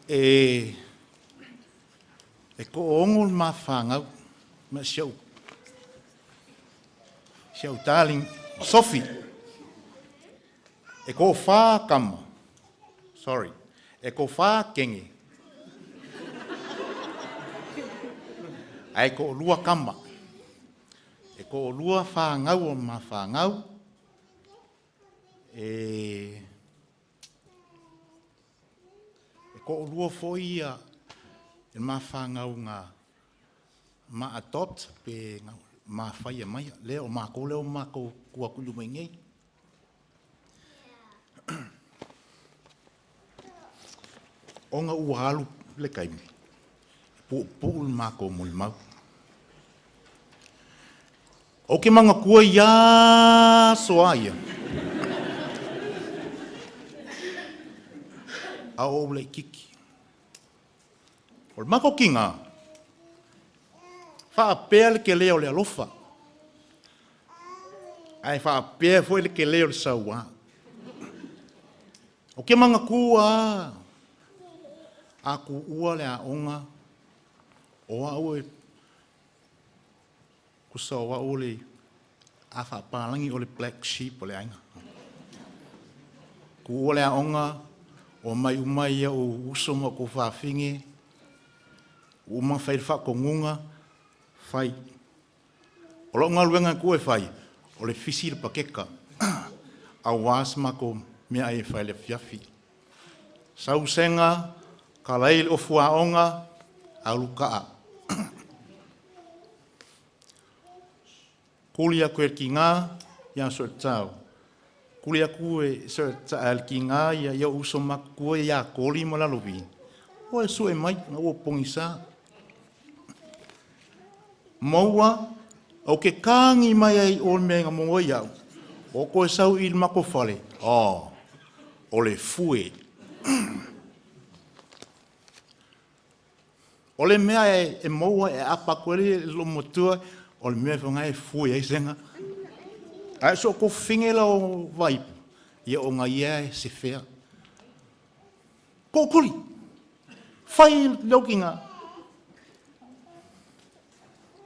Speaker 4: E e toaono le ma fanau ma si ou si ou darling Sophie. E toafa tama, sorry, e toafa teine, ae toalua tama. E toalua fanau o ma fanau, e toalua foi ia le ma fanau na ma adopt pe ma faia mai lea o matou lea o matou tu atu i luma i nei. Ona ua alu le taimi, e puupuu le matou molimau. Ou te manatua i aso lava ia, a o ou laitiiti. O le matou tina, faapea le tele o le alofa, ae faapea foi le tele o le saua. Ou te manatua lava, a tuua le aoga, o au e tusa o au o le, a faapapalagi o le black sheep o le aiga. Tuua le aoga, omai uma ou uso ma ou tuafafine, ua uma ona fai le faatonuga, fai. O lau galuega e tuu e fai, o le fisi le paketa, aua se matou meaai e fai i le afiafi. Sau sega, talai le ofu aoga, alu taa. Tuli atu e le tiga ia Sootau, tuli atu e le tiga ia uso matutua ia Koli ma Lalovi, o e sue mai ina ua pogisa. Maua, ou te tagi mai ai i o i le mea na maua ai au, o toe sau i le matou fale, oh, o le fue. O le mea e maua e aapa atu ai le loomatua, o le mea foi lena e fue ai sega. Ae so o tofiga la o vaipu, ia o ia e sefea. Tootuli, fai le okiga,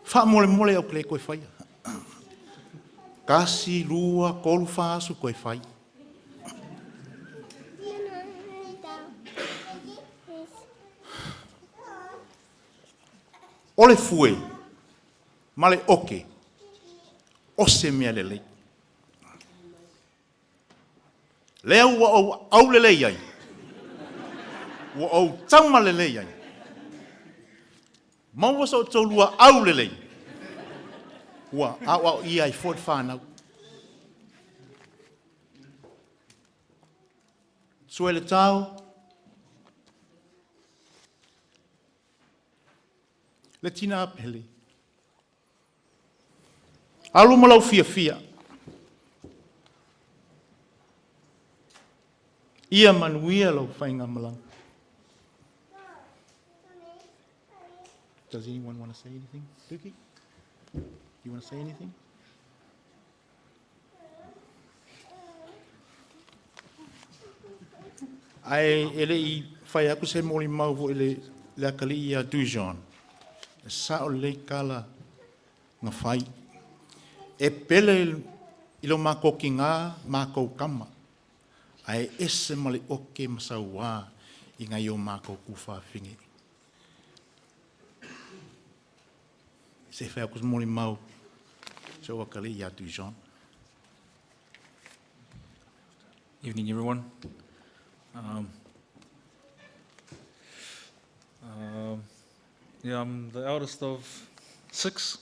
Speaker 4: faamolemole au te le toe faia. 1, 2, 3, 4 aso toe fai. O le fue ma le oke, o se mea lelei. Lea ua ou aulelei ai, ua ou taumalelei ai, maua so outou lua aulelei, ua aoaoia ai foi le fanau. Sue le tao, le tina pele, alu ma lau fiafia, ia manuia lau faigamalaga. Does anyone want to say anything? Dookie? You want to say anything? Ae e le i fai atu se molimau foi le le atalii ia Dujon, e sao lelei tala na fai. E pele i lo matou tiga matou tama, ae ese ma le oke ma saua i nai o matou tuafafine. Se i fai atu se molimau si ou atalii ia Dujon.
Speaker 21: Evening, everyone. Yeah, I'm the eldest of six,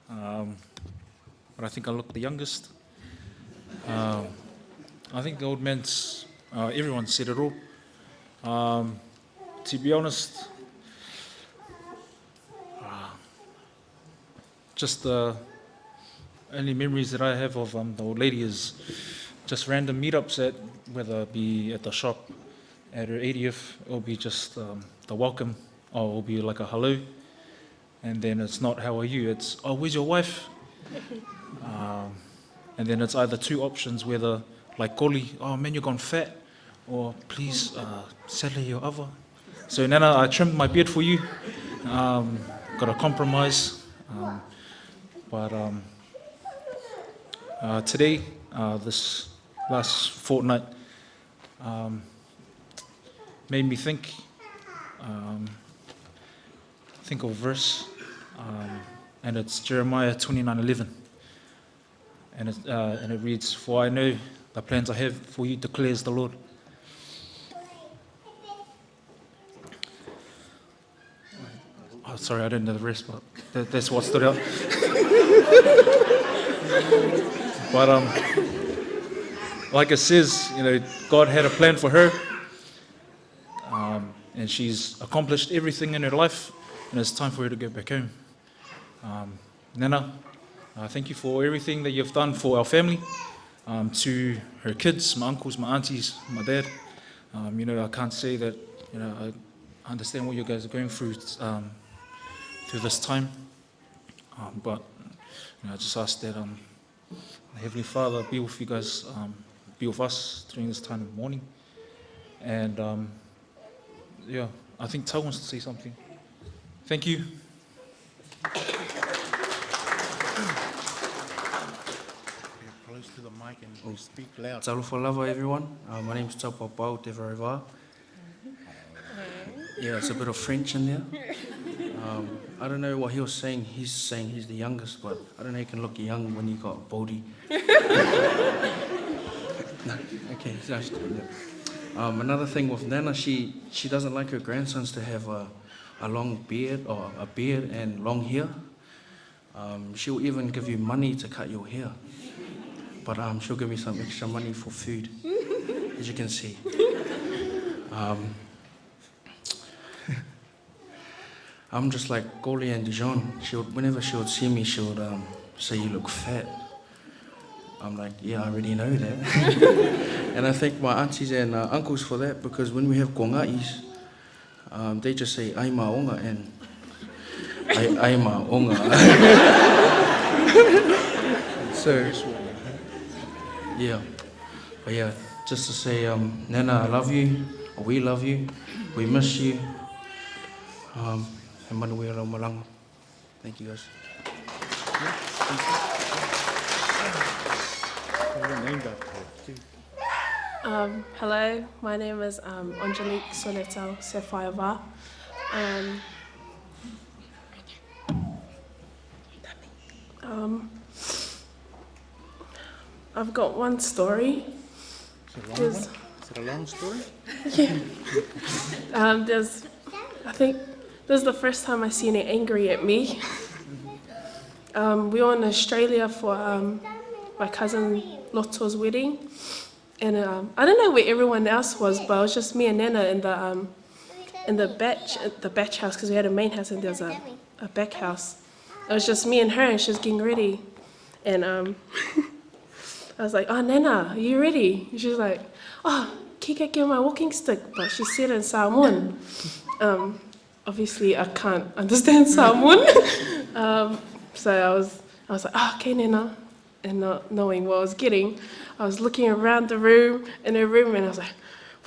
Speaker 21: but I think I look the youngest. I think the old man's, everyone said it all. To be honest, just the only memories that I have of the old lady is just random meetups at, whether it be at the shop at her 80th, it'll be just the welcome, or it'll be like a hello, and then it's not how are you, it's oh, where's your wife? And then it's either two options, whether like Koli, oh man, you've gone fat, or please sell your other. So Nana, I trimmed my beard for you. Got a compromise. But today, this last fortnight, made me think of a verse, and it's Jeremiah 29:11. And it reads, "For I know the plans I have for you, declares the Lord." Oh, sorry, I didn't know the rest, but that's what stood out. But like it says, you know, God had a plan for her, and she's accomplished everything in her life, and it's time for her to go back home. Nana, thank you for everything that you've done for our family, to her kids, my uncles, my aunties, my dad. You know, I can't say that, you know, I understand what you guys are going through through this time, but you know, I just ask that the Heavenly Father be with you guys, be with us during this time of mourning. And yeah, I think Tau wants to say something. Thank you.
Speaker 4: Close to the mic and speak loud.
Speaker 2: Talofa lava, everyone. My name's Tau Papau Te Vareva. Yeah, it's a bit of French in there. I don't know what he was saying. He's saying he's the youngest, but I don't know how you can look young when you got a body. No, okay. Yeah. Another thing with Nana, she doesn't like her grandsons to have a long beard or a beard and long hair. She'll even give you money to cut your hair. But she'll give me some extra money for food, as you can see. I'm just like Goli and Dijon. Whenever she would see me, she would say, "You look fat." I'm like, yeah, I already know that. And I thank my aunties and uncles for that, because when we have konga'is, they just say, ai ma'oga, and ai ma'oga. So, yeah. But yeah, just to say, Nana, I love you. We love you. We miss you. And manuia lau malaga. Thank you, guys.
Speaker 18: Hello, my name is Angelique Soletal Sefaiva. I've got one story.
Speaker 4: Is it a long one? Is it a long story?
Speaker 18: Yeah. I think this is the first time I've seen it angry at me. We were in Australia for my cousin Lotto's wedding. And I don't know where everyone else was, but it was just me and Nana in the batch house, because we had a main house and there was a back house. It was just me and her, and she was getting ready. And I was like, "Oh, Nana, are you ready?" And she was like, "Oh, Kika, give my walking stick." But she said in Samoan. Obviously, I can't understand Samoan. So I was like, "Oh, okay, Nana." And not knowing what I was getting, I was looking around the room, in her room, and I was like,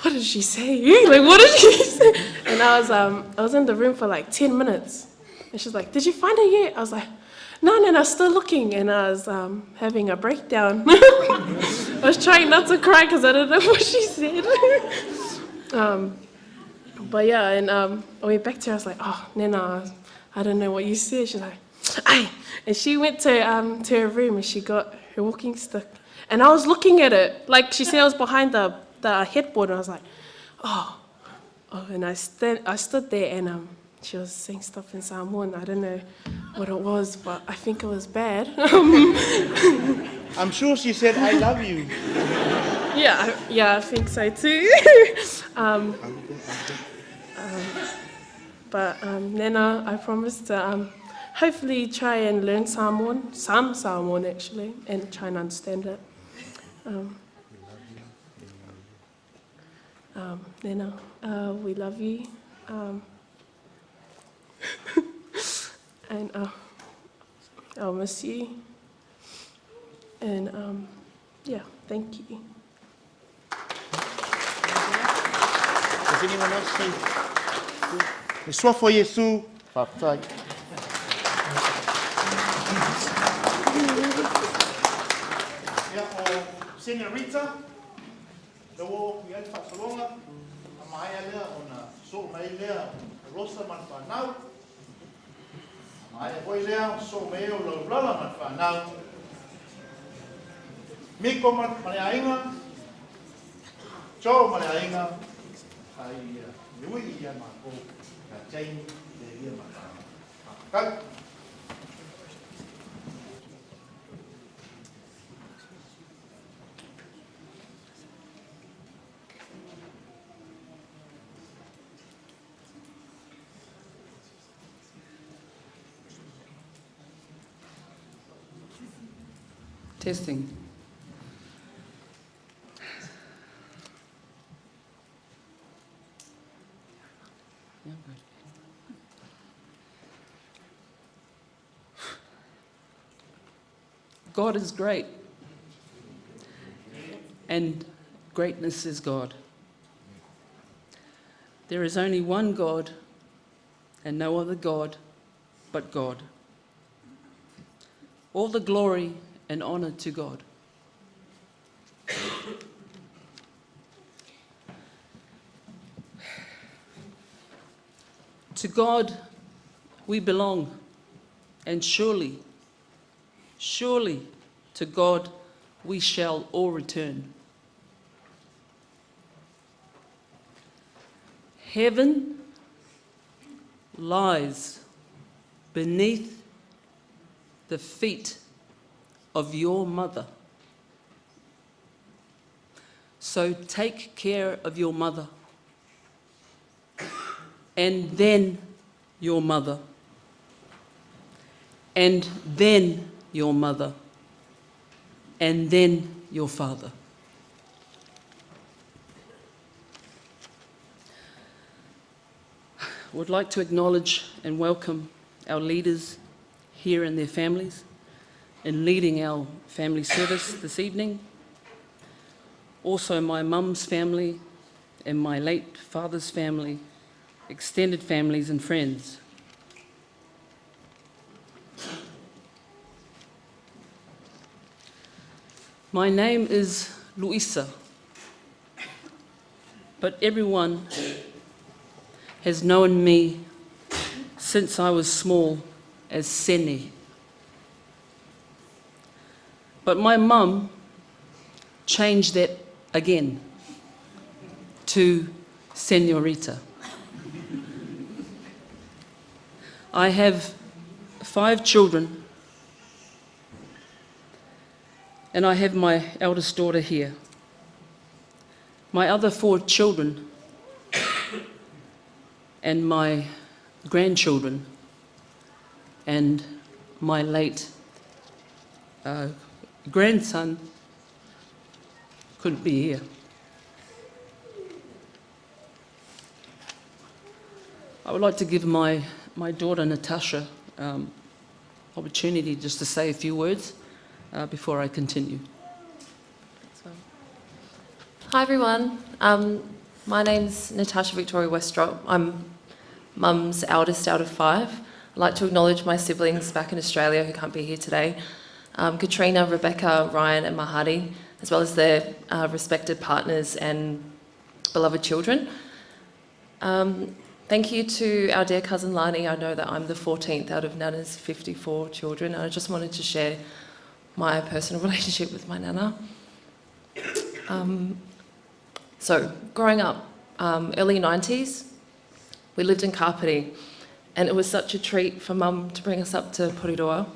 Speaker 18: "What did she say? Like, what did she say?" And I was in the room for like 10 minutes. And she's like, "Did you find it yet?" I was like, "No, no, no, still looking." And I was having a breakdown. I was trying not to cry because I didn't know what she said. But yeah, and I went back to her. I was like, "Oh, Nana, I don't know what you said." She's like, "Ay." And she went to her room and she got her walking stick. And I was looking at it. Like she said, I was behind the headboard, and I was like, oh. And I stood there, and she was saying stuff in Samoan. I don't know what it was, but I think it was bad.
Speaker 4: I'm sure she said, "I love you."
Speaker 18: Yeah, yeah, I think so too. But Nana, I promise to hopefully try and learn Samoan, some Samoan actually, and try and understand it. Nana, we love you. And I'll miss you. And yeah, thank you.
Speaker 4: Does anyone else say? Le suafa o Iesu, faafetai. Ia, o Senorita, le ua oo atu i ai le faasologa, a maea lea ona sosoo mai ai lea o Rosa ma le fanau, a maea foi lea sosoo mai ai o Laulala ma le fanau, Miko ma le aiga, Joe ma le aiga, a ia le ui ia matou ia Jamie le ia ma le fanau. Faafetai.
Speaker 3: Testing. God is great, and greatness is God. There is only one God and no other God but God. All the glory and honor to God. To God we belong, and surely, surely to God we shall all return. Heaven lies beneath the feet of your mother. So take care of your mother, and then your mother, and then your mother, and then your father. I would like to acknowledge and welcome our leaders here and their families in leading our family service this evening. Also my mum's family and my late father's family, extended families and friends. My name is Luisa, but everyone has known me since I was small as Sene. But my mum changed that again to Senorita. I have 5 children, and I have my eldest daughter here. My other 4 children and my grandchildren and my late grandson couldn't be here. I would like to give my daughter Natasha opportunity just to say a few words before I continue.
Speaker 22: Hi everyone, my name's Natasha Victoria Westrop. I'm Mum's eldest out of 5. I'd like to acknowledge my siblings back in Australia who can't be here today. Katrina, Rebecca, Ryan and Mahadi, as well as their respected partners and beloved children. Thank you to our dear cousin Lani. I know that I'm the 14th out of Nana's 54 children, and I just wanted to share my personal relationship with my Nana. So, growing up, early 90s, we lived in Kapiti, and it was such a treat for Mum to bring us up to Porirua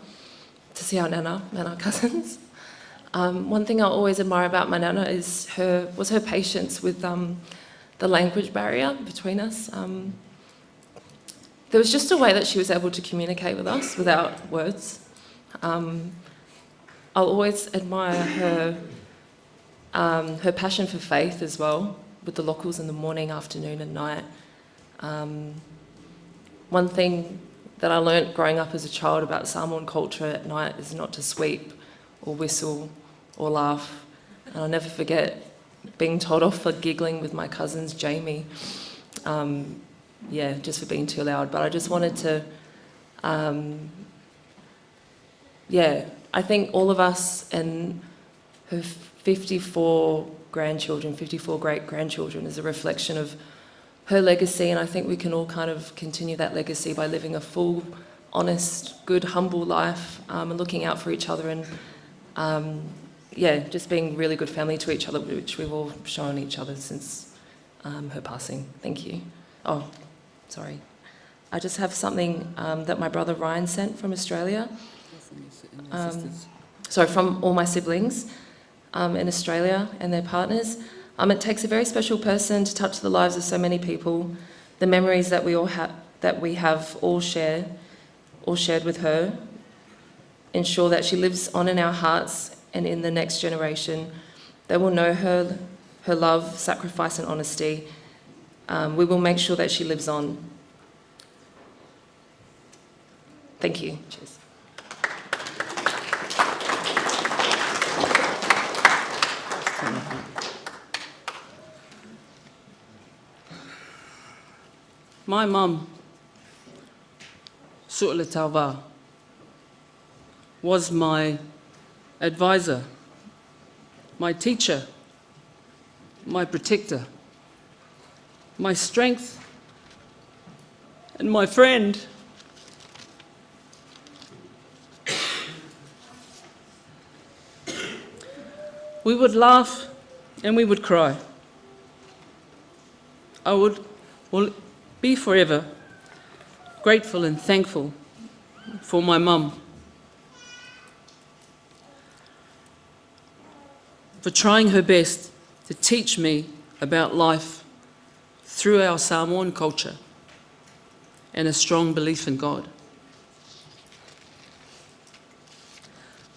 Speaker 22: to see our Nana and our cousins. Um, one thing I always admire about my nana is her was her patience with um, the language barrier between us. Um, there was just a way that she was able to communicate with us without words. Um, I'll always admire her, um, her passion for faith as well, with the locals in the morning, afternoon, and night. Um, one thing that I learnt growing up as a child about Samoan culture at night is not to sweep or whistle or laugh. And I'll never forget being told off for giggling with my cousins, Jamie. Um, yeah, just for being too loud. But I just wanted to, um, yeah, I think all of us and her 54 grandchildren, 54 great grandchildren, is a reflection of her legacy. And I think we can all kind of continue that legacy by living a full, honest, good, humble life um, and looking out for each other and, um, yeah, just being really good family to each other, which we've all shown each other since um, her passing. Thank you. Oh, sorry. I just have something um, that my brother Ryan sent from Australia. Um, sorry, from all my siblings um, in Australia and their partners. Um, it takes a very special person to touch the lives of so many people. The memories that we all have, that we have all share, all shared with her, ensure that she lives on in our hearts and in the next generation. They will know her, her love, sacrifice, and honesty. Um, we will make sure that she lives on. Thank you. Cheers.
Speaker 3: My mum, Su'la Tauva, was my advisor, my teacher, my protector, my strength, and my friend. We would laugh and we would cry. I would will be forever grateful and thankful for my mum. For trying her best to teach me about life through our Samoan culture and a strong belief in God.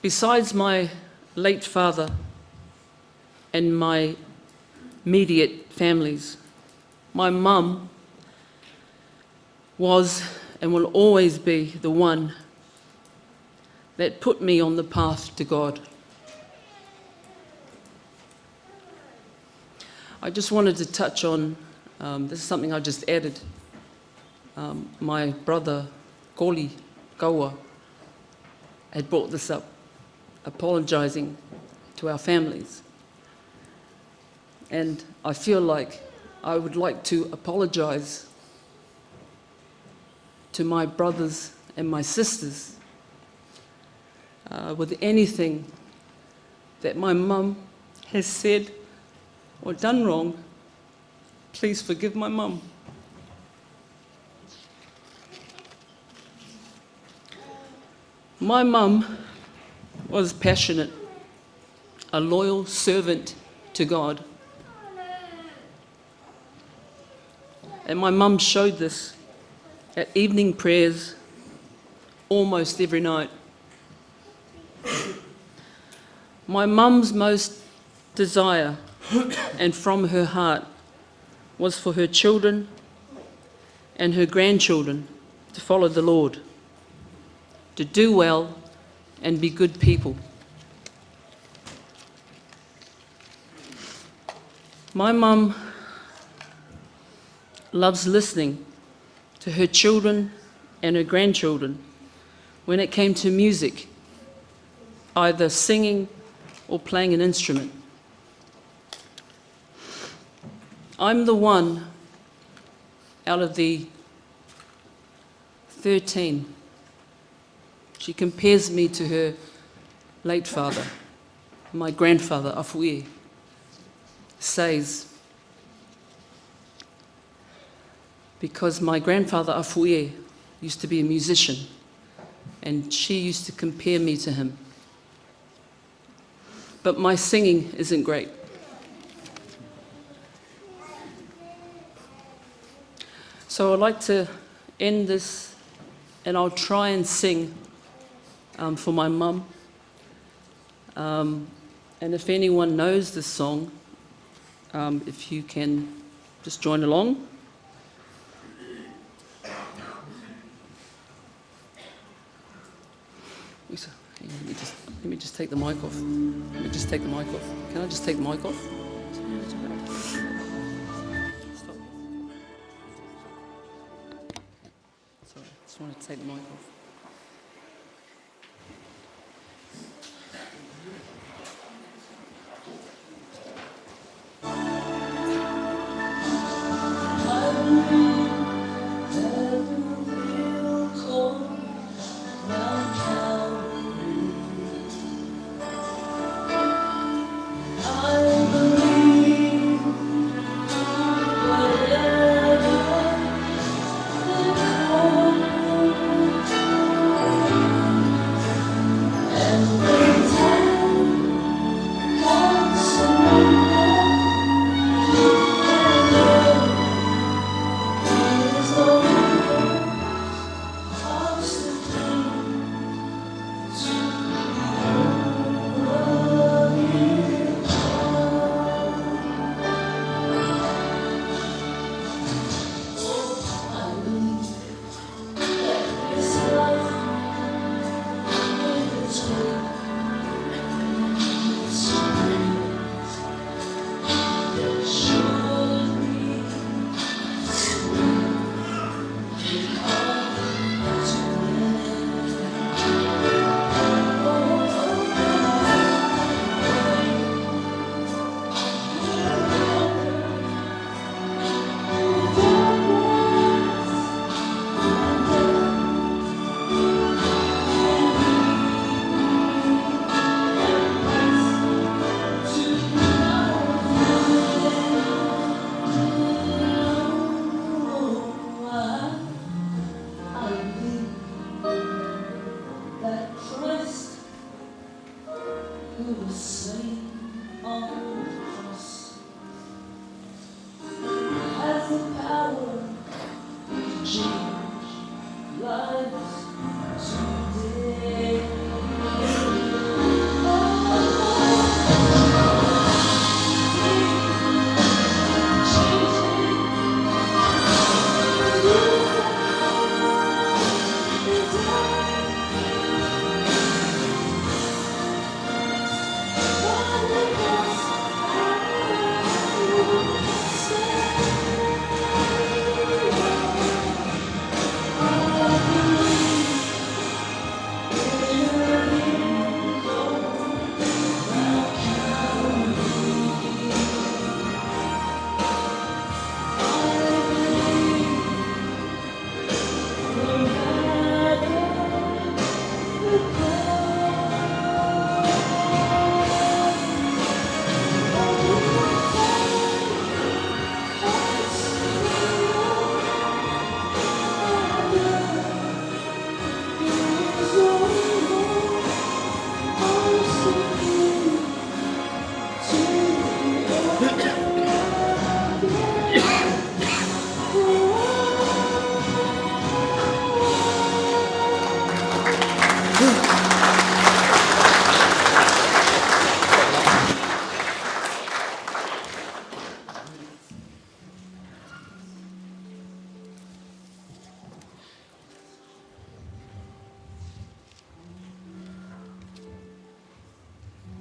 Speaker 3: Besides my late father and my immediate families, my mum was and will always be the one that put me on the path to God. I just wanted to touch on um, this is something I just added. Um, my brother, Koli Kaua, had brought this up, apologizing to our families. And I feel like I would like to apologize to my brothers and my sisters uh, with anything that my mum has said or done wrong. Please forgive my mum. My mum was passionate, a loyal servant to God. And my mum showed this at evening prayers almost every night. My mum's most desire and from her heart was for her children and her grandchildren to follow the Lord, to do well and be good people. My mum loves listening to her children and her grandchildren when it came to music, either singing or playing an instrument. I'm the one out of the 13. She compares me to her late father, my grandfather, Afuie, says, because my grandfather, Afuie, used to be a musician, and she used to compare me to him. But my singing isn't great. So I'd like to end this, and I'll try and sing for my mum. And if anyone knows this song, if you can just join along. Let me just, let me just take the mic off. Let me just take the mic off. Can I just take the mic off? Stop. Sorry, just wanted to take the mic off.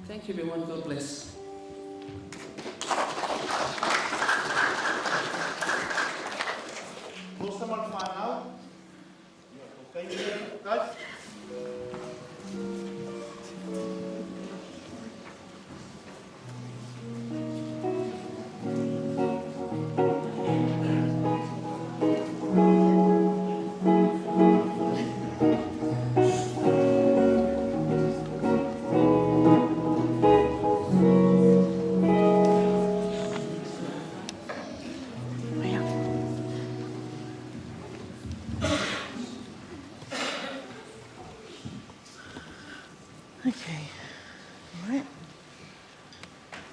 Speaker 3: Thank you, everyone. God bless.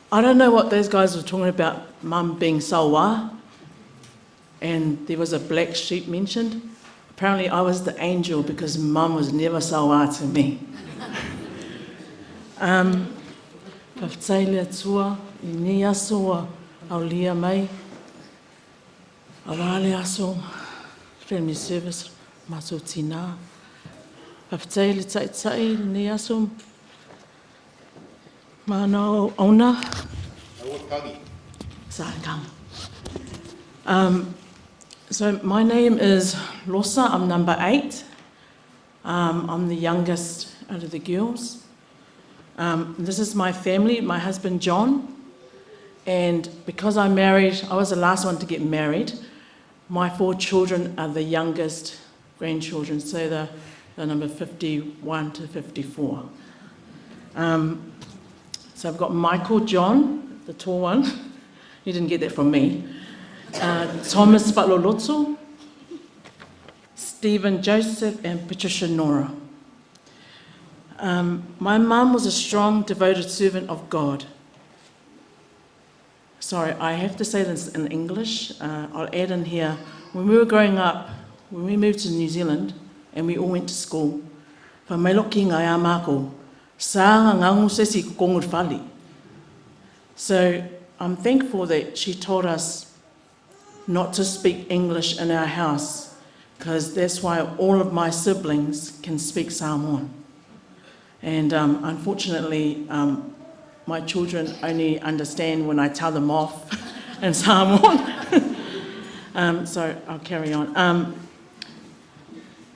Speaker 19: I don't know what those guys were talking about, Mum being sawa, and there was a black sheep mentioned. Apparently I was the angel because Mum was never sawa to me. Faafetai le Atua i lenei aso ua aulia mai, aua le aso family service matou tinā. Faafetai le Taitai i lenei aso ma ana auauna. So my name is Losa, I'm number 8. I'm the youngest out of the girls. This is my family, my husband John. And because I married, I was the last one to get married. My 4 children are the youngest grandchildren, so they're number 51 to 54. So I've got Michael John, the tall one. You didn't get that from me. Thomas Fatlolotso, Stephen Joseph, and Patricia Nora. My mum was a strong, devoted servant of God. Sorry, I have to say this in English. I'll add in here, when we were growing up, when we moved to New Zealand, and we all went to school, fa mai lou kiga ia mākou, sa gagu se isi i totonu o le fale. So I'm thankful that she told us not to speak English in our house, because that's why all of my siblings can speak Samoan. And unfortunately, my children only understand when I tell them off in Samoan. So I'll carry on.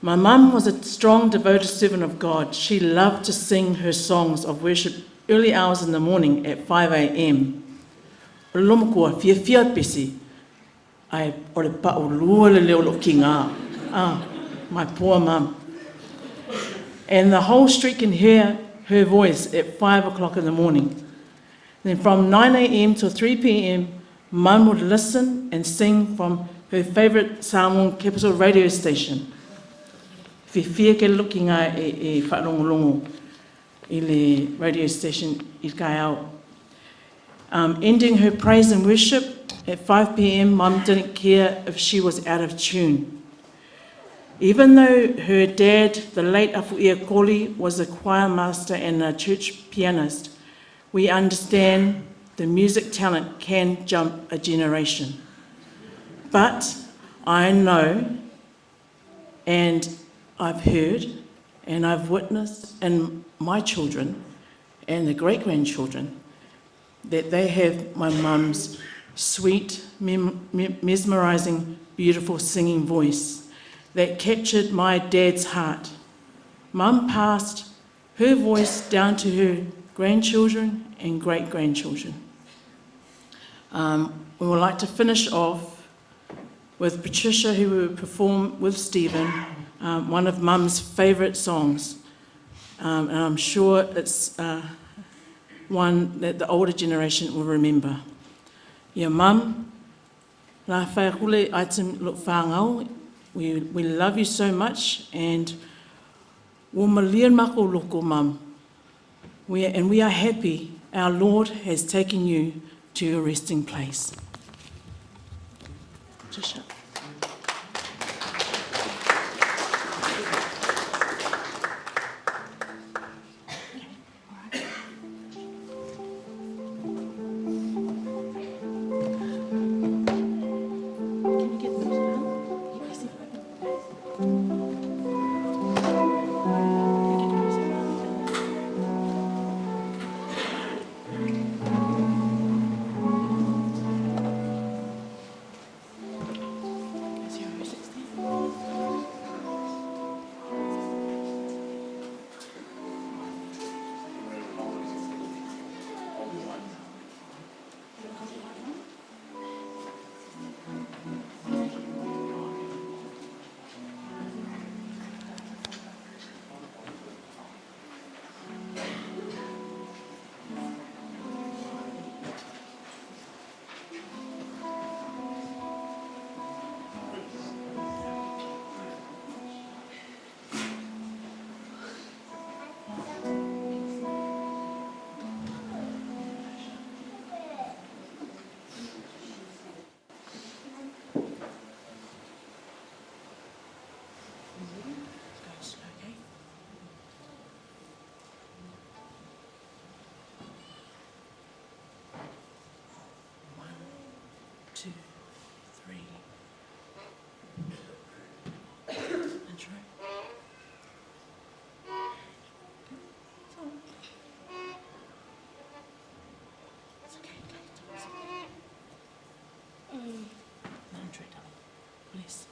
Speaker 19: My mum was a strong, devoted servant of God. She loved to sing her songs of worship early hours in the morning at 5 a.m. O le lomakua, fiafia pesi, ae o le paʻulua le leo o lou kiga. Ah, my poor mum. And the whole street can hear her voice at 5 o'clock in the morning. Then from 9 a.m. to 3 p.m., Mum would listen and sing from her favourite Samoan Capital radio station. Fiafia ke lou kiga e faalogologo i le radio station i le taeao. Ending her praise and worship at 5 p.m., Mum didn't care if she was out of tune. Even though her dad, the late Afuia Koli, was a choir master and a church pianist, we understand the music talent can jump a generation. But I know, and I've heard, and I've witnessed in my children and the great-grandchildren that they have my mum's sweet, mesmerising, beautiful singing voice that captured my dad's heart. Mum passed her voice down to her grandchildren and great-grandchildren. We would like to finish off with Patricia, who will perform with Stephen, one of Mum's favourite songs. And I'm sure it's one that the older generation will remember. Ia Mum, la whaikule aitim lo whāngau, we love you so much, and ua malie mākou loko, Mum. And we are happy our Lord has taken you to your resting place. Patricia.
Speaker 3: 2, 3. Intro. It's okay, it's okay. No, intro, darling. Bless.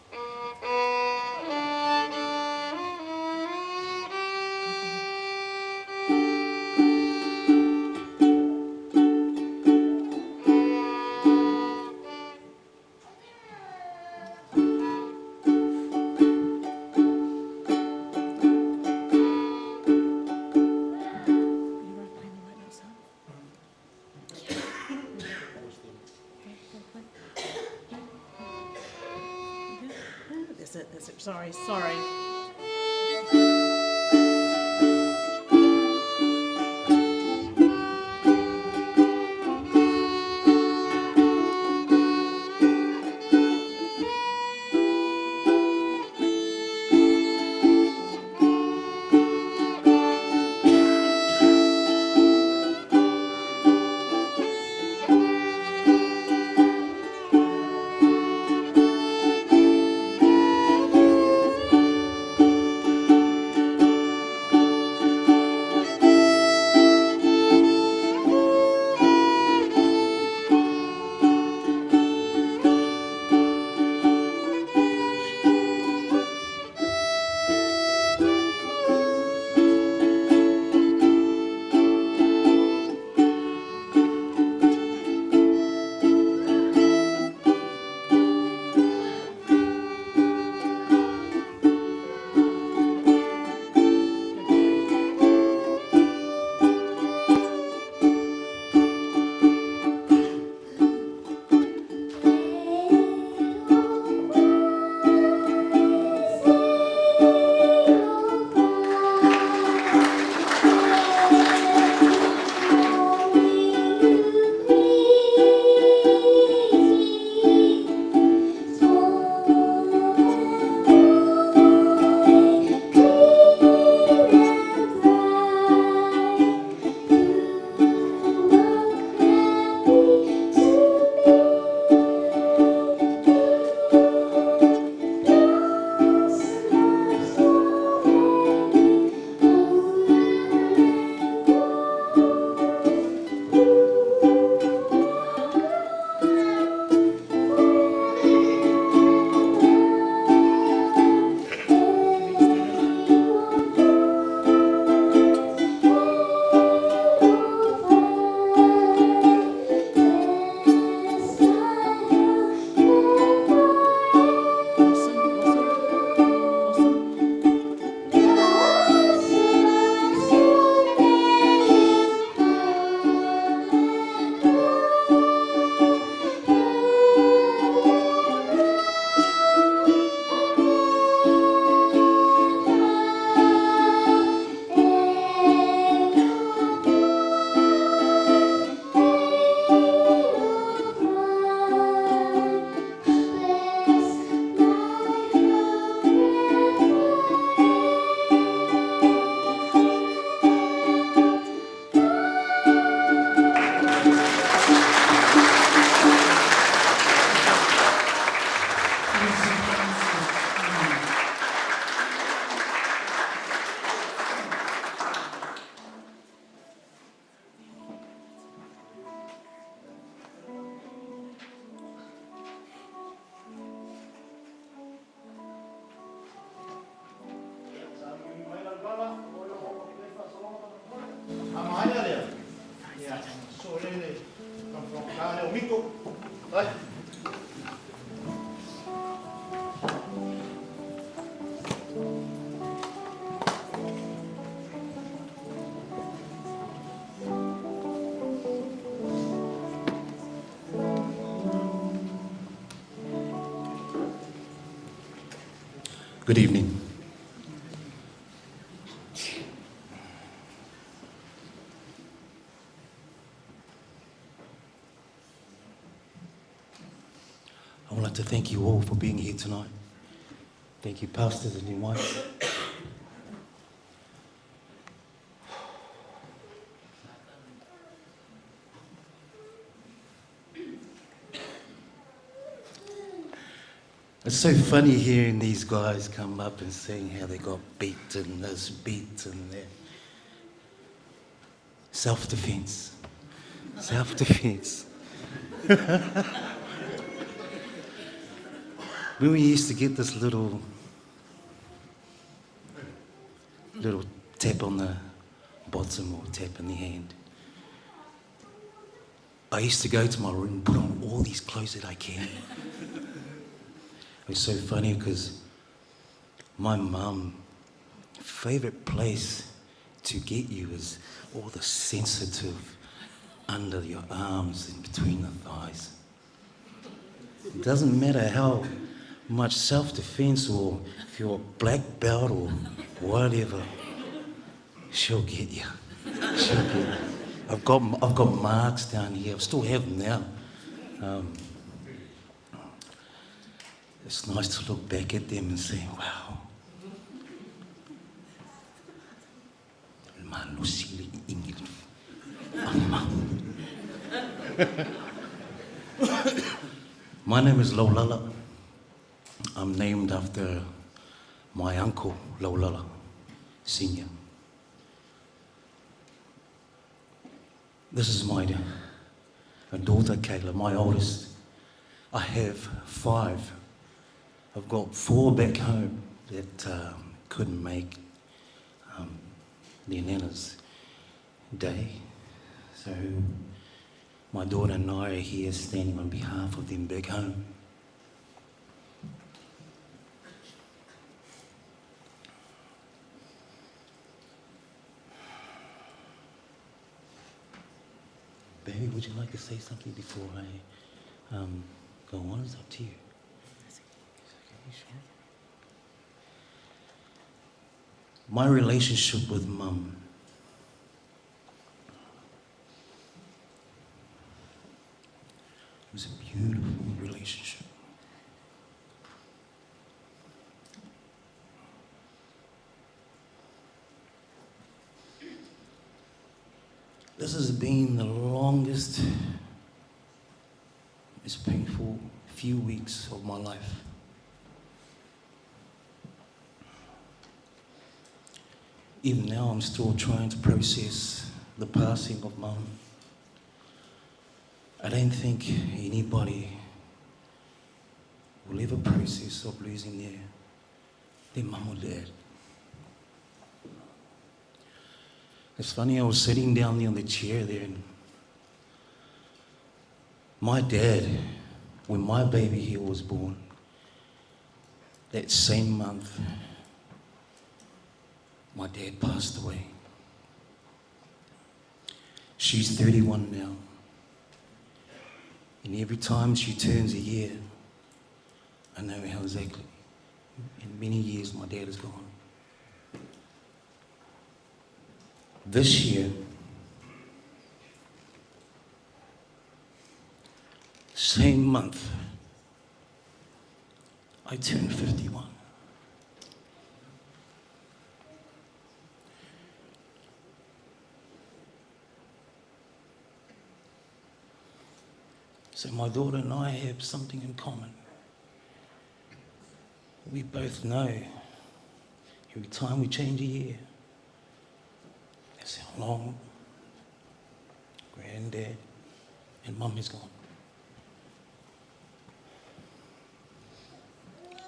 Speaker 17: That's it, that's it. Sorry, sorry.
Speaker 6: Good evening. I would like to thank you all for being here tonight. Thank you, pastors and your wife. It's so funny hearing these guys come up and saying how they got beaten this, beaten that. Self defense. Self defense. when we used to get this little little tap on the bottom or tap in the hand. I used to go to my room and put on all these clothes that I can. It was so funny because my mum, favourite place to get you is all the sensitive under your arms and between the thighs. It doesn't matter how much self defense or if you're a black belt or whatever, she'll get you. She'll get you. I've got, I've got marks down here. I still have them now. Um, it's nice to look back at them and say, wow. My name is Lolala. I'm named after my uncle, Lolala Senior. This is my daughter, Kayla, my oldest. I have five. I've got four back home that um, couldn't make um, their nana's day. So my daughter and I are here standing on behalf of them back home. Baby, would you like to say something before I um, go on? It's up to you. My relationship with mum was a beautiful relationship. This has been the longest, most painful few weeks of my life. Even now, I'm still trying to process the passing of mum. I don't think anybody will ever process of losing their, their mum or dad. It's funny, I was sitting down there on the chair there, and my dad, when my baby here was born, that same month, my dad passed away. She's 31 now. And every time she turns a year, I know how exactly. In many years, my dad is gone. This year, same month, I turned 51. So my daughter and I have something in common. We both know every time we change a year, that's how long granddad and mum is gone.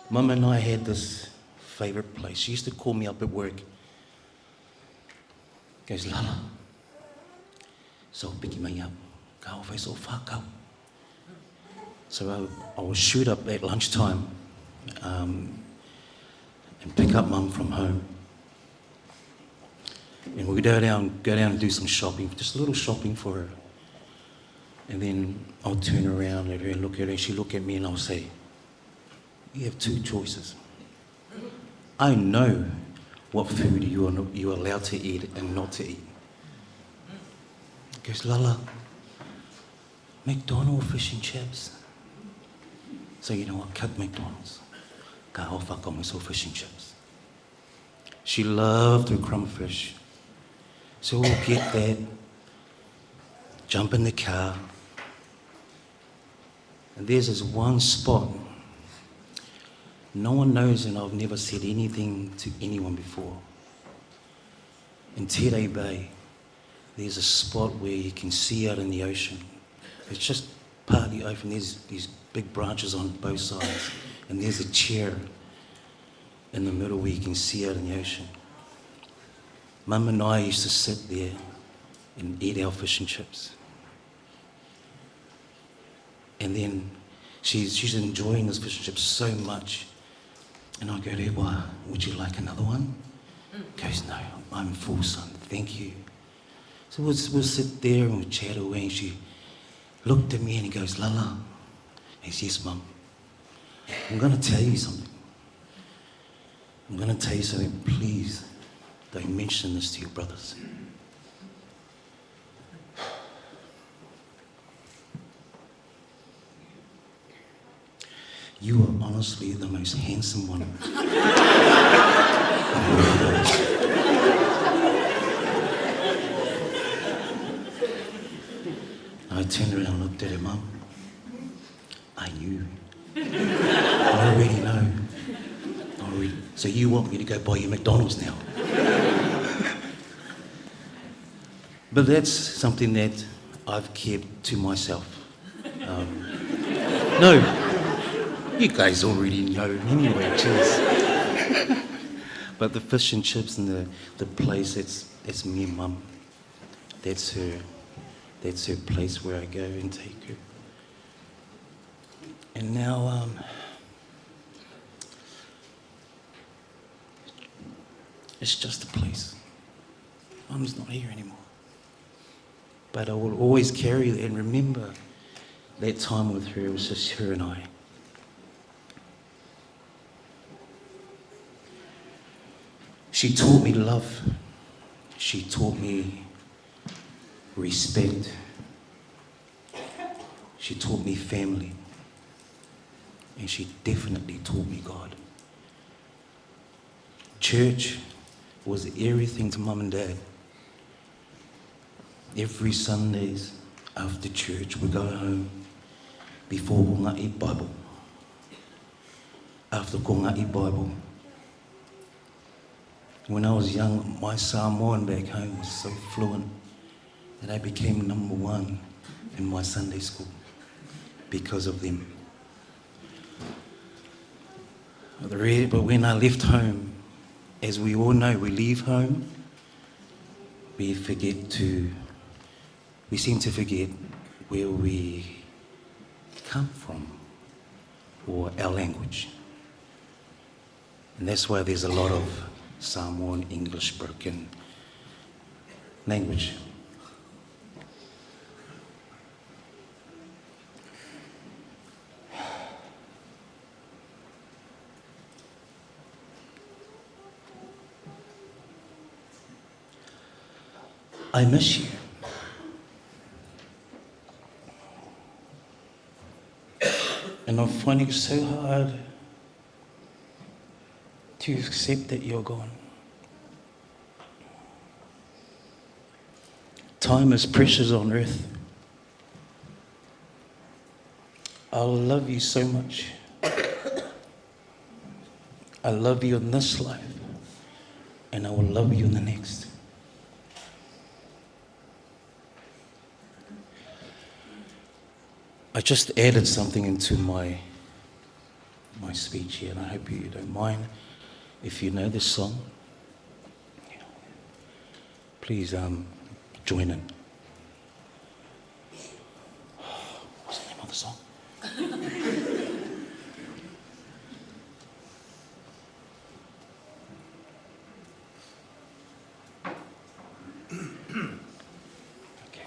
Speaker 6: Mum and I had this favourite place. She used to call me up at work. Goes, Lala. So piki mai au. Ka o so whakau. So I, I would shoot up at lunchtime um, and pick up mum from home. And we'd go down, go down and do some shopping, just a little shopping for her. And then I'll turn around at her and look at her, and she'd look at me and I'll say, You have two choices. I know what food you are, not, you are allowed to eat and not to eat. Goes, Lala, McDonald's fish and chips. So you know what, cut McDonald's. Ka ofa ko myself fish and chips. She loved her crumb fish. So we'll get that, jump in the car, and there's this one spot. No one knows, and I've never said anything to anyone before. In Tere Bay, there's a spot where you can see out in the ocean. It's just partly open. There's these big branches on both sides, and there's a chair in the middle where you can see out in the ocean. Mum and I used to sit there and eat our fish and chips. And then she's, she's enjoying this fish and chips so much. And I go to her, well, would you like another one? Goes, no, I'm full, son, thank you. So we'll, we'll sit there and we'll chat away. And she looked at me and he goes, Lala. I says, yes, mum. I'm going to tell you something. I'm going to tell you something. Please don't mention this to your brothers. You are honestly the most handsome one. I turned around and looked at her mum. I knew. I already know. I already. So you want me to go buy you McDonald's now? but that's something that I've kept to myself. Um, no, you guys already know anyway, cheers. but the fish and chips and the, the place, it's, it's me and mum. That's her, that's her place where I go and take her. And now, um, it's just a place. Mum's not here anymore. But I will always carry and remember that time with her. It was just her and I. She taught me love. She taught me respect. She taught me family. And she definitely taught me God. Church was everything to mum and dad. Every Sundays after church, we go home before Konga'i Bible. After Konga'i Bible. When I was young, my Samoan back home was so fluent that I became number one in my Sunday school because of them. But when I left home, as we all know, we leave home, we forget to, we seem to forget where we come from or our language. And that's why there's a lot of Samoan English broken language. I miss you. And I'm finding it so hard to accept that you're gone. Time is precious on earth. I love you so much. I love you in this life, and I will love you in the next. I just added something into my, my speech here, and I hope you don't mind. If you know this song, please um, join in. What's the name of the song? okay.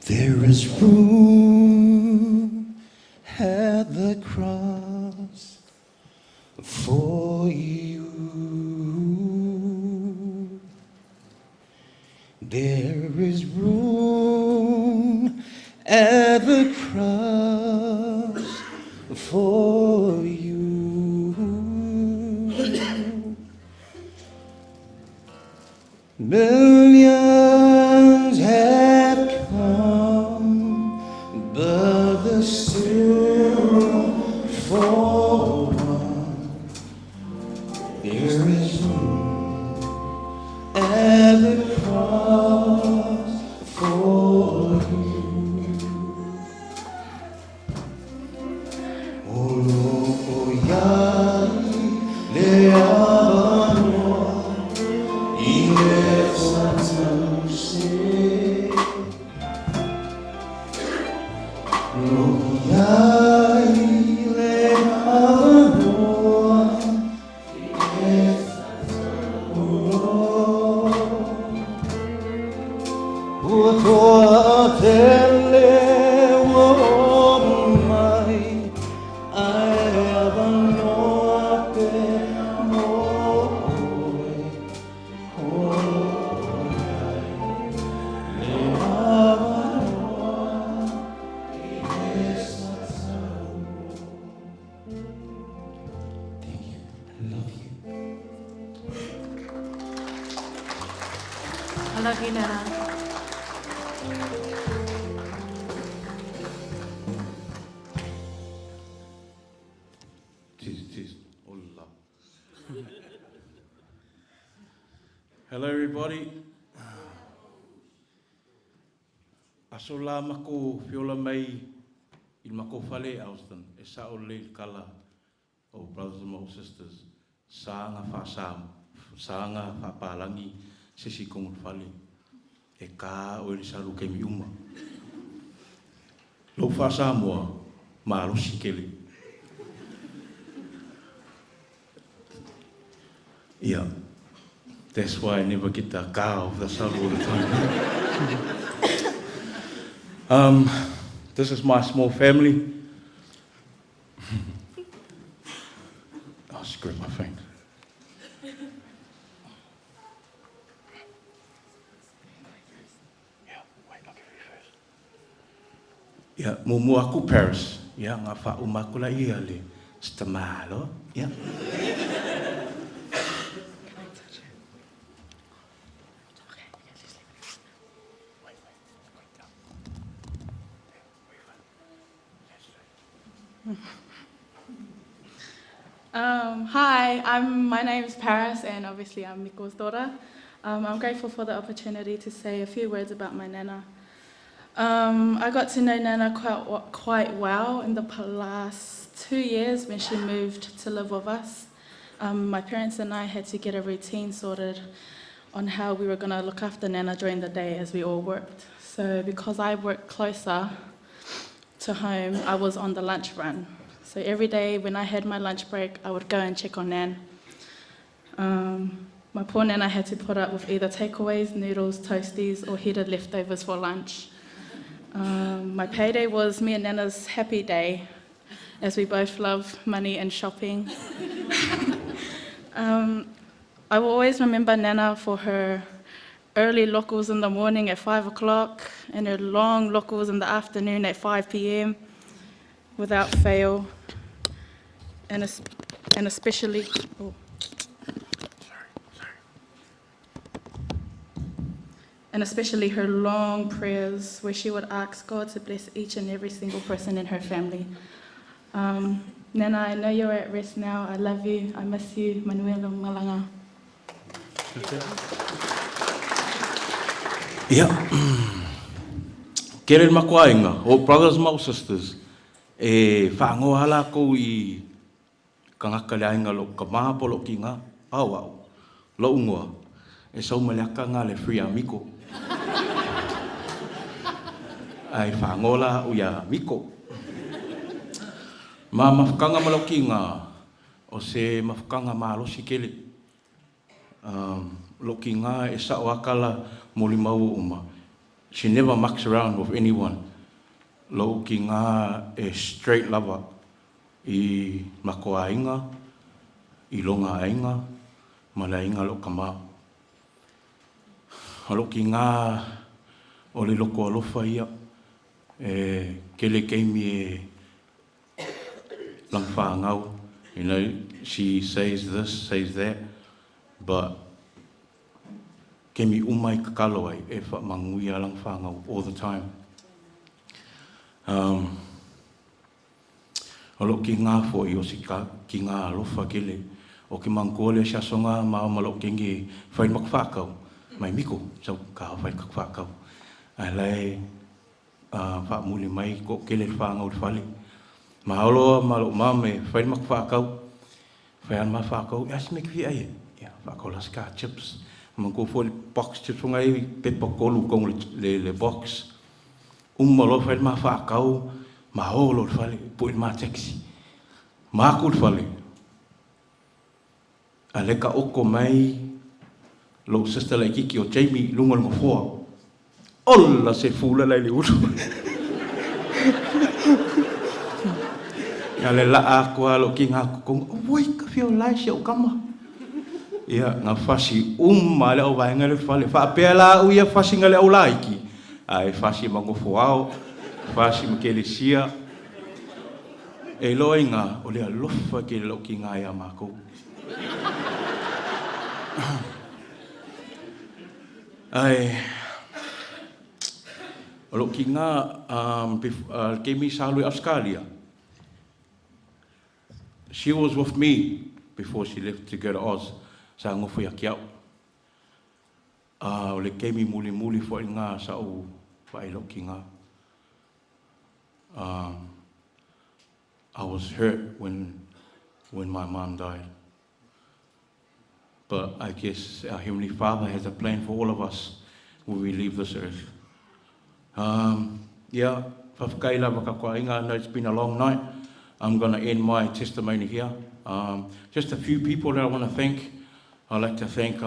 Speaker 6: There is room at the cross for you. There is room at the cross for you.
Speaker 15: But there's still room for one. There is room at the cross for you. O loko iai le avanoa i le fatause. Loko iai le avanoa i le fatause. Ua toa tele ua o mai ai avanoa pe mo oe. O loko iai le avanoa i le satau. Thank you. I love you.
Speaker 18: I love you, Nana.
Speaker 7: Tis, tis, hola. Hello, everybody. Aso la mako fiola mai i le mako fale Austin, e sao le kala o brothers and sisters, saga whaasam, saga whaapalangi, sisi kongu fale, e ka o le salu ke mi uma. Lo whaasamoa, malosi kele. Yeah, that's why I never get the ka of the salu all the time. This is my small family. Oh, screw my phone. Yeah, wait, I'll give you first. Yeah, mumu aku Paris. Yeah, ngā wha umakula ia le stamalo. Yeah.
Speaker 18: Hi, my name's Paris, and obviously I'm Miko's daughter. I'm grateful for the opportunity to say a few words about my Nana. I got to know Nana quite well in the last 2 years when she moved to live with us. My parents and I had to get a routine sorted on how we were going to look after Nana during the day as we all worked. So because I worked closer to home, I was on the lunch run. So every day when I had my lunch break, I would go and check on Nan. My poor Nana had to put up with either takeaways, noodles, toasties, or heated leftovers for lunch. My payday was me and Nana's happy day, as we both love money and shopping. I will always remember Nana for her early locals in the morning at 5 o'clock and her long locals in the afternoon at 5 p.m. without fail, and especially... Oh. And especially her long prayers where she would ask God to bless each and every single person in her family. Nana, I know you're at rest now. I love you. I miss you. Manuela Malanga.
Speaker 7: Yeah. Kere makuainga, o brothers ma sisters, e whaangoa ala kou i kangaka le ainga lo ka mahapo lo ki ngā, au au, lo ungoa, e sau maleaka ngā le free amiko. Ai whaangoa la u ia miko. Ma mawhakanga ma lo ki ngā, o se mawhakanga malosi kele. Lo ki ngā e sao akala moli mau uma. She never mucks around with anyone. Lo ki ngā e straight lava i makoa ainga, i longa ainga, ma le ainga lo ka mā. O lo ki ngā o le loko alofa ia, e kele keimi e lang whaangau. She says this, says that, but kemi umai kakalo ai e wha manguia lang whaangau all the time.
Speaker 6: O lo'u kigā fo'i o se kigā alofa kele, o ke manatua lea o se asoga ma ao ma lo'u kegi e fai le matou fa'atau, mai Miko, sau ta o fai le tatou fa'atau. Ae la e fa'amuli mai to'atele le fanau i le fale. Ma ao loa ma lo'u mama e fai le matou fa'atau, fai lava le ma fa'atau, e a se mea e te fia ai ai? Ia, fa'atau la se ta chips. Manatua foi le box chips foi lena e pepa tolu i totonu o le box. Uma loa fai le ma fa'atau, ma o loa i le fale, pu'e le ma taxi. Ma atu i le fale, a o lea e ta'oto mai lo'u sister laitiiti o Jamie i luga o le nofoa. Ola se fula la e i le ulu! Ia le laa atu lava o lo'u tiga totonu, auoi ka fia ola e si a'u tama. Ia na fasi uma lava le auvaega lea i le fale, faapea la a'u ia fasi nai le au laiti, ae fasi ma nofo ao, fasi ma kelesia. E iloa ai i ina o le alofa tele o lo'u tina ia matou. Ae o lo'u tina le taimi sa alu ai Ausetalia, she was with me before she left to go to Oz, sa nofo ia te a'u. A o le taimi mulimuli fo'i lena sa ou vaai i lo'u tina. I was hurt when my mom died. But I guess our Heavenly Father has a plan for all of us when we leave this earth. Yeah, faafetai lava tatou aiga. I know it's been a long night. I'm going to end my testimony here. Just a few people that I want to thank. I'd like to thank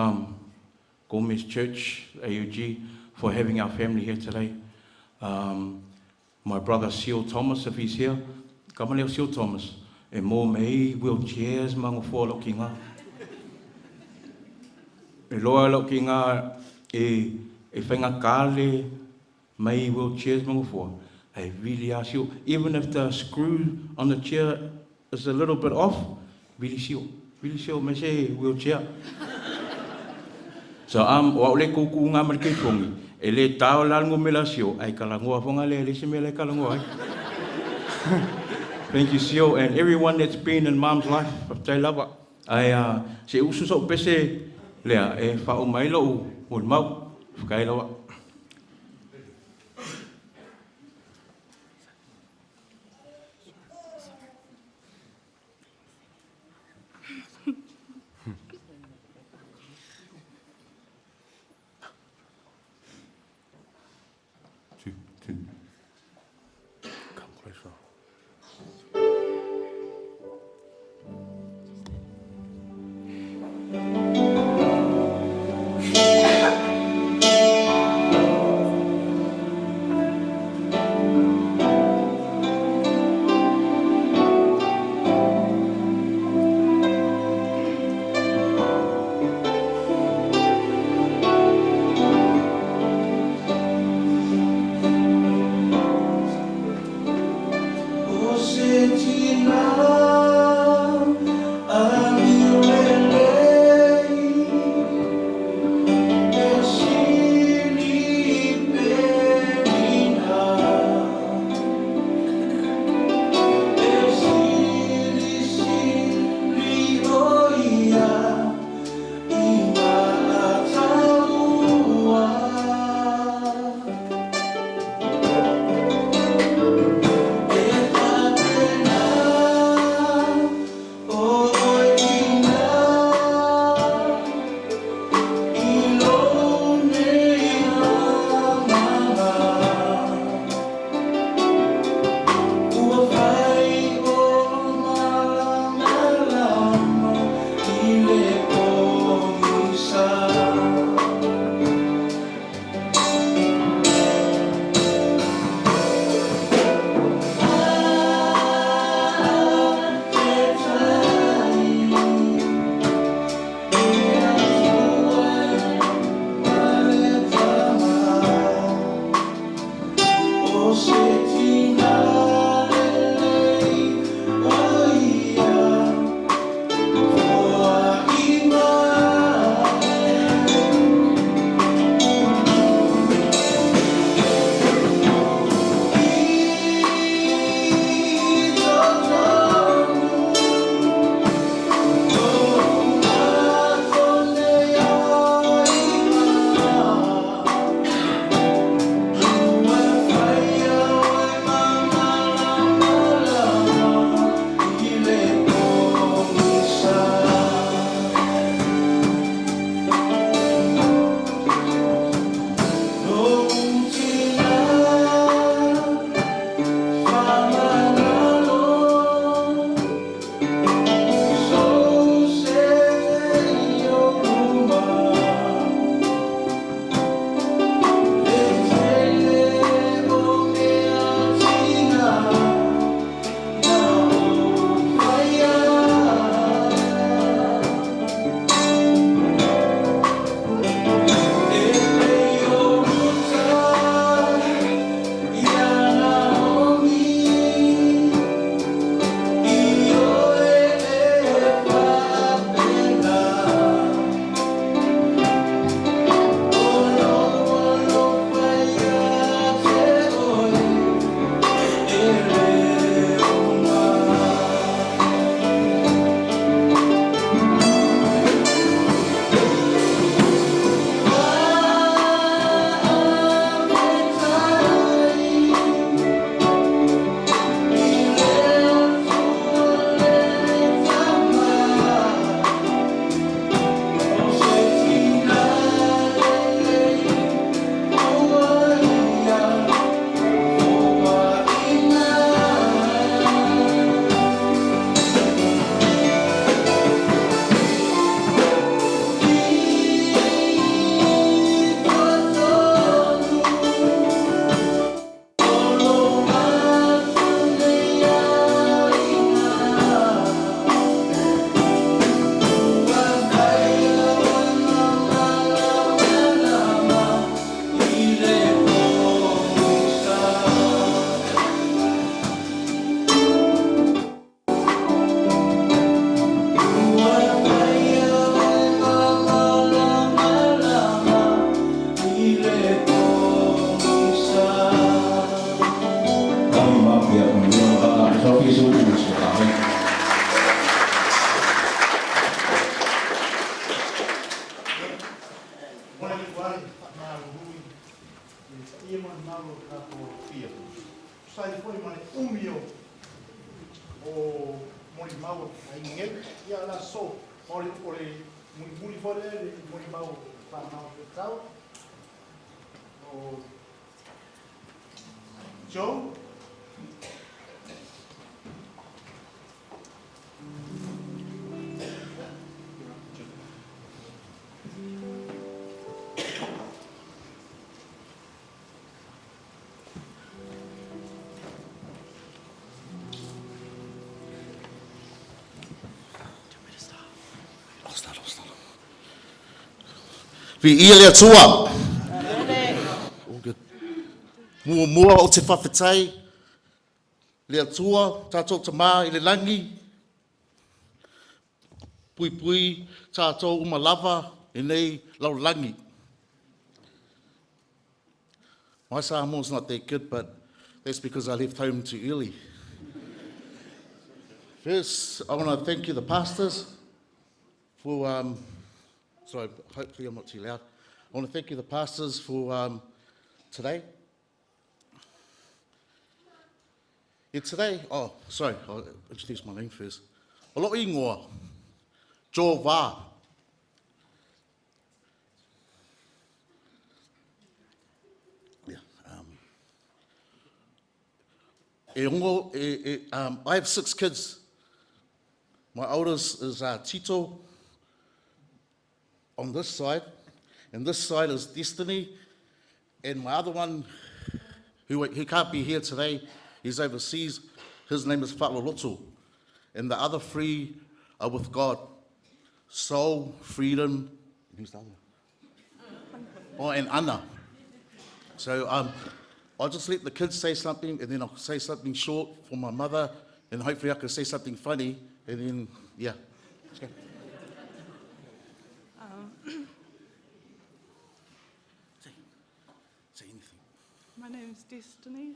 Speaker 6: Gomez Church, AUG, for having our family here today. My brother Seal Thomas, if he's here. Kama leo Seal Thomas. E mō mei wheelchairs ma ngofoa lo'u tiga. E loa lo'u tiga e faigata le mai wheelchairs ma ngofoa. E vili a sio. Even if the screw on the chair is a little bit off, vili sio. Vili sio me se wheelchair. So o a'u le kūkū ngā ma le keifongi, e le tā o la ngomela sio, ai ka langoa fonga le le se mea le ka langoa ai. Thank you, Sio, and everyone that's been in Mom's life, faafetai lava. Ae se usu so'u pese lea e fa'auma mai lo'u molimau. Faafetai lava. Two, two. Come closer. O se tina amio lelei, e sili penina, e sili sili o ia i mataua. E fa'apena.
Speaker 9: Keriso ma si o ta aiga.
Speaker 4: Ia ma le malo o tatou alofia. Tusa ai foi ma le umi o o molimau a aiga nei. Ia o le aso, o le o le mulimuli foi lea le molimau o fanau tau. O Joe.
Speaker 12: Viia le Atua. All good. Muamua ou te faafetai le Atua, tatou Tama i le lagi, puipui tatou uma lava i nei lalolagi. My Samoan's not that good, but that's because I left home too early. First, I want to thank you, the pastors, for, sorry, hopefully I'm not too loud. I want to thank you, the pastors, for today. Yeah, today, oh, sorry, I'll introduce my name first. O lo'u igoa, Joe Va. Yeah, e ongo, e, e, I have six kids. My oldest is Tito on this side, and this side is Destiny, and my other one, who, who can't be here today, he's overseas, his name is Fa'aloloto. And the other three are with God. Soul, Freedom, and who's the other one? Oh, and Anna. So I'll just let the kids say something, and then I'll say something short for my mother, and hopefully I can say something funny, and then, yeah. Let's go. Say anything.
Speaker 18: My name is Destiny.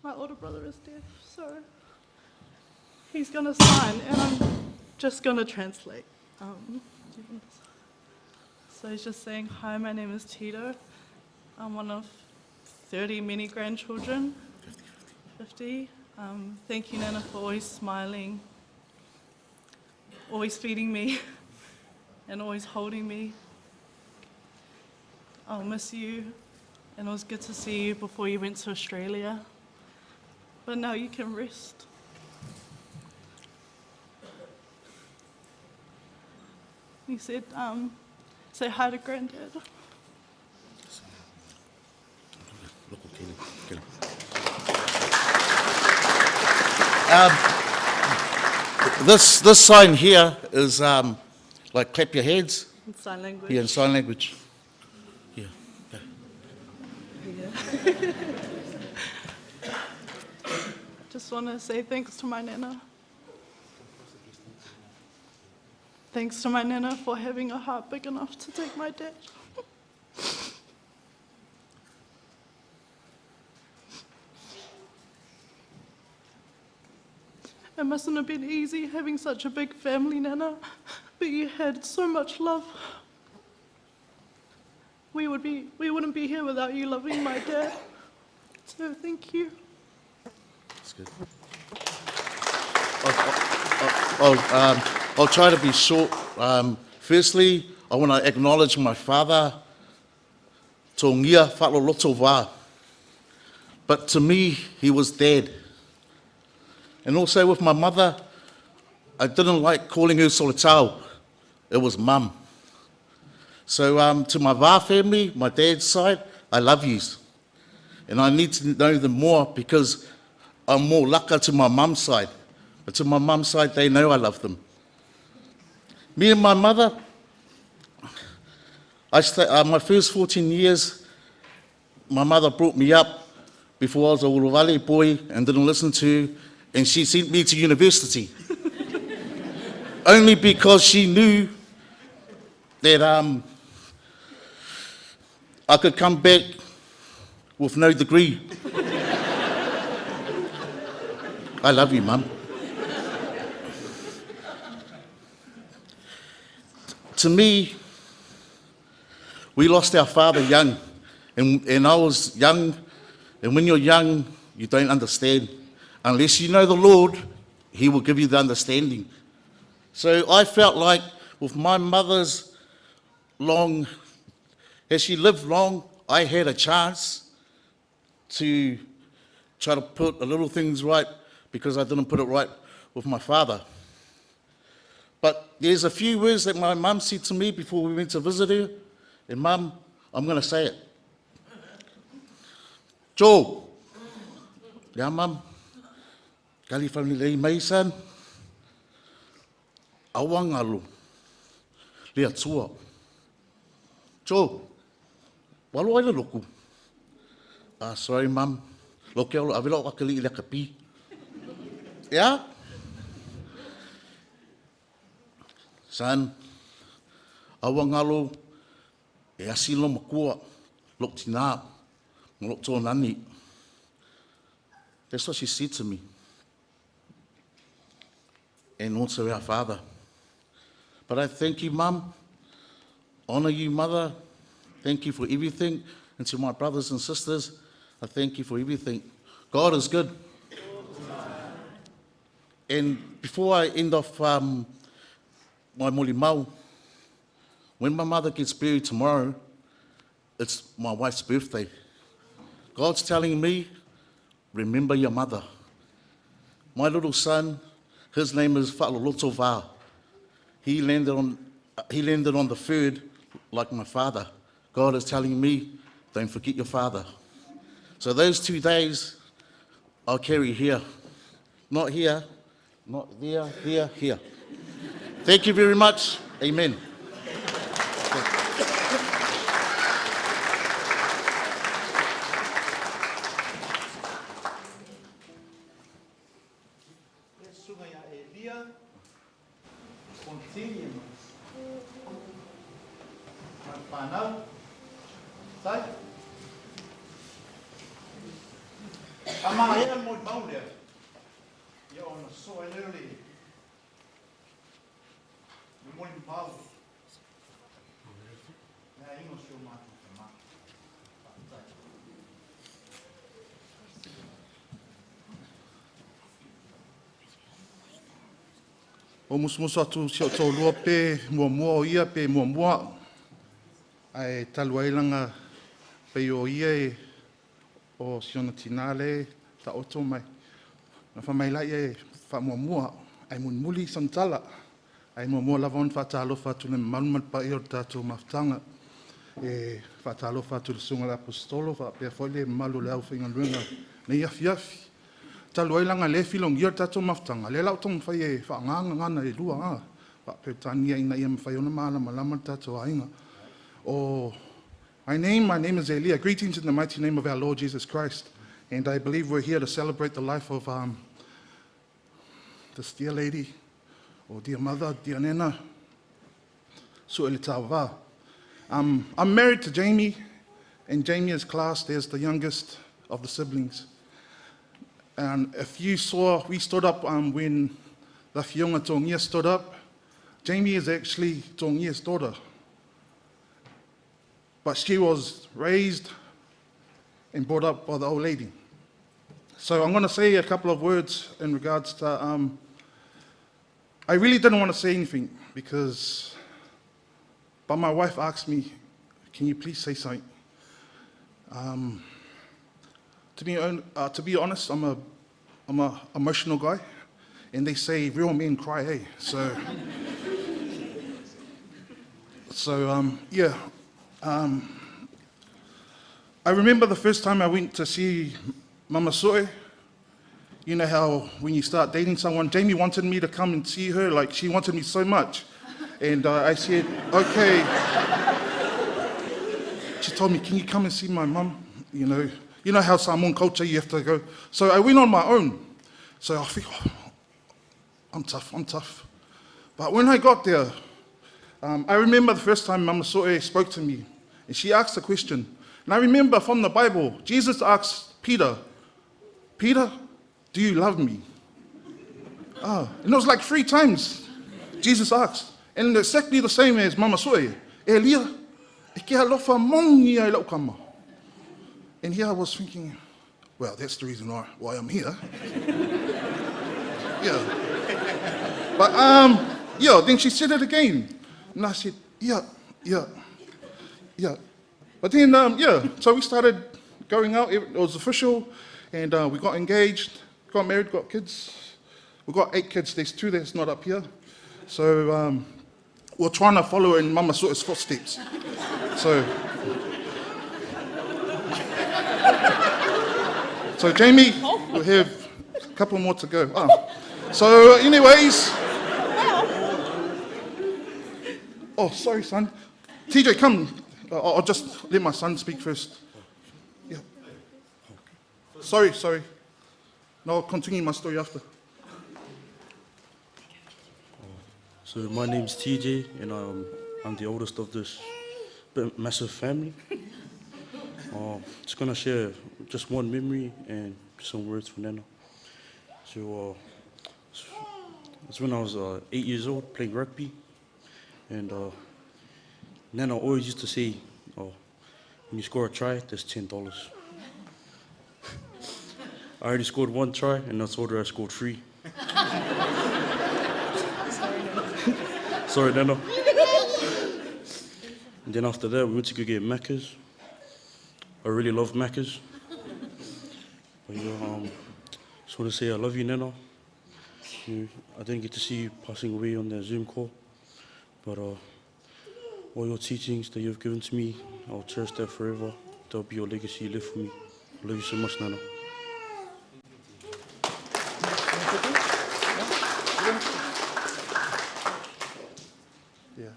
Speaker 18: My older brother is deaf, so he's going to sign, and I'm just going to translate. So he's just saying, hi, my name is Tito. I'm one of 30 many grandchildren.
Speaker 12: 50,
Speaker 18: 50. 50. Thank you, Nana, for always smiling, always feeding me, and always holding me. I'll miss you, and it was good to see you before you went to Australia. But now you can rest. He said, say hi to Granddad.
Speaker 12: This, this sign here is like clap your hands.
Speaker 18: In sign language.
Speaker 12: Yeah, in sign language. Yeah. Go.
Speaker 18: Yeah. Just want to say thanks to my Nana. Thanks to my Nana for having a heart big enough to take my dad. It mustn't have been easy having such a big family, Nana, but you had so much love. We, would be, we wouldn't be here without you loving my dad. So thank you.
Speaker 12: That's good. I'll, I'll, I'll try to be short. Firstly, I want to acknowledge my father, Tongia Fa'aloloto Va. But to me, he was dad. And also with my mother, I didn't like calling her Soletau. It was mum. So to my Va family, my dad's side, I love yous. And I need to know them more because I'm more laka to my mum's side. But to my mum's side, they know I love them. Me and my mother, I my first 14 years, my mother brought me up before I was a Ulovale boy and didn't listen to, and she sent me to university. Only because she knew that I could come back with no degree. I love you, Mum. To me, we lost our father young, and I was young, and when you're young, you don't understand. Unless you know the Lord, He will give you the understanding. So I felt like with my mother's long, as she lived long, I had a chance to try to put the little things right because I didn't put it right with my father. But there's a few words that my mum said to me before we went to visit her. And mum, I'm going to say it. Joe. Yeah, mum. Kali whanilei mai san. Awangalo. Lea tua. Joe. Walo ai le loku. Ah, sorry, mum. Loke olo avela o akali i le kapi. Yeah? Son, awangalo e asi lo makua, lok tina, mo lok tō nani. That's what she said to me. And also our father. But I thank you, Mum. Honour you, Mother. Thank you for everything. And to my brothers and sisters, I thank you for everything. God is good. And before I end off my moli mau, when my mother gets buried tomorrow, it's my wife's birthday. God's telling me, remember your mother. My little son, his name is Fa'aloloto Va. He landed on, he landed on the third like my father. God is telling me, don't forget your father. So those 2 days, I'll carry here. Not here, not there, here. Thank you very much. Amen.
Speaker 4: Le susuga ia Elia Pontinia ma le fanau. Tai. A maea le molimau lea, ia ona sosoo ai lea o le molimau le aiga o si o matou tamā. Faafetai.
Speaker 9: O musumusu atu si o toalua pe muamua o ia pe muamua. Ae talu ai laga pei o ia e o si ona tinā le taoto mai. Na fai mai laia e faamuamua ae mulimuli sana tala. Ae muamua lava ona faatalofa atu i le mamalu ma le paia o le tatou mafutaga. E faatalofa atu i le susuga i le Aposetolo faapea foi le mamalu o le aufaigaluega nei afiafi. Talu ai laga lea e filogia le tatou mafutaga, lea la ou taumafai e faaaoga gagana e lua a faa-Peretania ina ia mafai ona malamalama le tatou aiga. O my name is Elia. Greetings in the mighty name of our Lord Jesus Christ. And I believe we're here to celebrate the life of this dear lady, or dear mother, dear Nana, Su'elitava. I'm married to Jamie, and Jamie is classed as the youngest of the siblings. And if you saw, we stood up when the Fionga Tongia stood up. Jamie is actually Tongia's daughter. But she was raised and brought up by the old lady. So I'm going to say a couple of words in regards to. I really didn't want to say anything because, but my wife asked me, "Can you please say something?" To be honest, I'm a emotional guy, and they say real men cry, eh? So yeah. I remember the first time I went to see Mama Soe. You know how when you start dating someone, Jamie wanted me to come and see her, like she wanted me so much. And I said, okay. She told me, can you come and see my mum? You know how Samoan culture, you have to go. So I went on my own. So I think, oh, I'm tough, I'm tough. But when I got there, I remember the first time Mama Soe spoke to me, and she asked a question. And I remember from the Bible, Jesus asked Peter, "Peter, do you love me?" And it was like three times Jesus asked. And exactly the same as Mama Soe. Elia, e ke alofa mongi ai lau kama. And here I was thinking, well, that's the reason why I'm here. Yeah. But, yeah, then she said it again. And I said, yeah. But then, yeah, so we started going out. It was official. And we got engaged, got married, got kids. We got 8 kids. There's 2 that's not up here. So we're trying to follow in Mama Soe's footsteps. So Jamie, we have a couple more to go. Oh. So anyways. Oh, sorry, son. TJ, come. I'll just let my son speak first. Yeah. Sorry. No, I'll continue my story after.
Speaker 2: So my name's TJ, and I'm the oldest of this massive family. Just going to share just one memory and some words for Nana. So it's when I was 8 years old playing rugby, and Nana always used to say, oh, when you score a try, there's $10. I already scored 1 try, and I told her I scored 3. Sorry, Nana. And then after that, we went to go get Macca's. I really love Macca's. But yeah, just want to say I love you, Nana. I didn't get to see you passing away on that Zoom call, but all your teachings that you've given to me, I'll cherish that forever. That'll be your legacy you left for me. I love you so much, Nana.
Speaker 9: Yeah.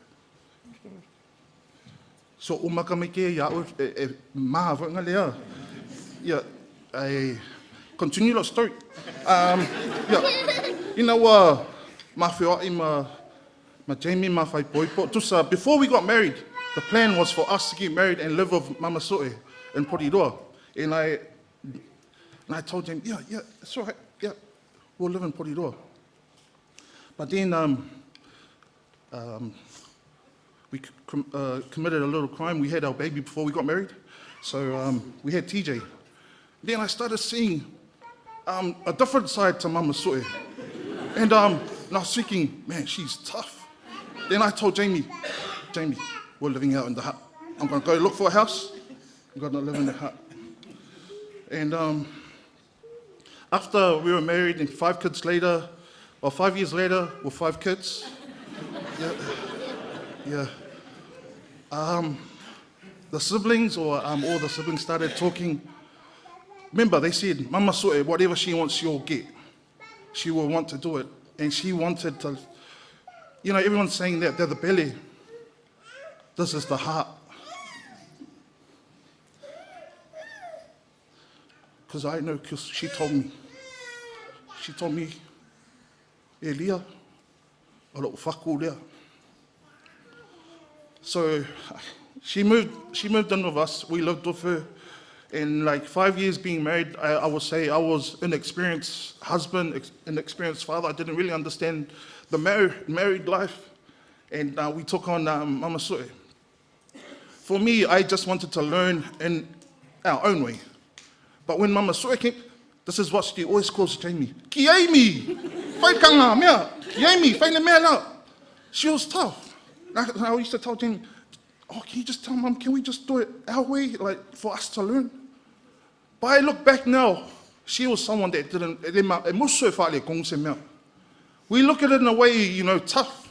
Speaker 9: So o makamike ia o e maha whainga lea. Yeah, I continue the story. Yeah, ina ua mawheoai ma Jamie ma whai poipo. Tusa, before we got married, the plan was for us to get married and live with Mama Soe in Porirua. And I told Jamie, yeah, it's all right, yeah, we'll live in Porirua. But then we committed a little crime. We had our baby before we got married. So we had TJ. Then I started seeing a different side to Mama Soe. And I was thinking, man, she's tough. Then I told Jamie, we're living out in the hut. I'm going to go look for a house. I'm going to live in the hut. And after we were married and 5 kids later, or 5 years later, with 5 kids, yeah. The siblings, or all the siblings started talking. Remember, they said, Mama Soe, whatever she wants, she'll get. She will want to do it. And she wanted to, you know, everyone's saying that they're the belly. This is the heart. Because I know, because she told me. She told me, Elia, o. So she moved in with us. We lived with her. In like 5 years being married, I would say I was an inexperienced husband, inexperienced father. I didn't really understand the married life. And we took on Mama Soe. For me, I just wanted to learn in our own way. But when Mama Soe came, this is what she always calls Jamie. Ki Amy! Whai kanga mea! Ki Amy, whai le mea la! She was tough. And I used to tell Jamie, oh, can you just tell Mum, can we just do it our way, like, for us to learn? But I look back now, she was someone that didn't, we look at it in a way, you know, tough.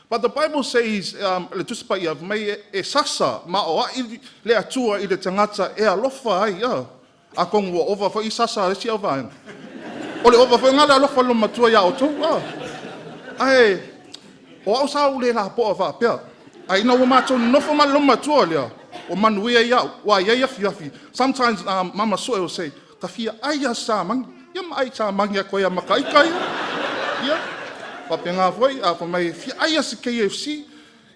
Speaker 9: But the Bible says, le tusipa mai e sasa, ma o ai le atua i le tangata e alofa ai, ia. A kongu o ova fo i sasa si au vaenga. O le ova fo ngale alofa lo matua ia o tau, Ai, o au sa ule la poa wha pea. Ai ina ua mātou nofo ma lo matua lea. O manuia ia, wa ia ia fiafi. Sometimes Mama Soe will say, ta fia ai a sa mangi. Ia ma ai sa mangi a koe a makaika ia. Ia. Papenga foi, a mai fia ai a se KFC.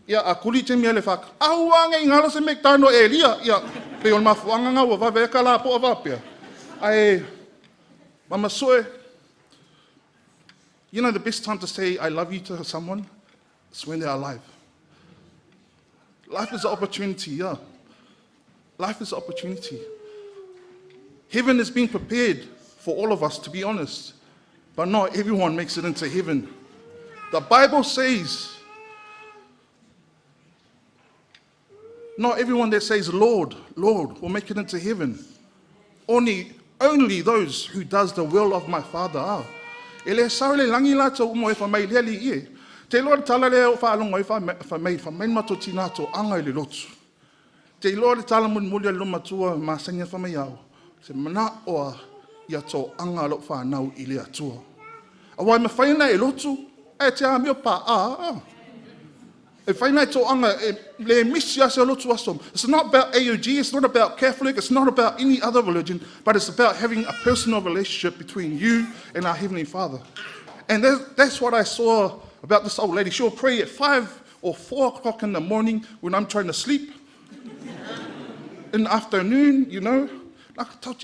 Speaker 9: Ia a kuli te mea le whaka. Ahuanga i ngalo se McDonald e lia. Ia, pe o le mafuanga ngā ua wawe ka la poa wapea. Ai, Mama Soe, You know, the best time to say I love you to someone is when they're alive. Life is an opportunity, yeah. Life is an opportunity. Heaven has been prepared for all of us, to be honest, but not everyone makes it into heaven. The Bible says, not everyone that says, Lord, Lord, will make it into heaven. Only those who does the will of my Father are. E le sao le langi la tau mo e wha mai lea li ie. Te loa le tala lea o whaalongo e wha mai, wha mai mato tina tō anga i le lotu. Te iloa le tala mulimuli a le matua ma sanya wha mai au. Se mana oa ia tō anga lo whānau i le atua. A wai mawhai na e lotu, e te a meo pa a. E whai nei tō anga, e le misi ase lotu aso. It's not about AOG, it's not about Catholic, it's not about any other religion, but it's about having a personal relationship between you and our Heavenly Father. And that's what I saw about this old lady. She'll pray at 5 or 4 o'clock in the morning when I'm trying to sleep. In the afternoon, you know. But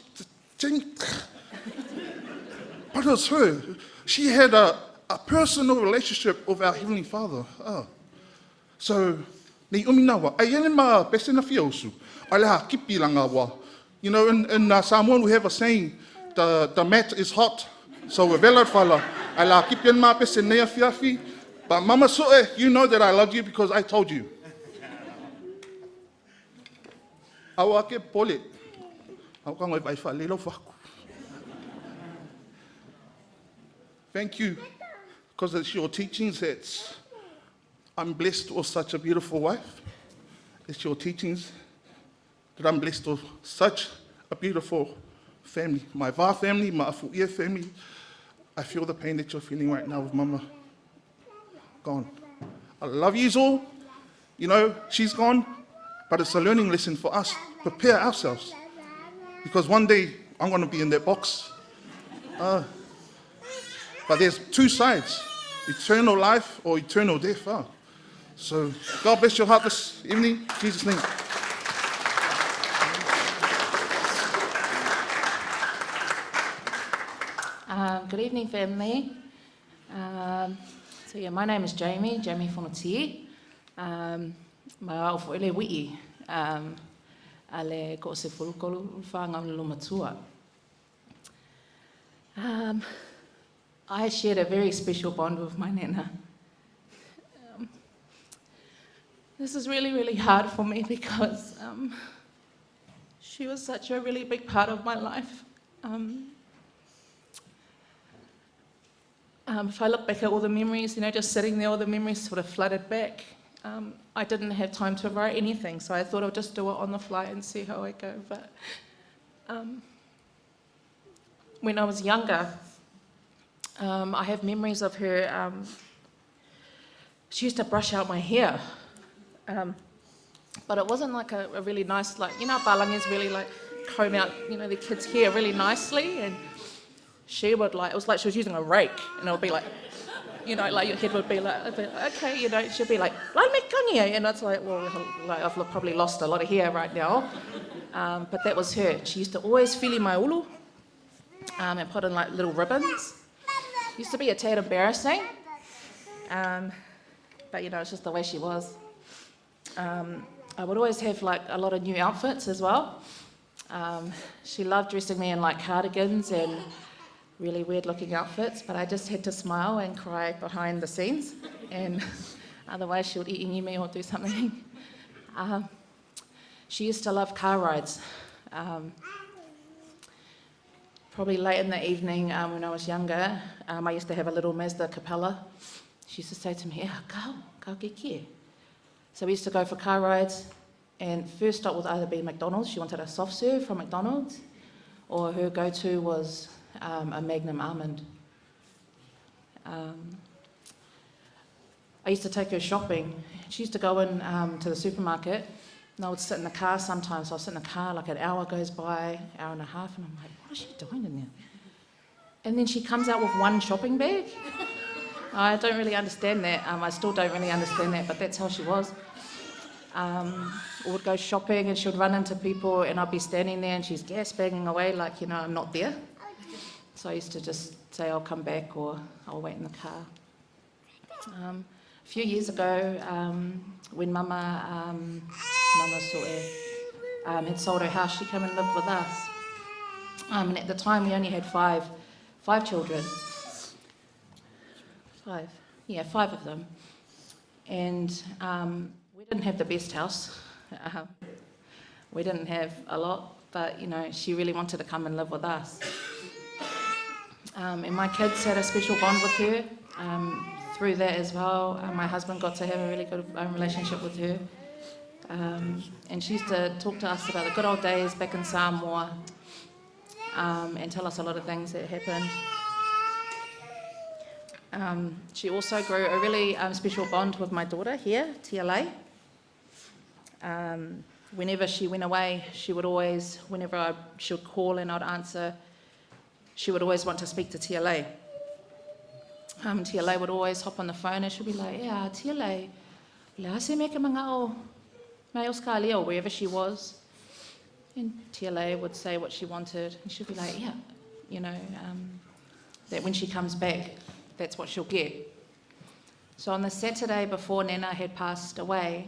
Speaker 9: it was her. She had a personal relationship with our Heavenly Father. Oh. So, nei umi nawa, ai ene ma pese na fia usu, ai leha kipi langa wa. You know, in Samoan we have a saying, the mat is hot. So we vela fala, ai la kipi en ma pese nei afiafi. But Mama Soe, you know that I love you because I told you. Awa ke pole. Au ka ngoi vai fa lelo faku. Thank you, because it's your teachings that I'm blessed with such a beautiful wife. It's your teachings that I'm blessed with such a beautiful family. My Va family, my Afu'ia family. I feel the pain that you're feeling right now with Mama gone. I love you all. You know, she's gone, but it's a learning lesson for us. Prepare ourselves. Because one day I'm going to be in that box. But there's two sides, eternal life or eternal death. So God bless your heart this evening. In Jesus' name.
Speaker 1: Good evening, family. My name is Jamie, Jamie Fonotie. My ao fo ele wii, ale ko se fulukolu whanga le matua. I shared a very special bond with my nana. This is really, really hard for me because she was such a really big part of my life. If I look back at all the memories, you know, just sitting there, all the memories sort of flooded back. I didn't have time to write anything, so I thought I'll just do it on the fly and see how I go. But when I was younger, I have memories of her. She used to brush out my hair. But it wasn't like a really nice, like, you know, balangis really like comb out, you know, the kids' hair really nicely. And she would like, it was like she was using a rake, and it would be like, you know, like your head would be like, I'd be like, okay, you know, she'd be like, and it's like, well, like I've probably lost a lot of hair right now. But that was her. She used to always fili my ulu and put in like little ribbons. Used to be a tad embarrassing, but you know, it's just the way she was. I would always have like a lot of new outfits as well. She loved dressing me in like cardigans and really weird looking outfits, but I just had to smile and cry behind the scenes, and otherwise she would eat me or do something. She used to love car rides. Probably late in the evening when I was younger, I used to have a little Mazda Capella. She used to say to me, yeah, go, go ke. So we used to go for car rides, and first stop would either be McDonald's. She wanted a soft serve from McDonald's, or her go-to was a Magnum almond. I used to take her shopping. She used to go in to the supermarket, and I would sit in the car sometimes. So I'd sit in the car, like an hour goes by, hour and a half, and I'm like, what is she doing in there? And then she comes out with one shopping bag. I don't really understand that. I still don't really understand that, but that's how she was. We would go shopping and she would run into people and I'd be standing there and she's gas bagging away like, you know, I'm not there. So I used to just say, I'll come back or I'll wait in the car. A few years ago, when Mama, Mama Soe, had sold her house, she came and lived with us. And at the time, we only had five, five children. Five. Yeah, five of them. And we didn't have the best house. We didn't have a lot, but you know, she really wanted to come and live with us. And my kids had a special bond with her. Through that as well, my husband got to have a really good relationship with her. And she used to talk to us about the good old days back in Samoa and tell us a lot of things that happened. She also grew a really special bond with my daughter here, TLA. Whenever she went away, she would always, whenever I, she would call and I'd answer, she would always want to speak to TLA. TLA would always hop on the phone and she'd be like, yeah, TLA, le se me ke mangao mai Australia, or wherever she was. And TLA would say what she wanted, and she'd be like, yeah, you know, that when she comes back, that's what she'll get. So on the Saturday before Nana had passed away,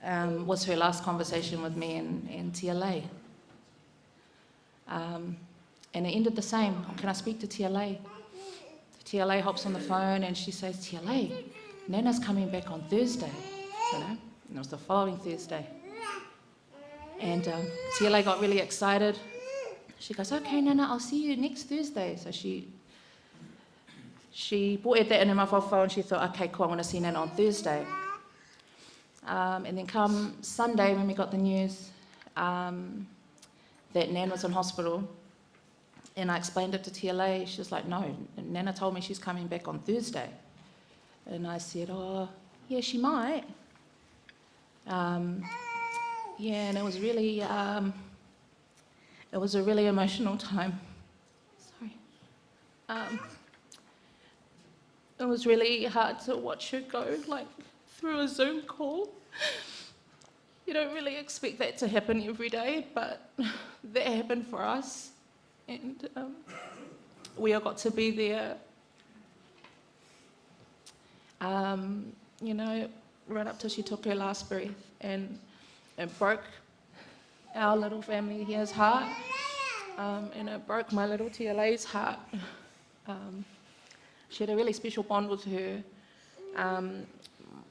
Speaker 1: was her last conversation with me and TLA. And it ended the same. Can I speak to TLA? TLA hops on the phone and she says, TLA, Nana's coming back on Thursday, you know? And it was the following Thursday. And TLA got really excited. She goes, okay, Nana, I'll see you next Thursday. So she she bought that in her mafawhau and she thought, okay, cool, I want to see Nana on Thursday. And then come Sunday when we got the news that Nan was in hospital, and I explained it to TLA, she was like, no, Nana told me she's coming back on Thursday. And I said, oh, yeah, she might. Yeah, and it was really, it was a really emotional time. Sorry. It was really hard to watch her go, like, through a Zoom call. You don't really expect that to happen every day, but that happened for us. And we all got to be there, you know, right up till she took her last breath. And it broke our little family here's heart, and it broke my little TLA's heart. She had a really special bond with her.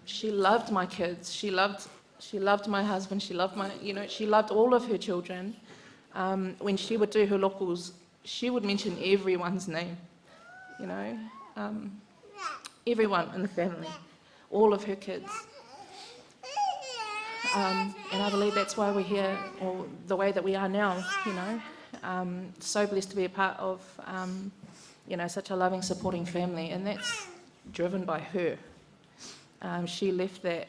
Speaker 1: She loved my kids. She loved, she loved my husband. She loved my, you know, she loved all of her children. When she would do her locals, she would mention everyone's name, you know, everyone in the family, all of her kids. And I believe that's why we're here, or the way that we are now, you know. So blessed to be a part of, you know, such a loving, supporting family, and that's driven by her. She left that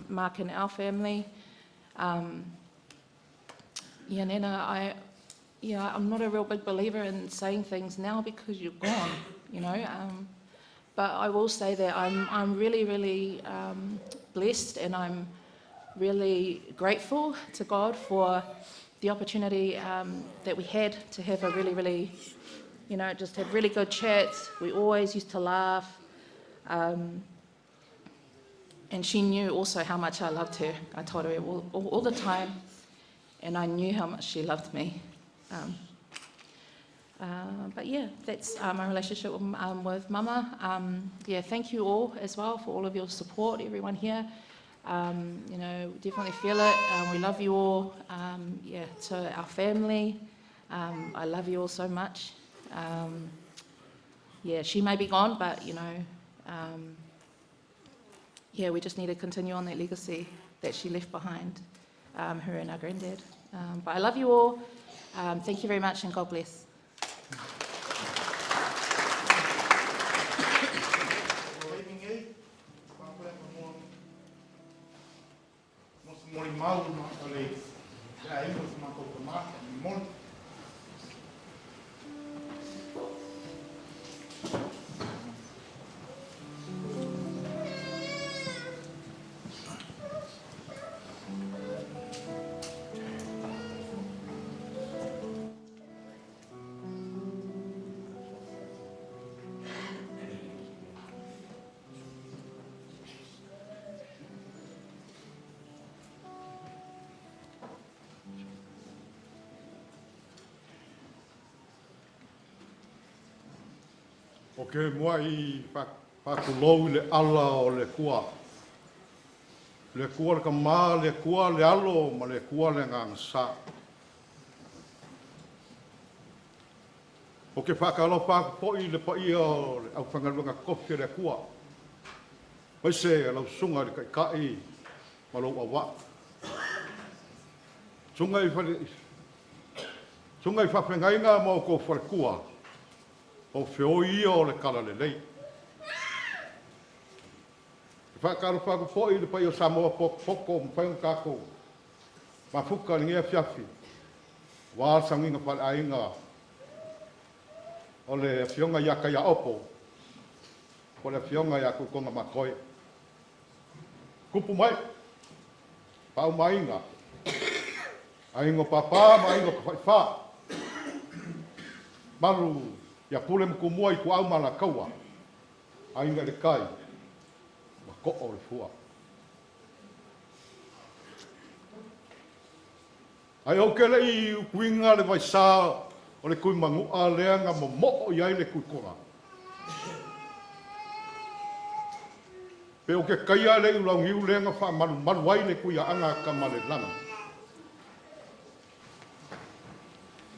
Speaker 1: mark in our family. Yeah, Nana, I, yeah, I'm not a real big believer in saying things now because you're gone, you know. But I will say that I'm, I'm really, really blessed and I'm really grateful to God for the opportunity that we had to have a really, really, you know, just have really good chats. We always used to laugh. And she knew also how much I loved her. I told her all, all, all the time, and I knew how much she loved me. But yeah, that's my relationship with, with Mama. Yeah, thank you all as well for all of your support, everyone here. You know, definitely feel it. We love you all. Yeah, to our family, I love you all so much. Yeah, she may be gone, but you know, yeah, we just need to continue on that legacy that she left behind, her and our granddad. But I love you all. Thank you very much, and God bless.
Speaker 5: O ke mua'i faatulou i le ala o le Atua. Le Atua le Tama, le Atua le Alo ma le Atua le Agaga Sa. Ou te faatalofa atu foi i le paia o le aufaigaluega totofi a le Atua, aemaise lau Susuga i le Taitai ma lou auvaa. Susuga i fale, susuga i faafeagaiga ma outou faletua, o feoi ia o le talalelei. E faatalofa atu foi i le paia o Samoa potopoto ua mafai ona tatou mafuta i lenei afiafi aua le sauniga faaleaiga o le Afioga ia Taiaopo po o le Afioga ia Tuitoga Matoe. Tupu mai, faauma aiga, aiga o Papa ma aiga o Tafaifa, malu ia Pule ma Tumua, Ituau ma Alataua, Aiga i le Tai ma Too o le Fua. Ae ou te le i utuina le vaisā o le Tuimanua lea na momoo i ai le Tuitoga. Pe ou te taia le iulauniu lea na faamalumalu ai le Tuiaana Tamalelagi.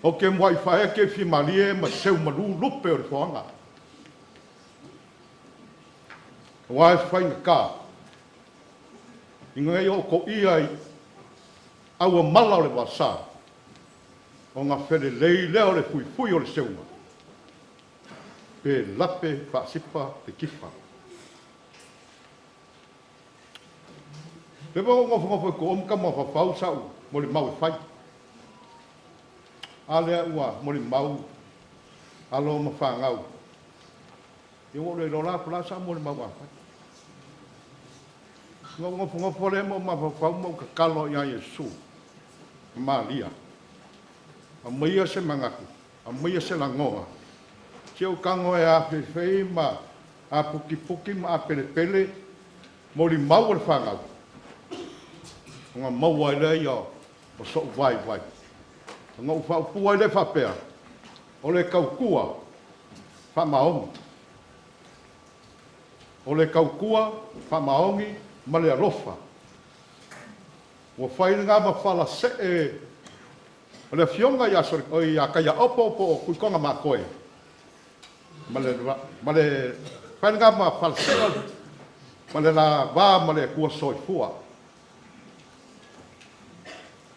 Speaker 5: Ou te muai faaeke fimalie ma seumalu lupe o le foaga. Aua e faigata ina ia otoia i auamala o le vasa, ona felelei lea o le fuifui o le seuga, pe lape faasipa le tifa. Leva ona ou nofonofo i tua ma tau mafaufau sau molimau e fai. A lea ua molimau alo ma fanau. Ia ua ou le iloa la po o le a sau molimau a fai. Ona ou nofonofo lea ma ou mafaufau ma ou tatalo ia Iesu ma Maria, aumaia se manatu, aumaia se lagona, se i ou tago e afeifei ma aputiputi ma apelepele molimau a le fanau, ona maua ai lea o so'u vaivai. Ona ou faaupuina ai lea faapea, o le tautua faamaoni. O le tautua faamaoni ma le alofa. Ua fai lena ma falasee o le afioga ia ia Taiaopo po o Tuitoga Matoe, ma le fai lena ma falasee ma le la va ma le Atua Soifua.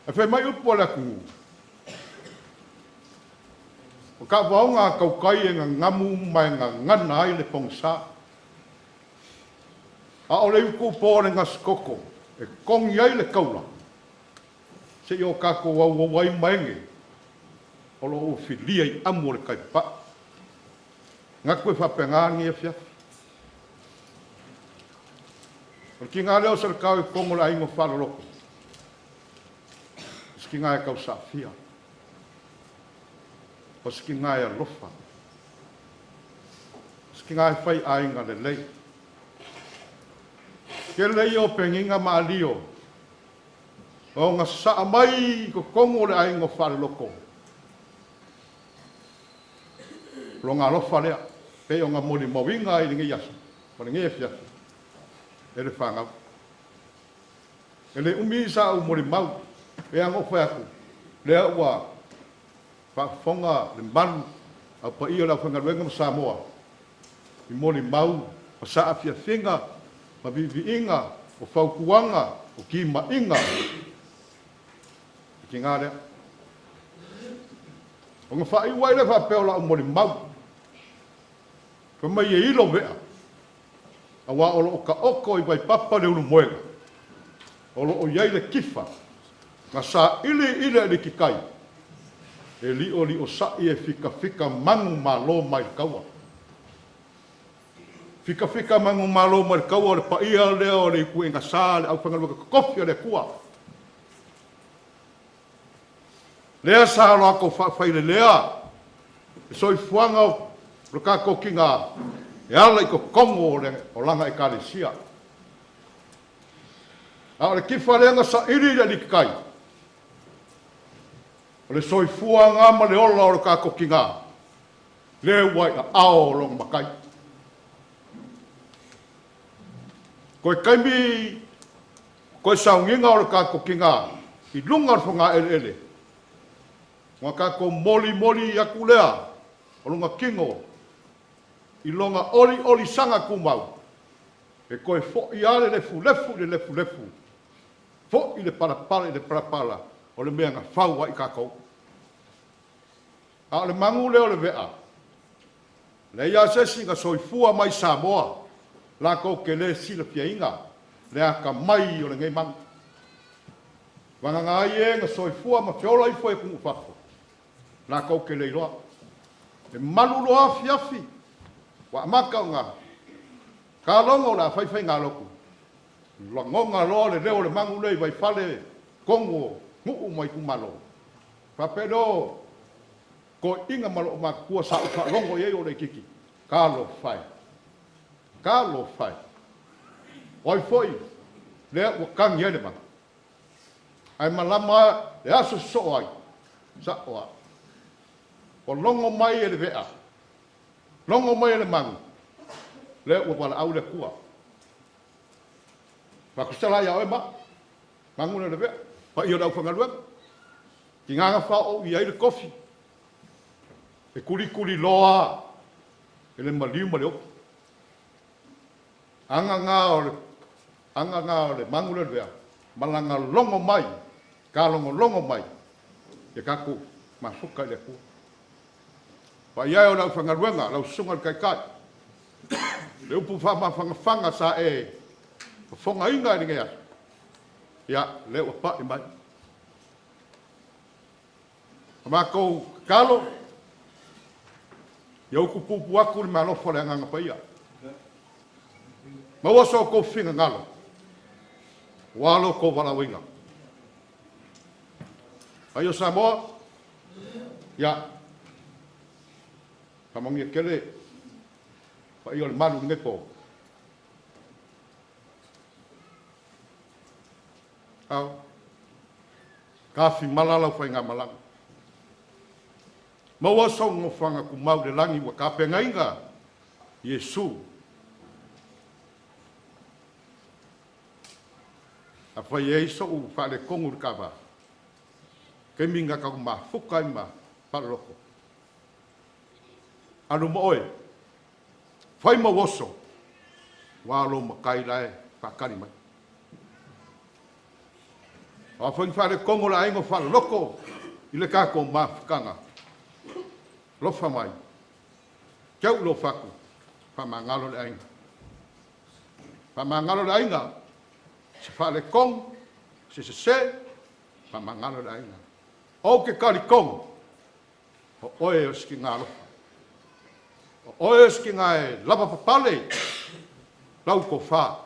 Speaker 5: Ae fai mai upu a le atunuu, o taavaoga a tautai e nanamu ma e gagana ai le pogisa, a o le iutupo o le gasetoto e togi ai le taula seia o tatou auau ai ma ege o lo o ua filia i amu o le tai papai. E manatu e faapena lenei afiafi. O le tiga lea o Saletao i totonu o le aiga faaloloto, o se tina e tausaafia, o se tina e alofa, o se tina e faiaiga lelei. Tele ia o penina ma alio e ogasaa mai i totonu o le aiga faaloloto, o lona alofa lea, pei ona molimauina ai i lenei aso ma lenei afiafi e le fanau. E le umi sa ou molimau, pei lava ona ou fai atu, lea ua faafofoga le malu au paia o le aufaigaluega ma Samoa i molimau ma saafiafiga ma viiviiga o fautuaga o timaiga i tiga lea. Ona faaiu ai lea faapea o lau molimau, fai mai e ilo vea, aua o lo o taoto i vaipapa le ulumoega, o lo o i ai le tifa na saili i le alikitai e li'oli'osa'i e fitafita manumalo mai le taua. Fitafita manumalo mai le taua, o le paia lea o le ituaiga sa le aufaigaluega totofi a le Atua, lea sa latou faafailelea le soifuaga o le tatou tina e ala i totonu o lana Ekalesia. A o le tifa lea na saili i le alikitai, o le soifua lena ma le ola o le tatou tina. Lea ua i aao o lona matai. Toe taimi, toe sauniga o le tatou tina i luga o le fogaeleele, ona tatou molimoli atu lea o lona tino i lona oliolisaga tumau, e toe foi lava le lefulefu i le lefulefu, foi le palapala i le palapala o le mea na fau ai tatou. A o le manu lea o le vea, leai lava se isi na soifua mai Samoa latou te le silafiaina le atamai o lenei manu. Vagana ai e na soifua ma feola ifo i atunuu i fafo, latou te le iloa. E malu loa afiafi, ua amata ona talogo o le a fai faigalotu, lagona loa le leo o le manu lea i Vaifale, totonu o nuu ma itumalo, faapea lea, o toeaiina ma loomatutua sa ou faalogo i ai a o ou laitiiti, talofa e, talofa e, o ai foi lea ua tagi ai le manu? Ae malama le aso sosoo ai, sao lava. Ua logo mai e le vea, logo mai e le manu, lea ua valaau le Atua. Faatusa la ia oe ma au, manu lea o le vea, paia o le aufaigaluega, tiga na faaoo i ai le tofi, e tulituliloa e le maliu ma le oti. Aga na o le aga na o le manu lea o le vea, ma lana logo mai, talogologo mai, ia tatou mafuta i le Atua. Paia e o le aufaigaluega, lau Susuga i le Taitai, le upu faamafanafana sa e fofogaina i lenei aso, ia, lea ua pai mai. A matou tatalo, ia utupupu atu le meaalofa o le Agaga Paia, maua so outou finagalo aua lo outou valaauina. Paia o Samoa, ia, faamanuia tele paia o le malu i lenei po. Ao, tafimala lau faigamalaga. Maua sou nofoaga tumau i le lagi ua tapenaina e Iesu. Afai e i ai sou faaletonu i le ta va, taimi lena tatou mafuta ai ma faaloloto. Alu ma oe, fai ma ou oso, aua o lou matai la e faatali mai. O a foi ni faaletonu o le aiga o faaloloto i le tatou mafutaga, alofa mai, teu i lou fatu, faamagalo le aiga. Faamagalo le aiga, se faaletonu, se sese, faamagalo le aiga. Ou te talitonu, o oe o se tina alofa. O oe o se tina e lavapapale lau tofa.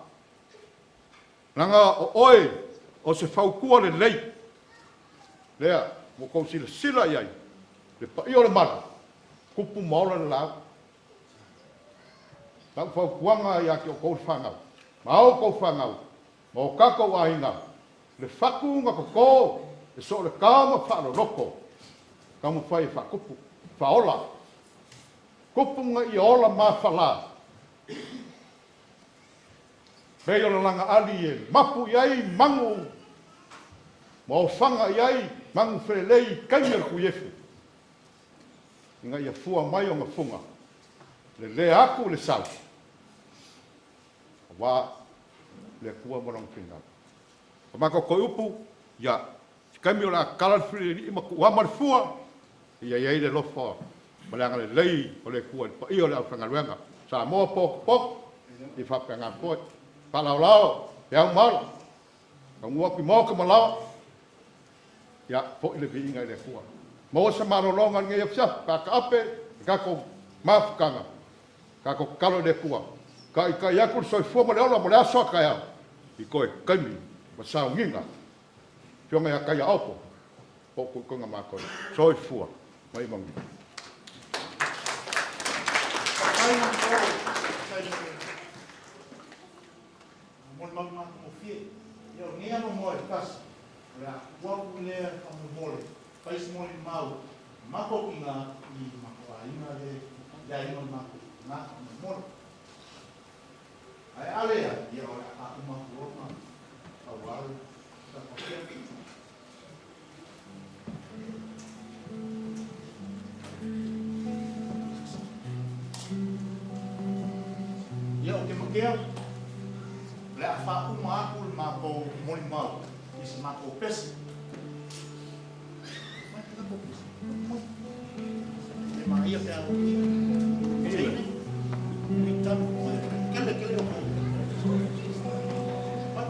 Speaker 5: Leaga o oe o se fautua lelei. Lea ua outou silasila i ai, le paia o le malu, tupu ma ola le laau. Lau fautuaga ia te outou le fanau, ma a outou fanau, ma o tatou aiga, le fatu na toto e soo le ta ma faaloloto, taumafai e faatupu, faaola. Tupu ma ia ola mafala, pei o le lagaali e mapu i ai manu ma ofaga i ai manu felelei i taimi o le tuiefu, ina ia fua mai ona fuga, lelea atu le sau, aua le Atua ma Lona finagalo. O matou toe upu, ia, se taimi o le a tatala le filialii ma tuuama le fua, ia i ai le alofa ma le agalelei o le Atua i le paia o le aufaigaluega. Samoa potopoto, ia faapena foi. Faalaolao pe au ma ola, taunuu atu i maota ma laoa, ia foi le viiga i le Atua. Maua se malologa i lenei afiafi pe a taape le tatou mafutaga, tatou tatalo i le Atua, taitai atu le soifua ma le ola mo le aso a taeao i toe taimi ma sauniga. Afioga ia Taiaopo, po o Tuitoga matou. Soifua ma ia manuia.
Speaker 4: Ia ou te matea, o le a faauma atu le matou molimau i se matou pese. Mai te matou pese. Mai. E maia pe a o ia. Teine. I tanu. Kele kele o kou. Mai.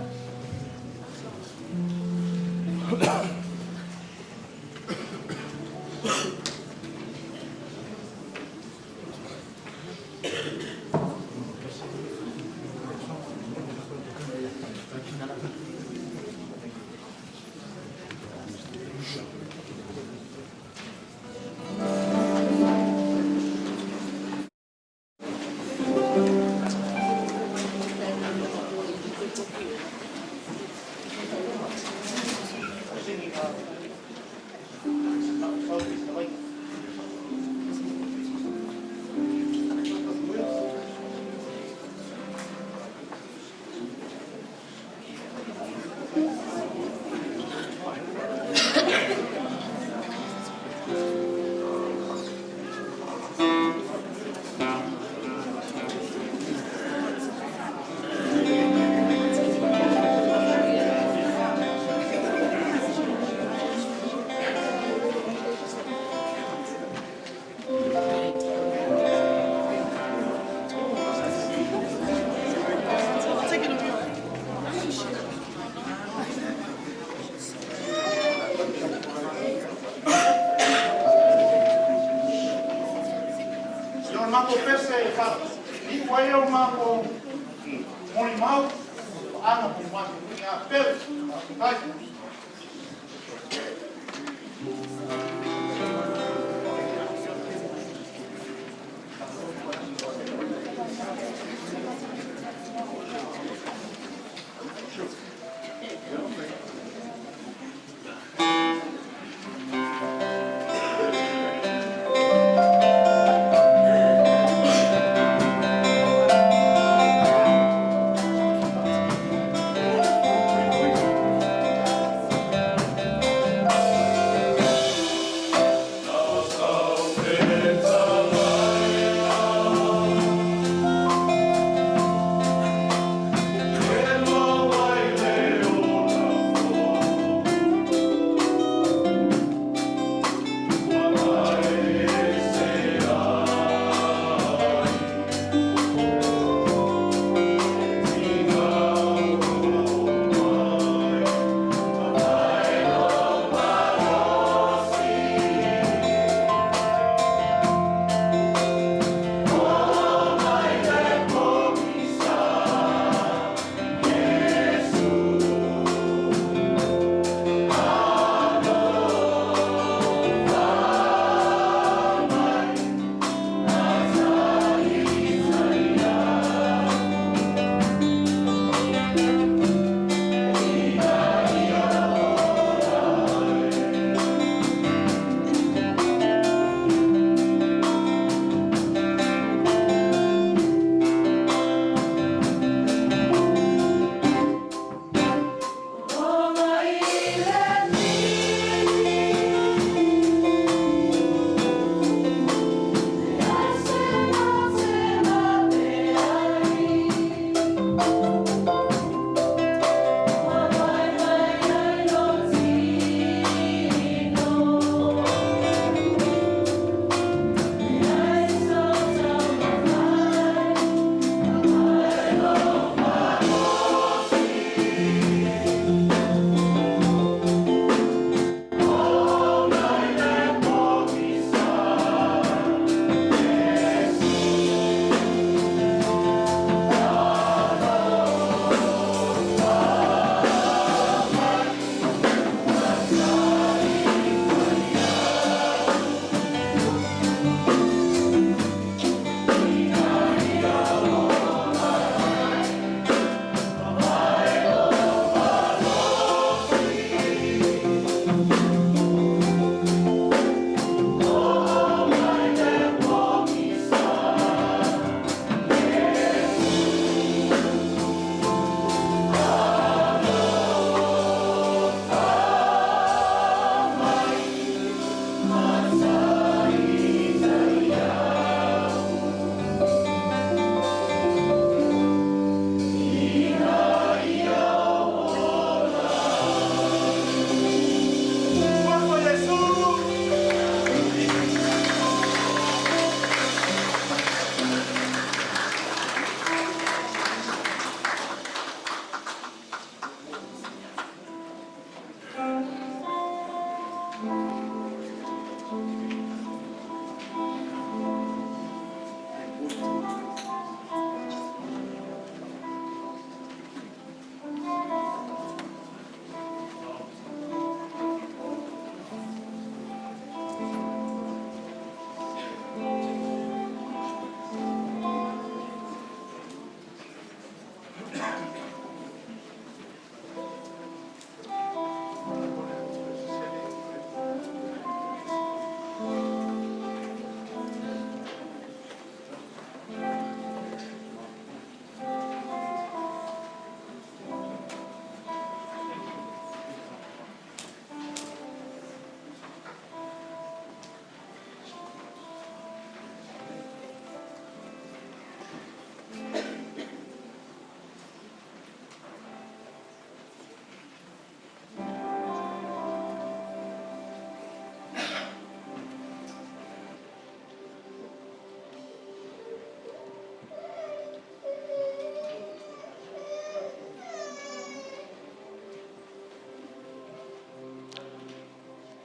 Speaker 4: Ia o le matou pese e faaiu ai o matou molimau, paaga mo matou tina pele. Faafetai.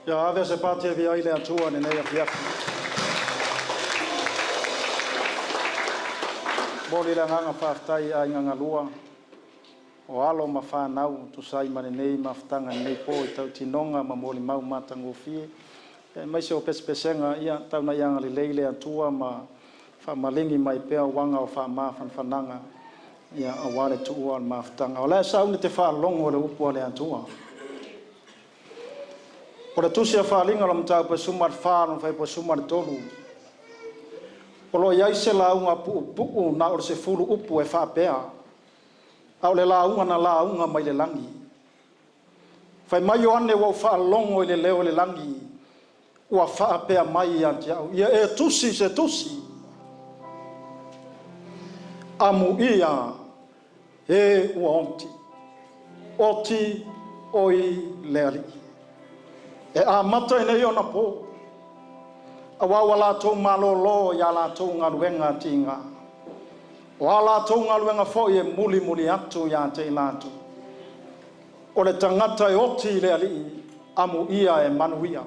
Speaker 10: Ia ave se pati e via i le Atua lenei afiafi. Momoli le agaga faafetai i aiga galua o alo ma fanau e tusa ai ma lenei mafutaga i lenei po i tautinoga ma molimau matagofie, aemaise o pesepesega. Ia tau ina ia agalelei le Atua ma faamaligi mai pea uaga o faamafanafanaga aua le tuua o le mafutaga. O le a sauni e te faalogo i le upu a le Atua. O le tusi a Faaaliga o le Mataupu e 14 lona fuaiupu e 13, o lo o i ai se lauga puupuu na o le 10 upu e faapea, a o le lauga na lauga mai le lagi. Fai mai Ioane, “Ua ou faalogo i le leo o le lagi ua faapea mai ia te au, ia e tusi se tusi, amuia e ua oti, oti oi le Alii. E amata i nei ona po, aua ua latou malolo i a latou galuega tiga, o a latou galuega foi e mulimuli atu ia te i latou. O le tagata e oti i le Alii, amuia e manuia.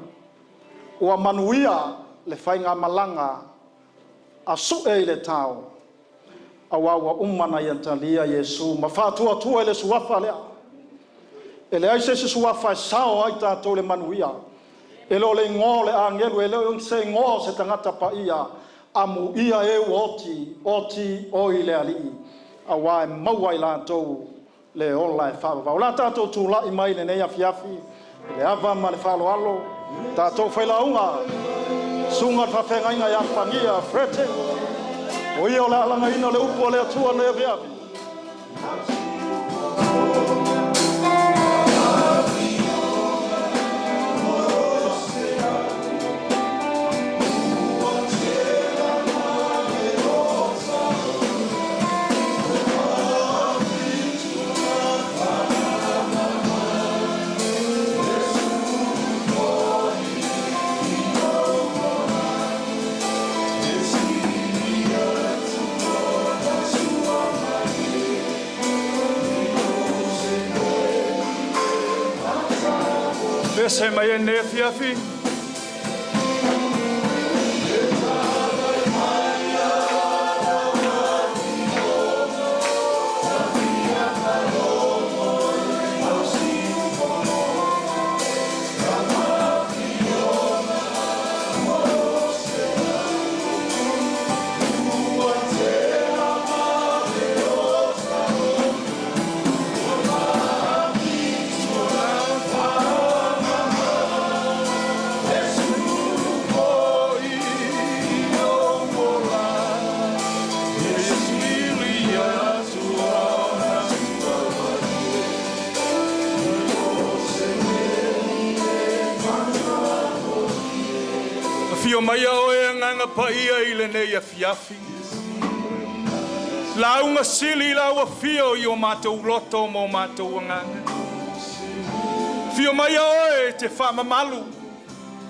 Speaker 10: Ua manuia le faigamalaga a sue i le tao, aua ua uma ona ia talia Iesu ma faatuatua i le Suafa lea. E leai se isi suafa e sao ai tatou i le manuia, e le o le igoa o le agelu, e le o se igoa o se tagata paia. Amuia e ua oti, oti oi le Alii, aua e maua e i latou le ola e faavavau. O le a tatou tulai mai i lenei afiafi i le ava ma le faaaloalo, tatou failauga, susuga i le faafeagaiga ia Pagia Frederick, o ia o le a lagaina le upu a le Atua i lenei afiafi.
Speaker 5: Pese mai e nei afiafi. Afio mai oe Agaga Paia i lenei afiafi. Lauga sili lau afio i o matou loto ma o matou agaga. Afio mai oe e te faamamalu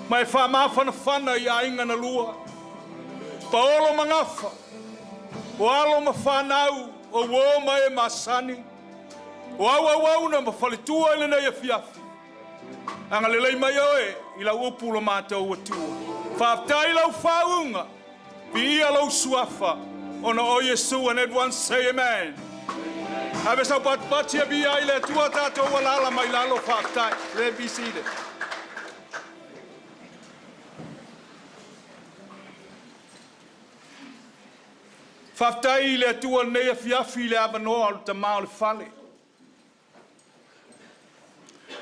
Speaker 5: ma e faamafanafana i aiga na lua. Paolo ma Gafa, o alo ma fanau, o uō ma e masani, o auauauna ma faletua i lenei afiafi. Agalelei mai oe i lau upu lo matou Atua. Faafetai lau faauuga, viia lou suafa, ona o Iesu, and everyone say amen. Ave sau patipati e viia ai le Atua tatou alaala mai lalo faafetai. Let be seated. Faafetai i le Atua i lenei afiafi i le avanoa o le tamā o le fale.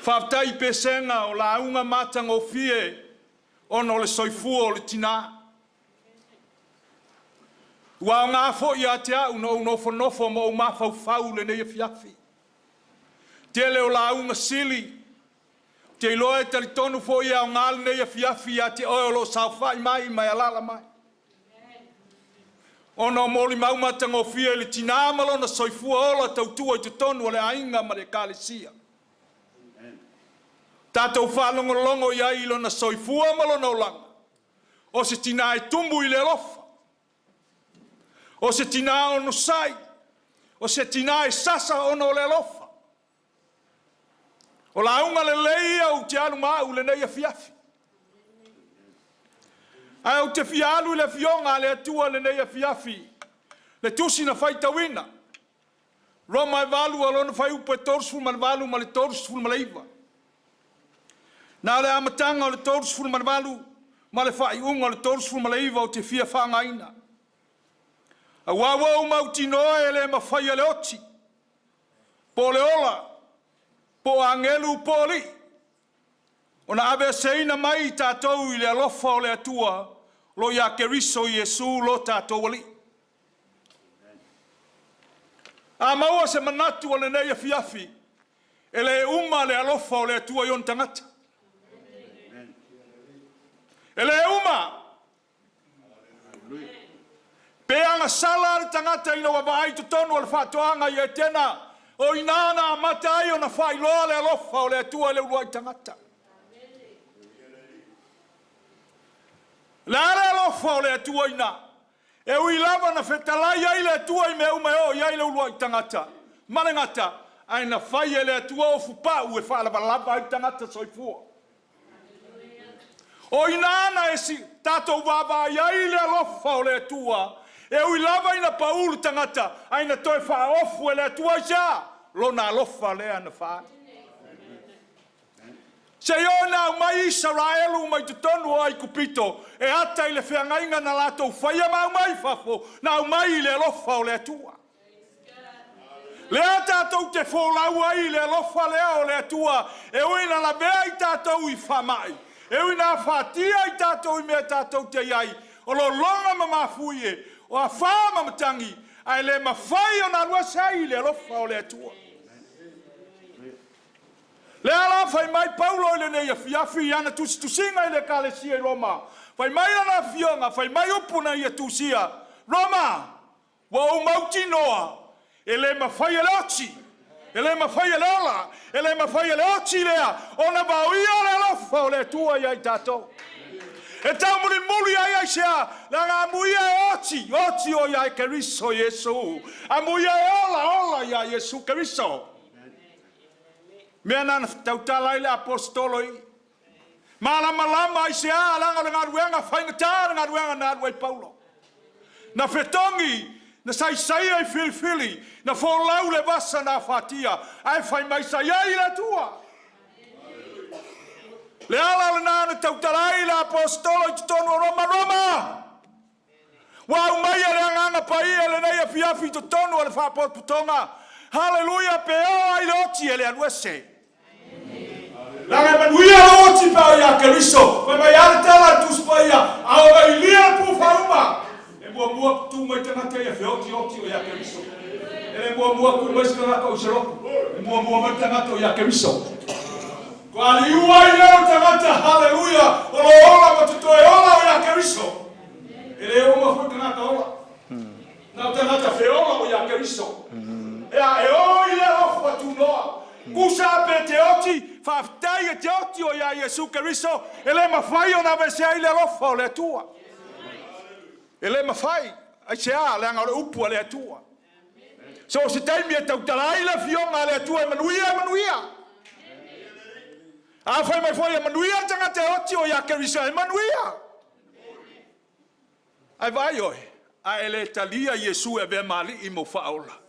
Speaker 5: Faafetai i pesega o lauga matagofie ona o le soifua o le tinā. Ua aoga foi ia te au na ou nofonofo ma ou mafaufau i lenei afiafi. Tele o lauga sili, ou te iloa e talitonu foi e aoga lenei afiafi ia te oe o lo o saofai mai ma e alaala mai. Ona o molimau matagofie i le tinā ma lona soifua ola tautua i totonu o le aiga ma le ekalesia. Tatou faalogologo i ai i lona soifua ma lona olaga, o se tinā e tumu i le alofa, o se tinā onosai, o se tinā e sasa ona o le alofa. O lauga lelei ia ou te alu ma au i lenei afiafi.
Speaker 11: Ae ou te fia alu i le Afioga a le Atua i lenei afiafi, le Tusi na faitauina, Roma e 8 a lona fuaiupu e 38 ma le 39. Na o le amataga o le 38 ma le faaiuga o le 39 ou te fia faaaogaina. Aua ua ou mautinoa e le mafaia le oti, po o le ola, po o agelu po o alii, ona aveeseina mai i tatou i le alofa o le Atua o lo o ia Keriso Iesu lo tatou Alii. A maua se manatu o lenei afiafi, e le uma le alofa o le Atua i ona tagata. E le uma. Pe agasala le tagata ina ua vaai i totonu o le faatoaga i Etena, o i ina na amata ai ona faailoa le alofa o le Atua i le uluai tagata. O le a le alofa o le Atua i ina? E ui lava na fetalai ai le Atua i mea uma e oo i ai le uluai tagata ma le gata, ae na fai e le Atua ofu pau e faalavalava ai le tagata soifua. O i ina na e tatou vaavaai ai i le alofa o le Atua, e ui lava ina pau le tagata, ae na toe faaofu e le Atua aisea? Lona alofa lea na faaali. Seia oo ina aumai Isaraelu mai totonu o Aikupito e ata i le feagaiga na latou faia ma aumai i fafo, na aumai i le alofa o le Atua. Lea tatou te folau ai i le alofa lea o le Atua, e ui ina lavea i tatou i faamai, e ui ina afatia i tatou i mea tatou te i ai, o lologa ma mafuie, o afa ma matagi, ae le mafai ona alu ese ai i le alofa o le Atua. Lea la fai mai Paulo i lenei afiafi i ana tusitusiga i le Ekalesia i Roma, fai mai lana afioga, fai mai upu na ia tusia, Roma, ua ou mautinoa, e le mafai e le oti, e le mafai e le ola, e le mafai e le oti lea ona vaoia le alofa o le Atua ia i tatou. E taumulimuli ai aisea? Leaga amuia e oti, oti o ia Keriso Iesu. Amuia e ola, ola ia Iesu Keriso. Mea na na tautala ai le aposetolo i malamalama aisea? Leaga o le galuega faigata le galuega na alu ai Paulo. Na fetogi, na saisaia i filifili, na folau le vasa na afatia, ae fai mai sa i ai le Atua. Le ala lena na tautala ai le aposetolo i totonu o Roma, Roma! Ua aumaia le Agaga Paia i lenei afiafi i totonu o le Faapotopotoga. Haleluia! Pe oo ai le oti e le alu ese. Leaga e manuia lou oti pe a o ia Keriso. Fai mai a le tala a le Tusi Paia, a o ilia le pufauma, e muamua tu mai tagata ia feotioti o ia Keriso. E le muamua tu mai se tagata o i se lotu. E muamua mai le tagata o ia Keriso. Toa liu ai lea o le tagata, haleluia, o lo ola ma totoe ola o ia Keriso. E le uma foi tagata ola. Na o tagata feola o ia Keriso. Ea, e o i le alofa tunoa. Kusa pe te oti, faafetai e te oti o ia Iesu Keriso, e le mafai ona aveesea ai le alofa o le Atua. E le mafai, aisea? Leaga o le upu a le Atua. So o se taimi e tautala ai le Afioga a le Atua e manuia, e manuia. A fai mai foi e manuia le tagata e oti o ia Keriso, e manuia. Ae vaai oe, a e le talia Iesu e avea ma Alii ma ou Faaola,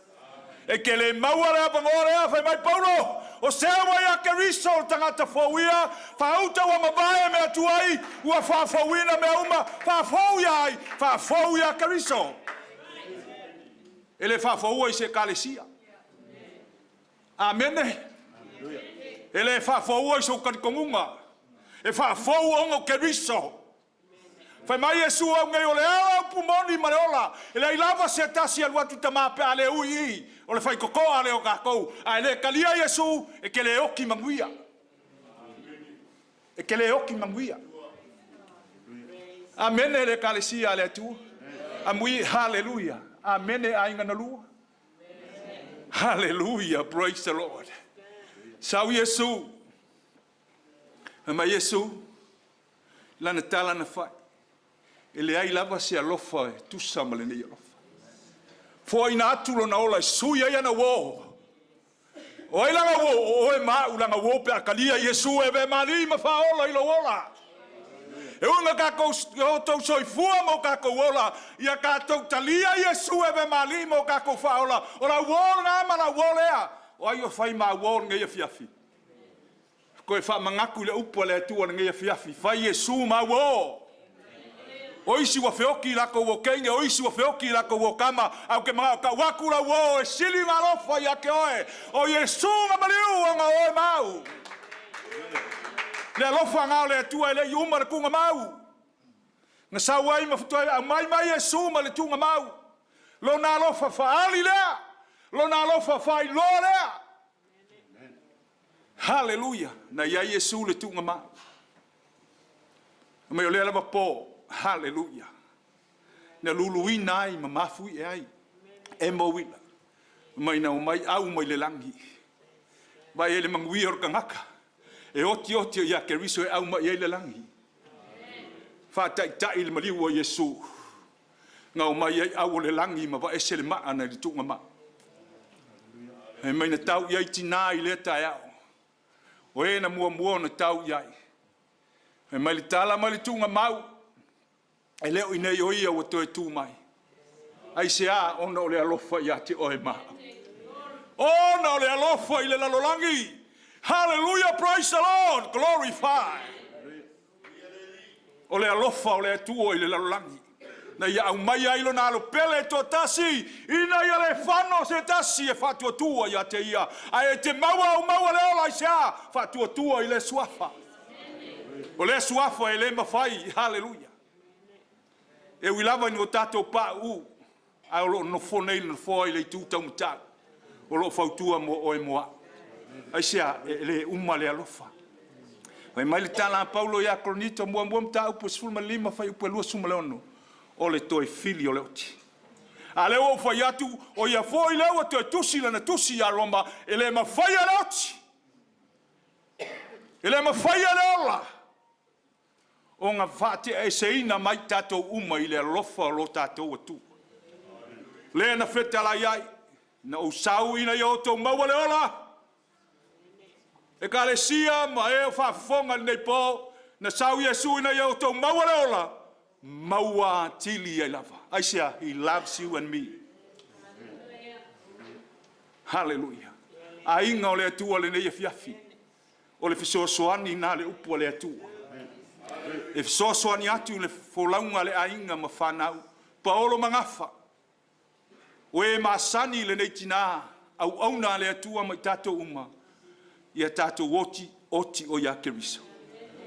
Speaker 11: e te le maua le avanoa lea. Fai mai Paulo, o sea ua ia Keriso o le tagata fou ia, faauta ua mavae mea tuai, ua faafouina mea uma, faafou ia ai, faafou ia Keriso. E le faafoua i se Ekalesia. Amene. E le faafoua i sou talitonuga. E faafou ona o Keriso. Fai mai Iesu au nei o le ala upu moni ma le ola, e leai lava se tasi e alu atu i Tama pe a le ui i o le faitotoa lea o tatou, a e le talia Iesu, e te le oti manuia. E te le oti manuia. Amene le Ekalesia a le Atua. Amui, haleluia. Amene aiga na lua. Haleluia, praise the Lord. Sau Iesu. Fai mai Iesu, lana tala na fai, e leai lava se alofa e tusa ma lenei alofa. Foaina atu lona ola e sui ai ana uō. O ai lana uō? O oe ma a'u lana uō pe a talia Iesu e avea ma Alii ma Faaola i lou ola. E ui ina tatou outou soifua ma o tatou ola, ia tatou talia Iesu e avea ma Alii ma o tatou Faaola. O le auō lena ma le auō lea. O ai o fai ma auō i lenei afiafi? Toe faamanatu i le upu a le Atua i lenei afiafi, fai Iesu ma auō. O isi ua feoti i latou o teine, o isi ua feoti i latou o tama, ae ou te manao e tau atu le auō e sili ona alofa ia te oe, o Iesu na maliu ona o oe ma au. Le alofa lena o le Atua e le i uma le tuugamau. Na sau ai ma toe aumai mai Iesu ma le tuugamau. Lona alofa faaali lea, Lona alofa faailoa lea. Haleluia! Na i ai Iesu i le tuugamau. Fai mai o lea lava po, haleluia, na luluina ai ma mafuie ai e mouila. Fai mai na omai au mai le lagi. Vaai i ai i le manuia o le tagata, e oti oti o ia Keriso e au mai ai le lagi. Faataitai le maliu o Iesu, na omai ai au o le lagi ma vaese le maa nai le tuugamau. Fai mai na tau i ai tina i lea taeao, o e na muamua ona tau i ai. Fai mai le tala mai le tuugamau, e le o i inei o ia ua toe tu mai. Aisea? Ona o le alofa ia te oe ma au. Ona o le alofa i le lalolagi. Hallelujah, praise the Lord, glorify. O le alofa o le Atua i le lalolagi na ia aumaia ai lona alo pele e toatasi, ina ia le fano se tasi e faatuatua ia te ia, ae e te maua au maua le ola. Aisea? Faatuatua i le suafa. O le suafa e le mafai, haleluia. E ui lava ina o tatou pauu, ae o lo o nofo nei le Nofoa i le itu taumatau, o lo o fautua mo oe mo au. Aisea? E le uma le alofa. Fai mai le tala a Paulo ia Korinito muamua mataupu 15 fuaiupu e 26, o le toe fili o le oti. A lea ua ou fai atu, o ia foi lea ua toe tusi lana tusi ia Roma, e le mafaia le oti, e le mafaia le ola, ona faateaeseina mai tatou uma i le alofa o lo tatou Atua. Lea na fetalai ai, na ou sau ina ia outou maua le ola, Ekalesia ma e o faafofoga i lenei po, na sau Iesu ina ia outou maua le ola, maua atili ai lava. Aisea? He loves you and me. Hallelujah. Aiga o le Atua lenei afiafi. O le fesoasoani na le upu a le Atua. E fesoasoani atu le folauga a le aiga ma fanau. Paolo ma Gafa, o e masani i lenei tina, auauna a le Atua ma i tatou uma, ia tatou oti, oti o ia Keriso.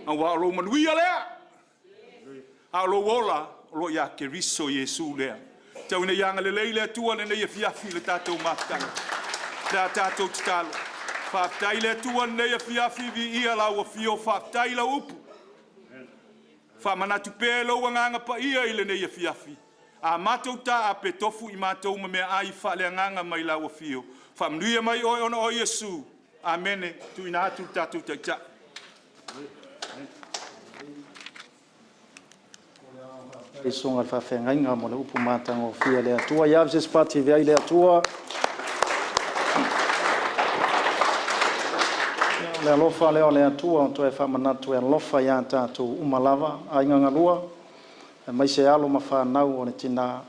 Speaker 11: Aua o lou manuia lea, a o lou ola, o lo o ia Keriso Iesu lea. Tau ina ia agalelei le Atua lenei afiafi i le tatou mafutaga. Le a tatou tatalo. Faafetai le Atua lenei afiafi, viia lau afio, faafetai i lau upu. Faamanatu pea e lou agaga paia i lenei afiafi. A matou taape, tofu i matou ma meaai faaleagaga mai lau afio. Faamanuia mai oe ona o Iesu. Amene. Tuuina atu le tatou Taitai.
Speaker 10: Le susuga i le faafeagaiga mo le upu matagofie a le Atua. Ia ave se isi pati i le Atua. O le alofa lea o le Atua o toe faamanatu e alofa ia tatou uma lava, aiga galua, aemaise alo ma fanau o le tina,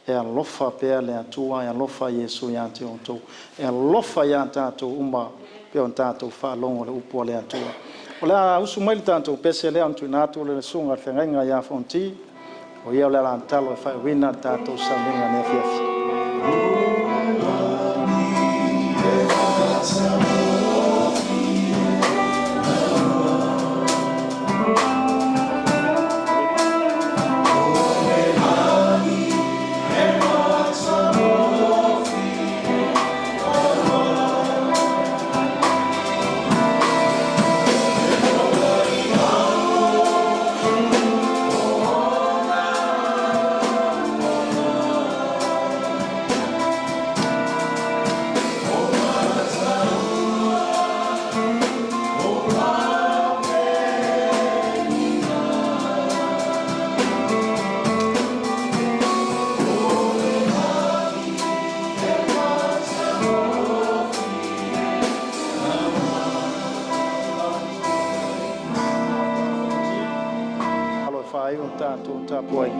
Speaker 10: e alofa pea le Atua, e alofa Iesu ia te outou, e alofa ia tatou uma, pei ona tatou faalogo i le upu a le Atua. O le a usu mai le tatou pese lea ona tuuina atu le susuga i le feagaiga ia Fonoti, o ia o le alatalo e faaiuina le tatou sauniga i lenei afiafi. tatou tapuaiga.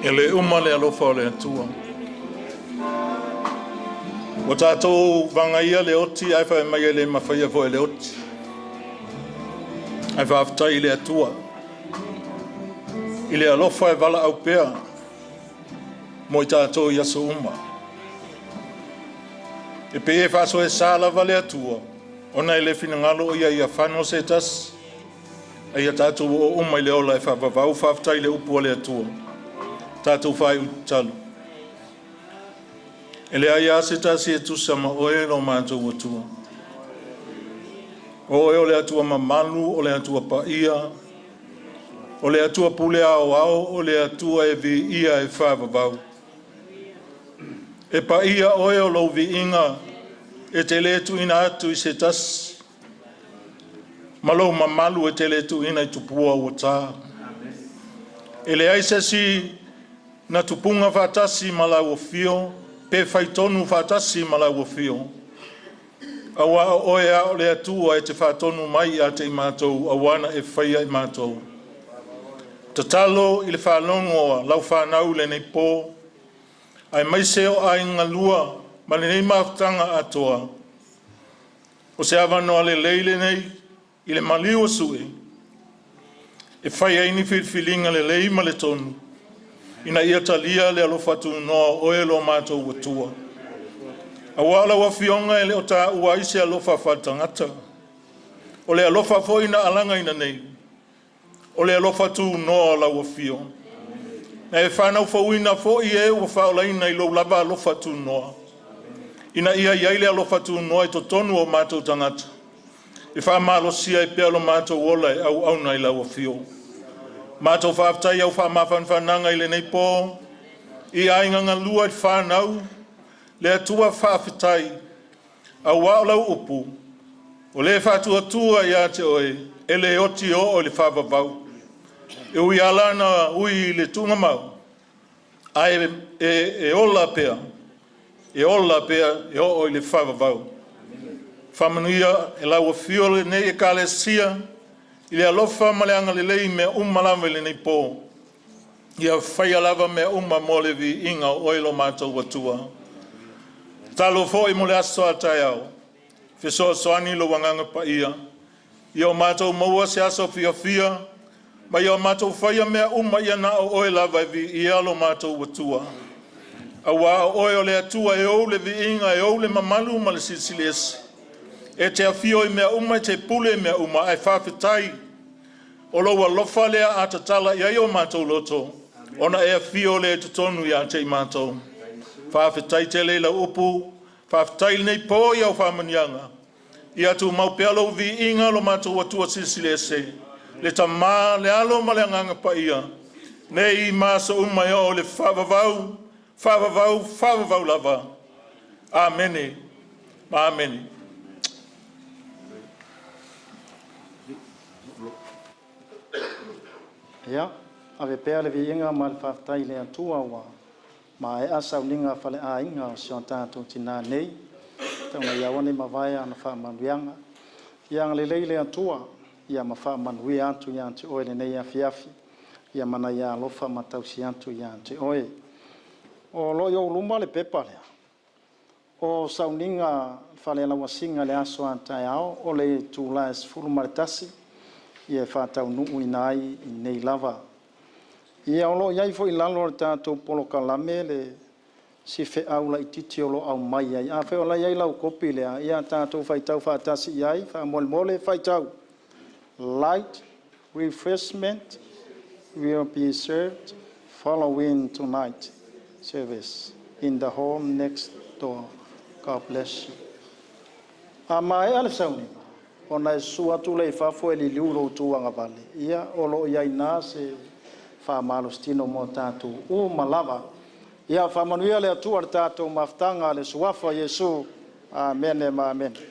Speaker 11: E le uma le alofa o le Atua. Ua tatou vagaia le oti ae fai mai e le mafaia foi e le oti. Ae faafetai i le Atua i le alofa e valaau pea mo i tatou i aso uma. E pei e faasoesa lava le Atua, ona e le finagalo o ia ia fano se tasi, a ia tatou oo uma i le ola e faavavau. Faafetai i le upu a le Atua. Tatou faaiu i le tatalo. E leai lava se tasi e tusa ma oe lo matou Atua. O oe o le Atua mamalu, o le Atua paia, o le Atua pule aoao, o le Atua e viia e faavavau. E paia oe o lou viiga e te le tuuina atu i se tasi, ma lou mamalu e te le tuuina i tupua ua ta. E leai se isi na tupuga faatasi ma lau afio pe faitonu faatasi ma lau afio, aua o oe lava o le Atua e te faatonu mai ia te i matou, aua na e faia i matou. Tatalo i le faalogo a lau fanau i lenei po, aemaise o aiga galua ma lenei mafutaga atoa. O se avanoa lelei lenei i le maliu ua sui, e fai ai ni filifiliga lelei ma le tonu, ina ia talia le alofa tunoa o oe lo matou Atua. Aua o lau Afioga e le o taua ai se alofa faaletagata, o le alofa foi na alagaina nei, o le alofa tunoa o lau Afio. Na e fanau fouina foi e ua faaolaina i lou lava alofa tunoa, ina ia i ai le alofa tunoa i totonu o matou tagata, e faamalosia ai pea lo matou ola e auauna i lau afio. Matou faafetai i au faamafanafanaga i lenei po, i aiga galua i le fanau, le Atua faafetai, aua o lau upu, o le faatuatua ia te oe, e le oti e oo i le faavavau. E ui lava la ina ui i le tuugamau, ae e ola pea, e ola pea e oo i le faavavau. Faamanuia e lau afio lenei Ekalesia i le alofa ma le agalelei i mea uma lava i lenei po. Ia faia lava mea uma mo le viiga o oe lo matou Atua. Tatalo foi mo le aso a taeao, fesoasoani lou Agaga Paia, ia o matou maua se aso fiafia, ma ia o matou faia mea uma ia na o oe lava e viia lo matou Atua. Aua o oe o le Atua e ou le viiga, e ou le mamalu ma le silisili ese. E te afio i mea uma, e te pule i mea uma, ae faafetai o lou alofa lea a tatala i ai o matou loto, ona e afio lea i totonu ia te i matou. Faafetai tele i lau upu, faafetai i lenei po i au faamanuiaga. Ia tumau pea lou viiga lo matou Atua Silisili Ese, le Tama, le Alo ma le Agaga Paia, nei ma aso uma e oo i le faavavau, faavavau, faavavau lava. Amene ma amene.
Speaker 10: Ia, ave pea le viiga ma le faafetai i le Atua ua maea sauniga faaleaiga o si o tatou tinā nei, tau ina ia aua ne i mavae ana faamanuiaga. Ia agalelei le Atua ia ma faamanuia atu ia te oe i lenei afiafi, ia ma ia alofa ma tausi atu ia te oe. O lo o i ou luma le pepa lea, o sauniga falelauasiga i le aso a taeao o le itula e 11:00 e faataunuuina ai i inei lava. Ia o lo o i ai foi i lalo o le tatou polokalame si feau laitiiti o lo o aumai ai. Afai o la e i ai lau kopi lea, ia tatou faitau faatasi i ai, faamolemole faitau. Light refreshment will be served following tonight service in the hall next door. God bless you. A maea le sauniga, ona e susu atu lea i fafo e liliu i lo outou agavale, ia o lo o i ai i ina se faamalositino mo tatou uma lava. Ia faamanuia le Atua i le tatou mafutaga i le Suafa o Iesu. Amene ma amene.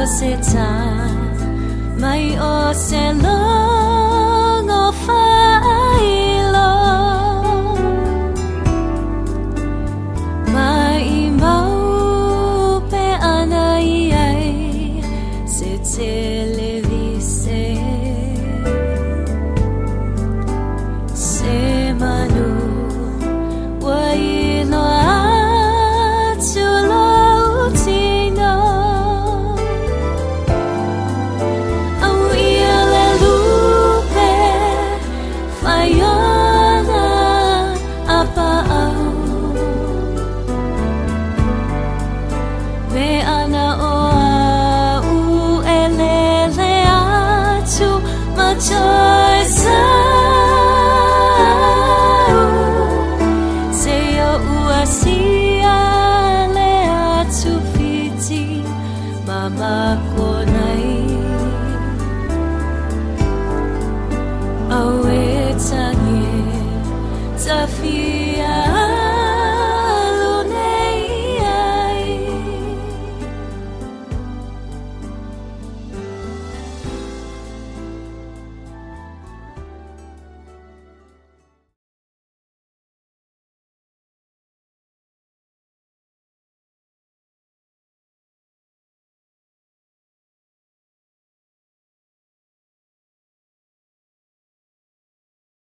Speaker 13: Se ta mai o se lo.